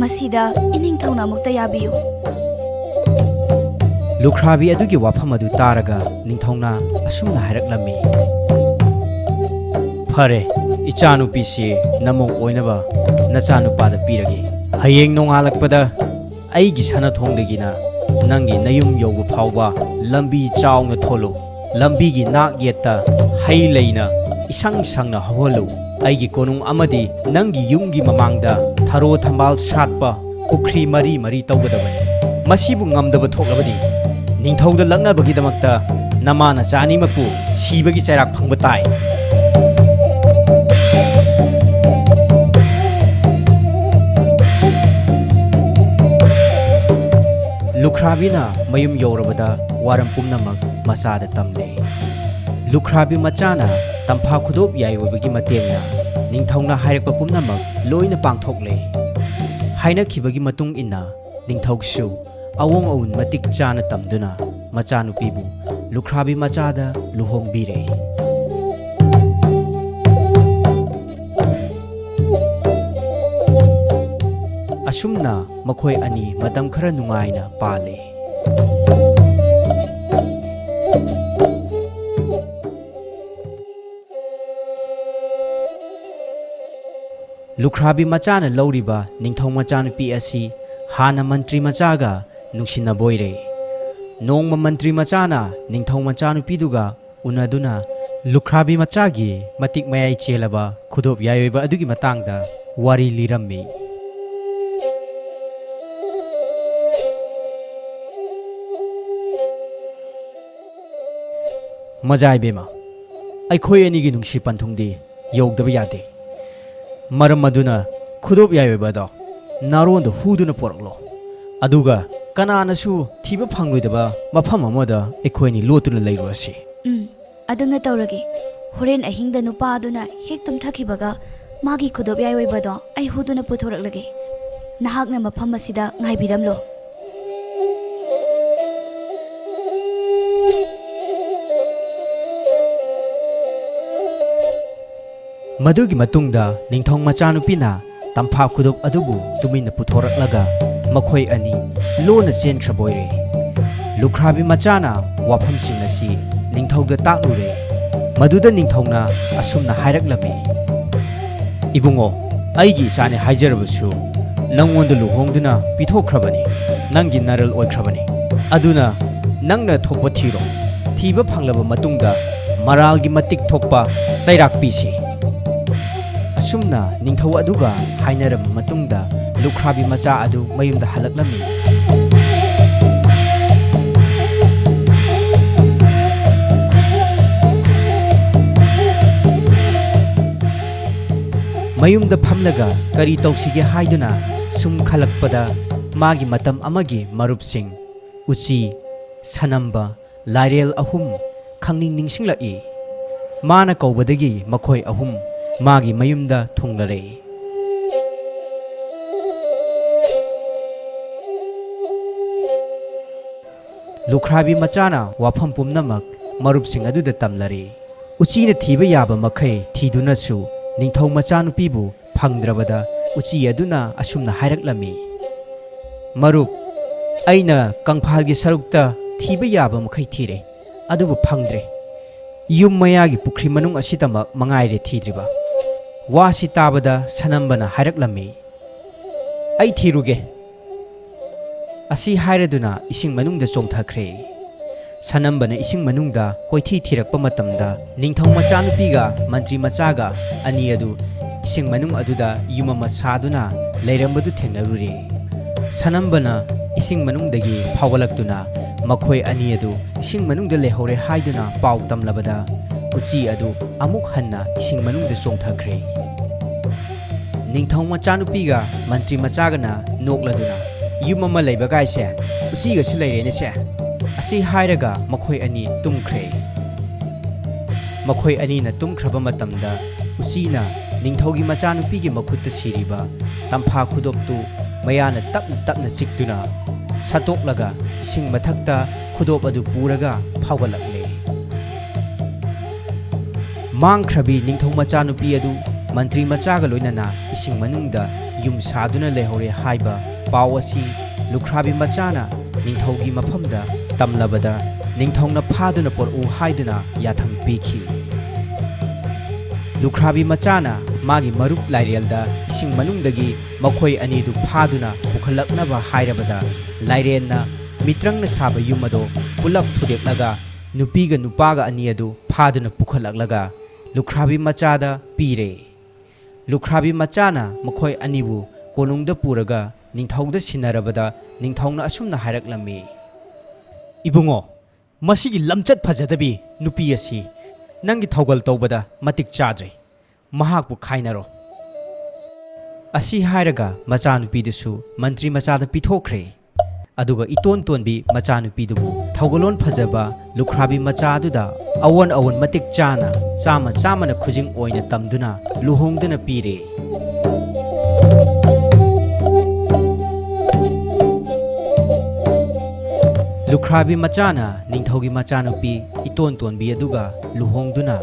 ꯃꯁꯤꯗ ꯏꯅꯤꯡꯊꯧꯅ ꯑꯃꯨꯛꯇ ꯌꯥꯕꯤꯌꯨ꯫" ꯂꯨꯈ꯭ꯔꯥꯕꯤ ꯑꯗꯨꯒꯤ ꯋꯥꯐꯝ ꯑꯗꯨ ꯇꯥꯔꯒ ꯅꯤꯡꯊꯧꯅ ꯑꯁꯨꯝꯅ ꯍꯥꯏꯔꯛꯂꯝꯃꯤ, "ꯐꯔꯦ, ꯏꯆꯥꯅꯨꯄꯤꯁꯤ ꯅꯃꯧ ꯑꯣꯏꯅꯕ ꯅꯆꯥꯅꯨꯄꯥꯗ ꯄꯤꯔꯒꯦ꯫ ꯍꯌꯦꯡ ꯅꯣꯡꯉꯥꯜꯂꯛꯄꯗ ꯑꯩꯒꯤ ꯁꯅꯥꯊꯣꯡꯗꯒꯤꯅ ꯅꯪꯒꯤ ꯅꯌꯨꯝ ꯌꯧꯕ ꯐꯥꯎꯕ ꯂꯝꯕꯤ ꯆꯥꯎꯅ ꯊꯣꯜꯂꯨ꯫ ꯂꯝꯕꯤꯒꯤ ꯅꯥꯛ ꯌꯦꯠꯇ ꯍꯩ ꯂꯩꯅ ꯏꯁꯪ ꯁꯪꯅ ꯍꯧꯍꯜꯂꯨ꯫ ꯑꯩꯒꯤ ꯀꯣꯅꯨꯡ ꯑꯃꯗꯤ ꯅꯪꯒꯤ ꯌꯨꯝꯒꯤ ꯃꯃꯥꯡꯗ ꯊꯔꯣ ꯊꯝꯕꯥꯜ ꯁꯥꯠꯄ ꯄꯨꯈ꯭ꯔꯤ ꯃꯔꯤ ꯃꯔꯤ ꯇꯧꯒꯗꯕꯅꯤ꯫ ꯃꯁꯤꯕꯨ ꯉꯝꯗꯕ ꯊꯣꯛꯂꯕꯗꯤ ꯅꯤꯡꯊꯧꯗ ꯂꯛꯅꯕꯒꯤꯗꯃꯛꯇ ꯅꯃꯥ ꯅꯆꯥ ꯑꯅꯤꯃꯛꯄꯨ ꯁꯤꯕꯒꯤ ꯆꯩꯔꯥꯛ ꯐꯪꯕ ꯇꯥꯏ꯫ ꯂꯨꯈ꯭ꯔꯥꯕꯤꯅ ꯃꯌꯨꯝ ꯌꯧꯔꯕꯗ ꯋꯥꯔꯝ ꯄꯨꯝꯅꯃꯛ ꯃꯆꯥꯗ ꯇꯝꯂꯦ꯫ ꯂꯨꯈ꯭ꯔꯥꯕꯤ ꯃꯆꯥꯅ ꯇꯝꯐꯥ ꯈꯨꯗꯣꯞ ꯌꯥꯏꯑꯣꯏꯕꯒꯤ ꯃꯇꯦꯡꯅ ꯅꯤꯡꯊꯧꯅ ꯍꯥꯏꯔꯛꯄ ꯄꯨꯝꯅꯃꯛ ꯂꯣꯏꯅ ꯄꯥꯡꯊꯣꯛꯂꯦ꯫ ꯍꯥꯏꯅꯈꯤꯕꯒꯤ ꯃꯇꯨꯡ ꯏꯟꯅ ꯅꯤꯡꯊꯧꯁꯨ ꯑꯋꯣꯡ ꯑꯋꯨꯟ ꯃꯇꯤꯛ ꯆꯥꯅ ꯇꯝꯗꯨꯅ ꯃꯆꯥꯅꯨꯄꯤꯕꯨ ꯂꯨꯈ꯭ꯔꯥꯕꯤ ꯃꯆꯥꯗ ꯂꯨꯍꯣꯡꯕꯤꯔꯦ꯫ ꯑꯁꯨꯝꯅ ꯃꯈꯣꯏ ꯑꯅꯤ ꯃꯇꯝ ꯈꯔ ꯅꯨꯡꯉꯥꯏꯅ ꯄꯥꯜꯂꯦ꯫ ꯂꯨꯈ꯭ꯔꯥꯕꯤ ꯃꯆꯥꯅ ꯂꯧꯔꯤꯕ ꯅꯤꯡꯊꯧ ꯃꯆꯥꯅꯨꯄꯤ ꯑꯁꯤ ꯍꯥꯟꯅ ꯃꯟꯇ꯭ꯔꯤ ꯃꯆꯥꯒ ꯅꯨꯡꯁꯤꯅꯕ ꯑꯣꯏꯔꯦ꯫ ꯅꯣꯡꯃ ꯃꯟꯇ꯭ꯔꯤ ꯃꯆꯥꯅ ꯅꯤꯡꯊꯧ ꯃꯆꯥꯅꯨꯄꯤꯗꯨꯒ ꯎꯅꯗꯨꯅ ꯂꯨꯈ꯭ꯔꯥꯕꯤ ꯃꯆꯥꯒꯤ ꯃꯇꯤꯛ ꯃꯌꯥꯏ ꯆꯦꯜꯂꯕ ꯈꯨꯗꯣꯞ ꯌꯥꯏꯑꯣꯏꯕ ꯑꯗꯨꯒꯤ ꯃꯇꯥꯡꯗ ꯋꯥꯔꯤ ꯂꯤꯔꯝꯃꯤ꯫ ꯃꯖꯥ ꯏꯕꯦꯝꯃ, ꯑꯩꯈꯣꯏ ꯑꯅꯤꯒꯤ ꯅꯨꯡꯁꯤ ꯄꯟꯊꯨꯡꯗꯤ ꯌꯧꯗꯕ ꯌꯥꯗꯦ꯫ ꯃꯔꯝ ꯑꯗꯨꯅ ꯈꯨꯗꯣꯞ ꯌꯥꯏꯑꯣꯏꯕ ꯑꯗꯣ ꯅꯥꯔꯣꯟꯗ ꯍꯨꯗꯨꯅ ꯄꯣꯔꯛꯂꯣ꯫ ꯑꯗꯨꯒ ꯀꯅꯥꯅꯁꯨ ꯊꯤꯕ ꯐꯪꯂꯣꯏꯗꯕ ꯃꯐꯝ ꯑꯃꯗ ꯑꯩꯈꯣꯏ ꯑꯅꯤ ꯂꯣꯠꯇꯨꯅ ꯂꯩꯔꯨꯔꯁꯤ꯫ ꯎꯝ, ꯑꯗꯨꯝꯅ ꯇꯧꯔꯒꯦ꯫ ꯍꯣꯔꯦꯟ ꯑꯍꯤꯡꯗ ꯅꯨꯄꯥ ꯑꯗꯨꯅ ꯍꯦꯛ ꯇꯨꯝꯊꯈꯤꯕꯒ ꯃꯥꯒꯤ ꯈꯨꯗꯣꯞ ꯌꯥꯏꯑꯣꯏꯕꯗꯣ ꯑꯩ ꯍꯨꯗꯨꯅ ꯄꯨꯊꯣꯔꯛꯂꯒꯦ꯫ ꯅꯍꯥꯛꯅ ꯃꯐꯝ ꯑꯁꯤꯗ ꯉꯥꯏꯕꯤꯔꯝꯂꯣ꯫ ꯃꯗꯨꯒꯤ ꯃꯇꯨꯡꯗ ꯅꯤꯡꯊꯧ ꯃꯆꯥꯅꯨꯄꯤꯅ ꯇꯝꯐꯥ ꯈꯨꯗꯣꯞ ꯑꯗꯨꯕꯨ ꯇꯨꯃꯤꯟꯅ ꯄꯨꯊꯣꯔꯛꯂꯒ ꯃꯈꯣꯏ ꯑꯅꯤ ꯂꯣꯟꯅ ꯆꯦꯟꯈ꯭ꯔꯕ ꯑꯣꯏꯔꯦ꯫ ꯂꯨꯈ꯭ꯔꯥꯕꯤ ꯃꯆꯥꯅ ꯋꯥꯐꯝꯁꯤꯡ ꯑꯁꯤ ꯅꯤꯡꯊꯧꯗ ꯇꯥꯛꯂꯨꯔꯦ꯫ ꯃꯗꯨꯗ ꯅꯤꯡꯊꯧꯅ ꯑꯁꯨꯝꯅ ꯍꯥꯏꯔꯛꯂꯝꯃꯤ, "ꯏꯕꯨꯡꯉꯣ, ꯑꯩꯒꯤ ꯏꯆꯥꯅꯤ ꯍꯥꯏꯖꯔꯕꯁꯨ ꯅꯪꯉꯣꯟꯗ ꯂꯨꯍꯣꯡꯗꯨꯅ ꯄꯤꯊꯣꯛꯈ꯭ꯔꯕꯅꯤ, ꯅꯪꯒꯤ ꯅꯔꯜ ꯑꯣꯏꯈ꯭ꯔꯕꯅꯤ꯫ ꯑꯗꯨꯅ ꯅꯪꯅ ꯊꯣꯛꯄ ꯊꯤꯔꯣ꯫ ꯊꯤꯕ ꯐꯪꯂꯕ ꯃꯇꯨꯡꯗ ꯃꯔꯥꯜꯒꯤ ꯃꯇꯤꯛ ꯊꯣꯛꯄ ꯆꯩꯔꯥꯛ ꯄꯤꯁꯤ꯫ ꯑꯁꯨꯝꯅ ꯅꯤꯡꯊꯧ ꯑꯗꯨꯒ ꯍꯥꯏꯅꯔꯕ ꯃꯇꯨꯡꯗ ꯂꯨꯈ꯭ꯔꯥꯕꯤ ꯃꯆꯥ ꯑꯗꯨ ꯃꯌꯨꯝꯗ ꯍꯜꯂꯛꯂꯝꯃꯤ꯫ ꯃꯌꯨꯝꯗ ꯐꯝꯂꯒ ꯀꯔꯤ ꯇꯧꯁꯤꯒꯦ ꯍꯥꯏꯗꯨꯅ ꯁꯨꯝ ꯈꯜꯂꯛꯄꯗ ꯃꯥꯒꯤ ꯃꯇꯝ ꯑꯃꯒꯤ ꯃꯔꯨꯞꯁꯤꯡ ꯎꯆꯤ, ꯁꯅꯝꯕ, ꯂꯥꯏꯔꯦꯜ ꯑꯍꯨꯝ ꯈꯪꯅꯤꯡ ꯅꯤꯡꯁꯤꯡꯂꯛꯏ꯫ ꯃꯥꯅ ꯀꯧꯕꯗꯒꯤ ꯃꯈꯣꯏ ꯑꯍꯨꯝ ꯃꯥꯒꯤ ꯃꯌꯨꯝꯗ ꯊꯨꯡꯂꯔꯦ꯫ ꯂꯨꯈ꯭ꯔꯥꯕꯤ ꯃꯆꯥꯅ ꯋꯥꯐꯝ ꯄꯨꯝꯅꯃꯛ ꯃꯔꯨꯞꯁꯤꯡ ꯑꯗꯨꯗ ꯇꯝꯂꯔꯦ꯫ ꯎꯆꯤꯅ ꯊꯤꯕ ꯌꯥꯕ ꯃꯈꯩ ꯊꯤꯗꯨꯅꯁꯨ ꯅꯤꯡꯊꯧ ꯃꯆꯥꯅꯨꯄꯤꯕꯨ ꯐꯪꯗ꯭ꯔꯕꯗ ꯎꯆꯤ ꯑꯗꯨꯅ ꯑꯁꯨꯝꯅ ꯍꯥꯏꯔꯛꯂꯝꯃꯤ, "ꯃꯔꯨꯞ, ꯑꯩꯅ ꯀꯪꯐꯥꯜꯒꯤ ꯁꯔꯨꯛꯇ ꯊꯤꯕ ꯌꯥꯕ ꯃꯈꯩ ꯊꯤꯔꯦ, ꯑꯗꯨꯕꯨ ꯐꯪꯗ꯭ꯔꯦ꯫ ꯌꯨꯝ ꯃꯌꯥꯒꯤ ꯄꯨꯈ꯭ꯔꯤ ꯃꯅꯨꯡ ꯑꯁꯤꯗꯃꯛ ꯃꯉꯥꯏꯔꯦ ꯊꯤꯗ꯭ꯔꯤꯕ꯫" ꯋꯥꯁꯤ ꯇꯥꯕꯗ ꯁꯅꯝꯕꯅ ꯍꯥꯏꯔꯛꯂꯝꯃꯤ, "ꯑꯩ ꯊꯤꯔꯨꯒꯦ꯫" ꯑꯁꯤ ꯍꯥꯏꯔꯗꯨꯅ ꯏꯁꯤꯡ ꯃꯅꯨꯡꯗ ꯆꯣꯡꯊꯈ꯭ꯔꯦ꯫ ꯁꯅꯝꯕꯅ ꯏꯁꯤꯡ ꯃꯅꯨꯡꯗ ꯀꯣꯏꯊꯤ ꯊꯤꯔꯛꯄ ꯃꯇꯝꯗ ꯅꯤꯡꯊꯧ ꯃꯆꯥꯅꯨꯄꯤꯒ ꯃꯟꯇ꯭ꯔꯤ ꯃꯆꯥꯒ ꯑꯅꯤ ꯑꯗꯨ ꯏꯁꯤꯡ ꯃꯅꯨꯡ ꯑꯗꯨꯗ ꯌꯨꯝ ꯑꯃ ꯁꯥꯗꯨꯅ ꯂꯩꯔꯝꯕꯗꯨ ꯊꯦꯡꯅꯔꯨꯔꯦ꯫ ꯁꯅꯝꯕꯅ ꯏꯁꯤꯡ ꯃꯅꯨꯡꯗꯒꯤ ꯐꯥꯎꯒꯠꯂꯛꯇꯨꯅ ꯃꯈꯣꯏ ꯑꯅꯤ ꯑꯗꯨ ꯏꯁꯤꯡ ꯃꯅꯨꯡꯗ ꯂꯩꯍꯧꯔꯦ ꯍꯥꯏꯗꯨꯅ ꯄꯥꯎ ꯇꯝꯂꯕꯗ ꯎꯆꯤ ꯑꯗꯨ ꯑꯃꯨꯛ ꯍꯟꯅ ꯏꯁꯤꯡ ꯃꯅꯨꯡꯗ ꯆꯣꯡꯊꯈ꯭ꯔꯦ꯫ ꯅꯤꯡꯊꯧ ꯃꯆꯥꯅꯨꯄꯤꯒ ꯃꯟꯇ꯭ꯔꯤ ꯃꯆꯥꯒꯅ ꯅꯣꯛꯂꯗꯨꯅ, "ꯌꯨꯝ ꯑꯃ ꯂꯩꯕꯒꯥꯏꯁꯦ ꯎꯆꯤꯒꯁꯨ ꯂꯩꯔꯦꯅꯦꯁꯦ꯫" ꯑꯁꯤ ꯍꯥꯏꯔꯒ ꯃꯈꯣꯏ ꯑꯅꯤ ꯇꯨꯝꯈ꯭ꯔꯦ꯫ ꯃꯈꯣꯏ ꯑꯅꯤꯅ ꯇꯨꯝꯈ꯭ꯔꯕ ꯃꯇꯝꯗ ꯎꯆꯤꯅ ꯅꯤꯡꯊꯧꯒꯤ ꯃꯆꯥꯅꯨꯄꯤꯒꯤ ꯃꯈꯨꯠꯇ ꯁꯤꯔꯤꯕ ꯇꯝꯐꯥ ꯈꯨꯗꯣꯞꯇꯨ ꯃꯌꯥꯅ ꯇꯞꯅ ꯇꯞꯅ ꯆꯤꯛꯇꯨꯅ ꯁꯠꯇꯣꯛꯂꯒ ꯏꯁꯤꯡ ꯃꯊꯛꯇ ꯈꯨꯗꯣꯞ ꯑꯗꯨ ꯄꯨꯔꯒ ꯐꯥꯎꯒꯠꯂꯛꯂꯦ꯫ ꯃꯥꯡꯈ꯭ꯔꯕꯤ ꯅꯤꯡꯊꯧ ꯃꯆꯥꯅꯨꯄꯤ ꯑꯗꯨ ꯃꯟꯇ꯭ꯔꯤ ꯃꯆꯥꯒ ꯂꯣꯏꯅꯅ ꯏꯁꯤꯡ ꯃꯅꯨꯡꯗ ꯌꯨꯝ ꯁꯥꯗꯨꯅ ꯂꯩꯍꯧꯔꯦ ꯍꯥꯏꯕ ꯄꯥꯎ ꯑꯁꯤ ꯂꯨꯈ꯭ꯔꯥꯕꯤ ꯃꯆꯥꯅ ꯅꯤꯡꯊꯧꯒꯤ ꯃꯐꯝꯗ ꯇꯝꯂꯕꯗ ꯅꯤꯡꯊꯧꯅ ꯐꯥꯗꯨꯅ ꯄꯨꯔꯛꯎ ꯍꯥꯏꯗꯨꯅ ꯌꯥꯊꯪ ꯄꯤꯈꯤ꯫ ꯂꯨꯈ꯭ꯔꯥꯕꯤ ꯃꯆꯥꯅ ꯃꯥꯒꯤ ꯃꯔꯨꯞ ꯂꯥꯏꯔꯦꯜꯗ ꯏꯁꯤꯡ ꯃꯅꯨꯡꯗꯒꯤ ꯃꯈꯣꯏ ꯑꯅꯤꯗꯨ ꯐꯥꯗꯨꯅ ꯄꯨꯈꯠꯂꯛꯅꯕ ꯍꯥꯏꯔꯕꯗ ꯂꯥꯏꯔꯦꯟꯅ ꯃꯤꯇ꯭ꯔꯪꯅ ꯁꯥꯕ ꯌꯨꯝ ꯑꯗꯨ ꯄꯨꯂꯞ ꯊꯨꯗꯦꯛꯂꯒ ꯅꯨꯄꯤꯒ ꯅꯨꯄꯥꯒ ꯑꯅꯤ ꯑꯗꯨ ꯐꯥꯗꯨꯅ ꯄꯨꯈꯠꯂꯛꯂꯒ ꯂꯨꯈ꯭ꯔꯥꯕꯤ ꯃꯆꯥꯗ ꯄꯤꯔꯦ꯫ ꯂꯨꯈ꯭ꯔꯥꯕꯤ ꯃꯆꯥꯅ ꯃꯈꯣꯏ ꯑꯅꯤꯕꯨ ꯀꯣꯅꯨꯡꯗ ꯄꯨꯔꯒ ꯅꯤꯡꯊꯧꯗ ꯁꯤꯟꯅꯔꯕꯗ ꯅꯤꯡꯊꯧꯅ ꯑꯁꯨꯝꯅ ꯍꯥꯏꯔꯛꯂꯝꯃꯤ, "ꯏꯕꯨꯡꯉꯣ, ꯃꯁꯤꯒꯤ ꯂꯝꯆꯠ ꯐꯖꯗꯕꯤ ꯅꯨꯄꯤ ꯑꯁꯤ ꯅꯪꯒꯤ ꯊꯧꯒꯜ ꯇꯧꯕꯗ ꯃꯇꯤꯛ ꯆꯥꯗ꯭ꯔꯦ꯫ ꯃꯍꯥꯛꯄꯨ ꯈꯥꯏꯅꯔꯣ꯫" ꯑꯁꯤ ꯍꯥꯏꯔꯒ ꯃꯆꯥꯅꯨꯄꯤꯗꯨꯁꯨ ꯃꯟꯇ꯭ꯔꯤ ꯃꯆꯥꯗ ꯄꯤꯊꯣꯛꯈ꯭ꯔꯦ꯫ ꯑꯗꯨꯒ ꯏꯇꯣꯟ ꯇꯣꯟꯕꯤ ꯃꯆꯥꯅꯨꯄꯤꯗꯨꯕꯨ ꯊꯧꯒꯜꯂꯣꯟ ꯐꯖꯕ ꯂꯨꯈ꯭ꯔꯥꯕꯤ ꯃꯆꯥꯗꯨꯗ ꯑꯑꯣꯟ ꯑꯑꯣꯟ ꯃꯇꯤꯛ ꯆꯥꯅ ꯆꯥꯝꯃ ꯆꯥꯝꯃꯅ ꯈꯨꯖꯤꯡ ꯑꯣꯏꯅ ꯇꯝꯗꯨꯅ ꯂꯨꯍꯣꯡꯗꯨꯅ ꯄꯤꯔꯦ꯫ ꯂꯨꯈ꯭ꯔꯥꯕꯤ ꯃꯆꯥꯅ ꯅꯤꯡꯊꯧꯒꯤ ꯃꯆꯥꯅꯨꯄꯤ ꯏꯇꯣꯟ ꯇꯣꯟꯕꯤ ꯑꯗꯨꯒ ꯂꯨꯍꯣꯡꯗꯨꯅ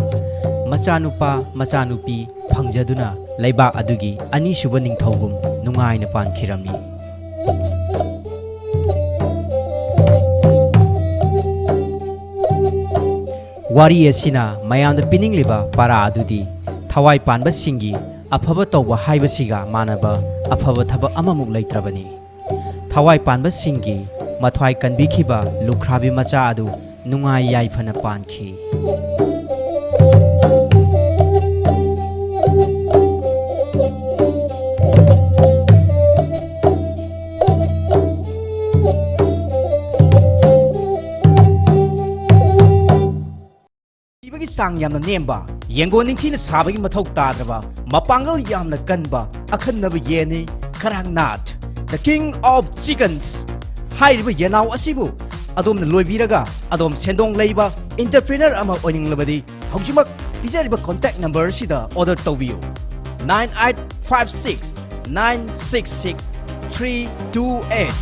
ꯃꯆꯥꯅꯨꯄꯥ ꯃꯆꯥꯅꯨꯄꯤ ꯐꯪꯖꯗꯨꯅ ꯂꯩꯕꯥꯛ ꯑꯗꯨꯒꯤ ꯑꯅꯤꯁꯨꯕ ꯅꯤꯡꯊꯧꯒꯨꯝ ꯅꯨꯡꯉꯥꯏꯅ ꯄꯥꯟꯈꯤꯔꯝꯃꯤ꯫ ꯋꯥꯔꯤ ꯑꯁꯤꯅ ꯃꯌꯥꯝꯗ ꯄꯤꯅꯤꯡꯂꯤꯕ ꯄꯥꯔꯥ ꯑꯗꯨꯗꯤ ꯊꯋꯥꯏ ꯄꯥꯟꯕꯁꯤꯡꯒꯤ ꯑꯐꯕ ꯇꯧꯕ ꯍꯥꯏꯕꯁꯤꯒ ꯃꯥꯟꯅꯕ ꯑꯐꯕ ꯊꯕꯛ ꯑꯃꯃꯨꯛ ꯂꯩꯇ꯭ꯔꯕꯅꯤ꯫ ꯊꯋꯥꯏ ꯄꯥꯟꯕꯁꯤꯡꯒꯤ ꯃꯊ꯭ꯋꯥꯏ ꯀꯟꯕꯤꯈꯤꯕ ꯂꯨꯈ꯭ꯔꯥꯕꯤ ꯃꯆꯥ ꯑꯗꯨ ꯅꯨꯡꯉꯥꯏ ꯌꯥꯏꯐꯅ ꯄꯥꯟꯈꯤ꯫ ꯏꯕꯒꯤ ꯆꯥꯡ ꯌꯥꯝꯅ ꯅꯦꯝꯕ, ꯌꯦꯡꯒꯣꯟ ꯅꯤꯡꯊꯤꯅ ꯁꯥꯕꯒꯤ ꯃꯊꯧ ꯇꯥꯗ꯭ꯔꯕ, ꯃꯄꯥꯡꯒꯜ ꯌꯥꯝꯅ ꯀꯟꯕ ꯑꯈꯟꯅꯕ ꯌꯦꯟꯅꯤ ꯀꯔꯥꯡꯅꯥꯊ, the king of chickens꯫ ꯍꯥꯏꯔꯤꯕ ꯌꯦꯟꯅꯥꯎ ꯑꯁꯤꯕꯨ ꯑꯗꯣꯝꯅ ꯂꯣꯏꯕꯤꯔꯒ ꯑꯗꯣꯝ ꯁꯦꯟꯗꯣꯡ ꯂꯩꯕ entrepreneur ꯑꯃ ꯑꯣꯏꯅꯤꯡꯂꯕꯗꯤ ꯍꯧꯖꯤꯛꯃꯛ ꯄꯤꯖꯔꯤꯕ contact number ꯑꯁꯤꯗ order ꯇꯧꯕꯤꯌꯨ, nine eight five six nine six six three two eight꯫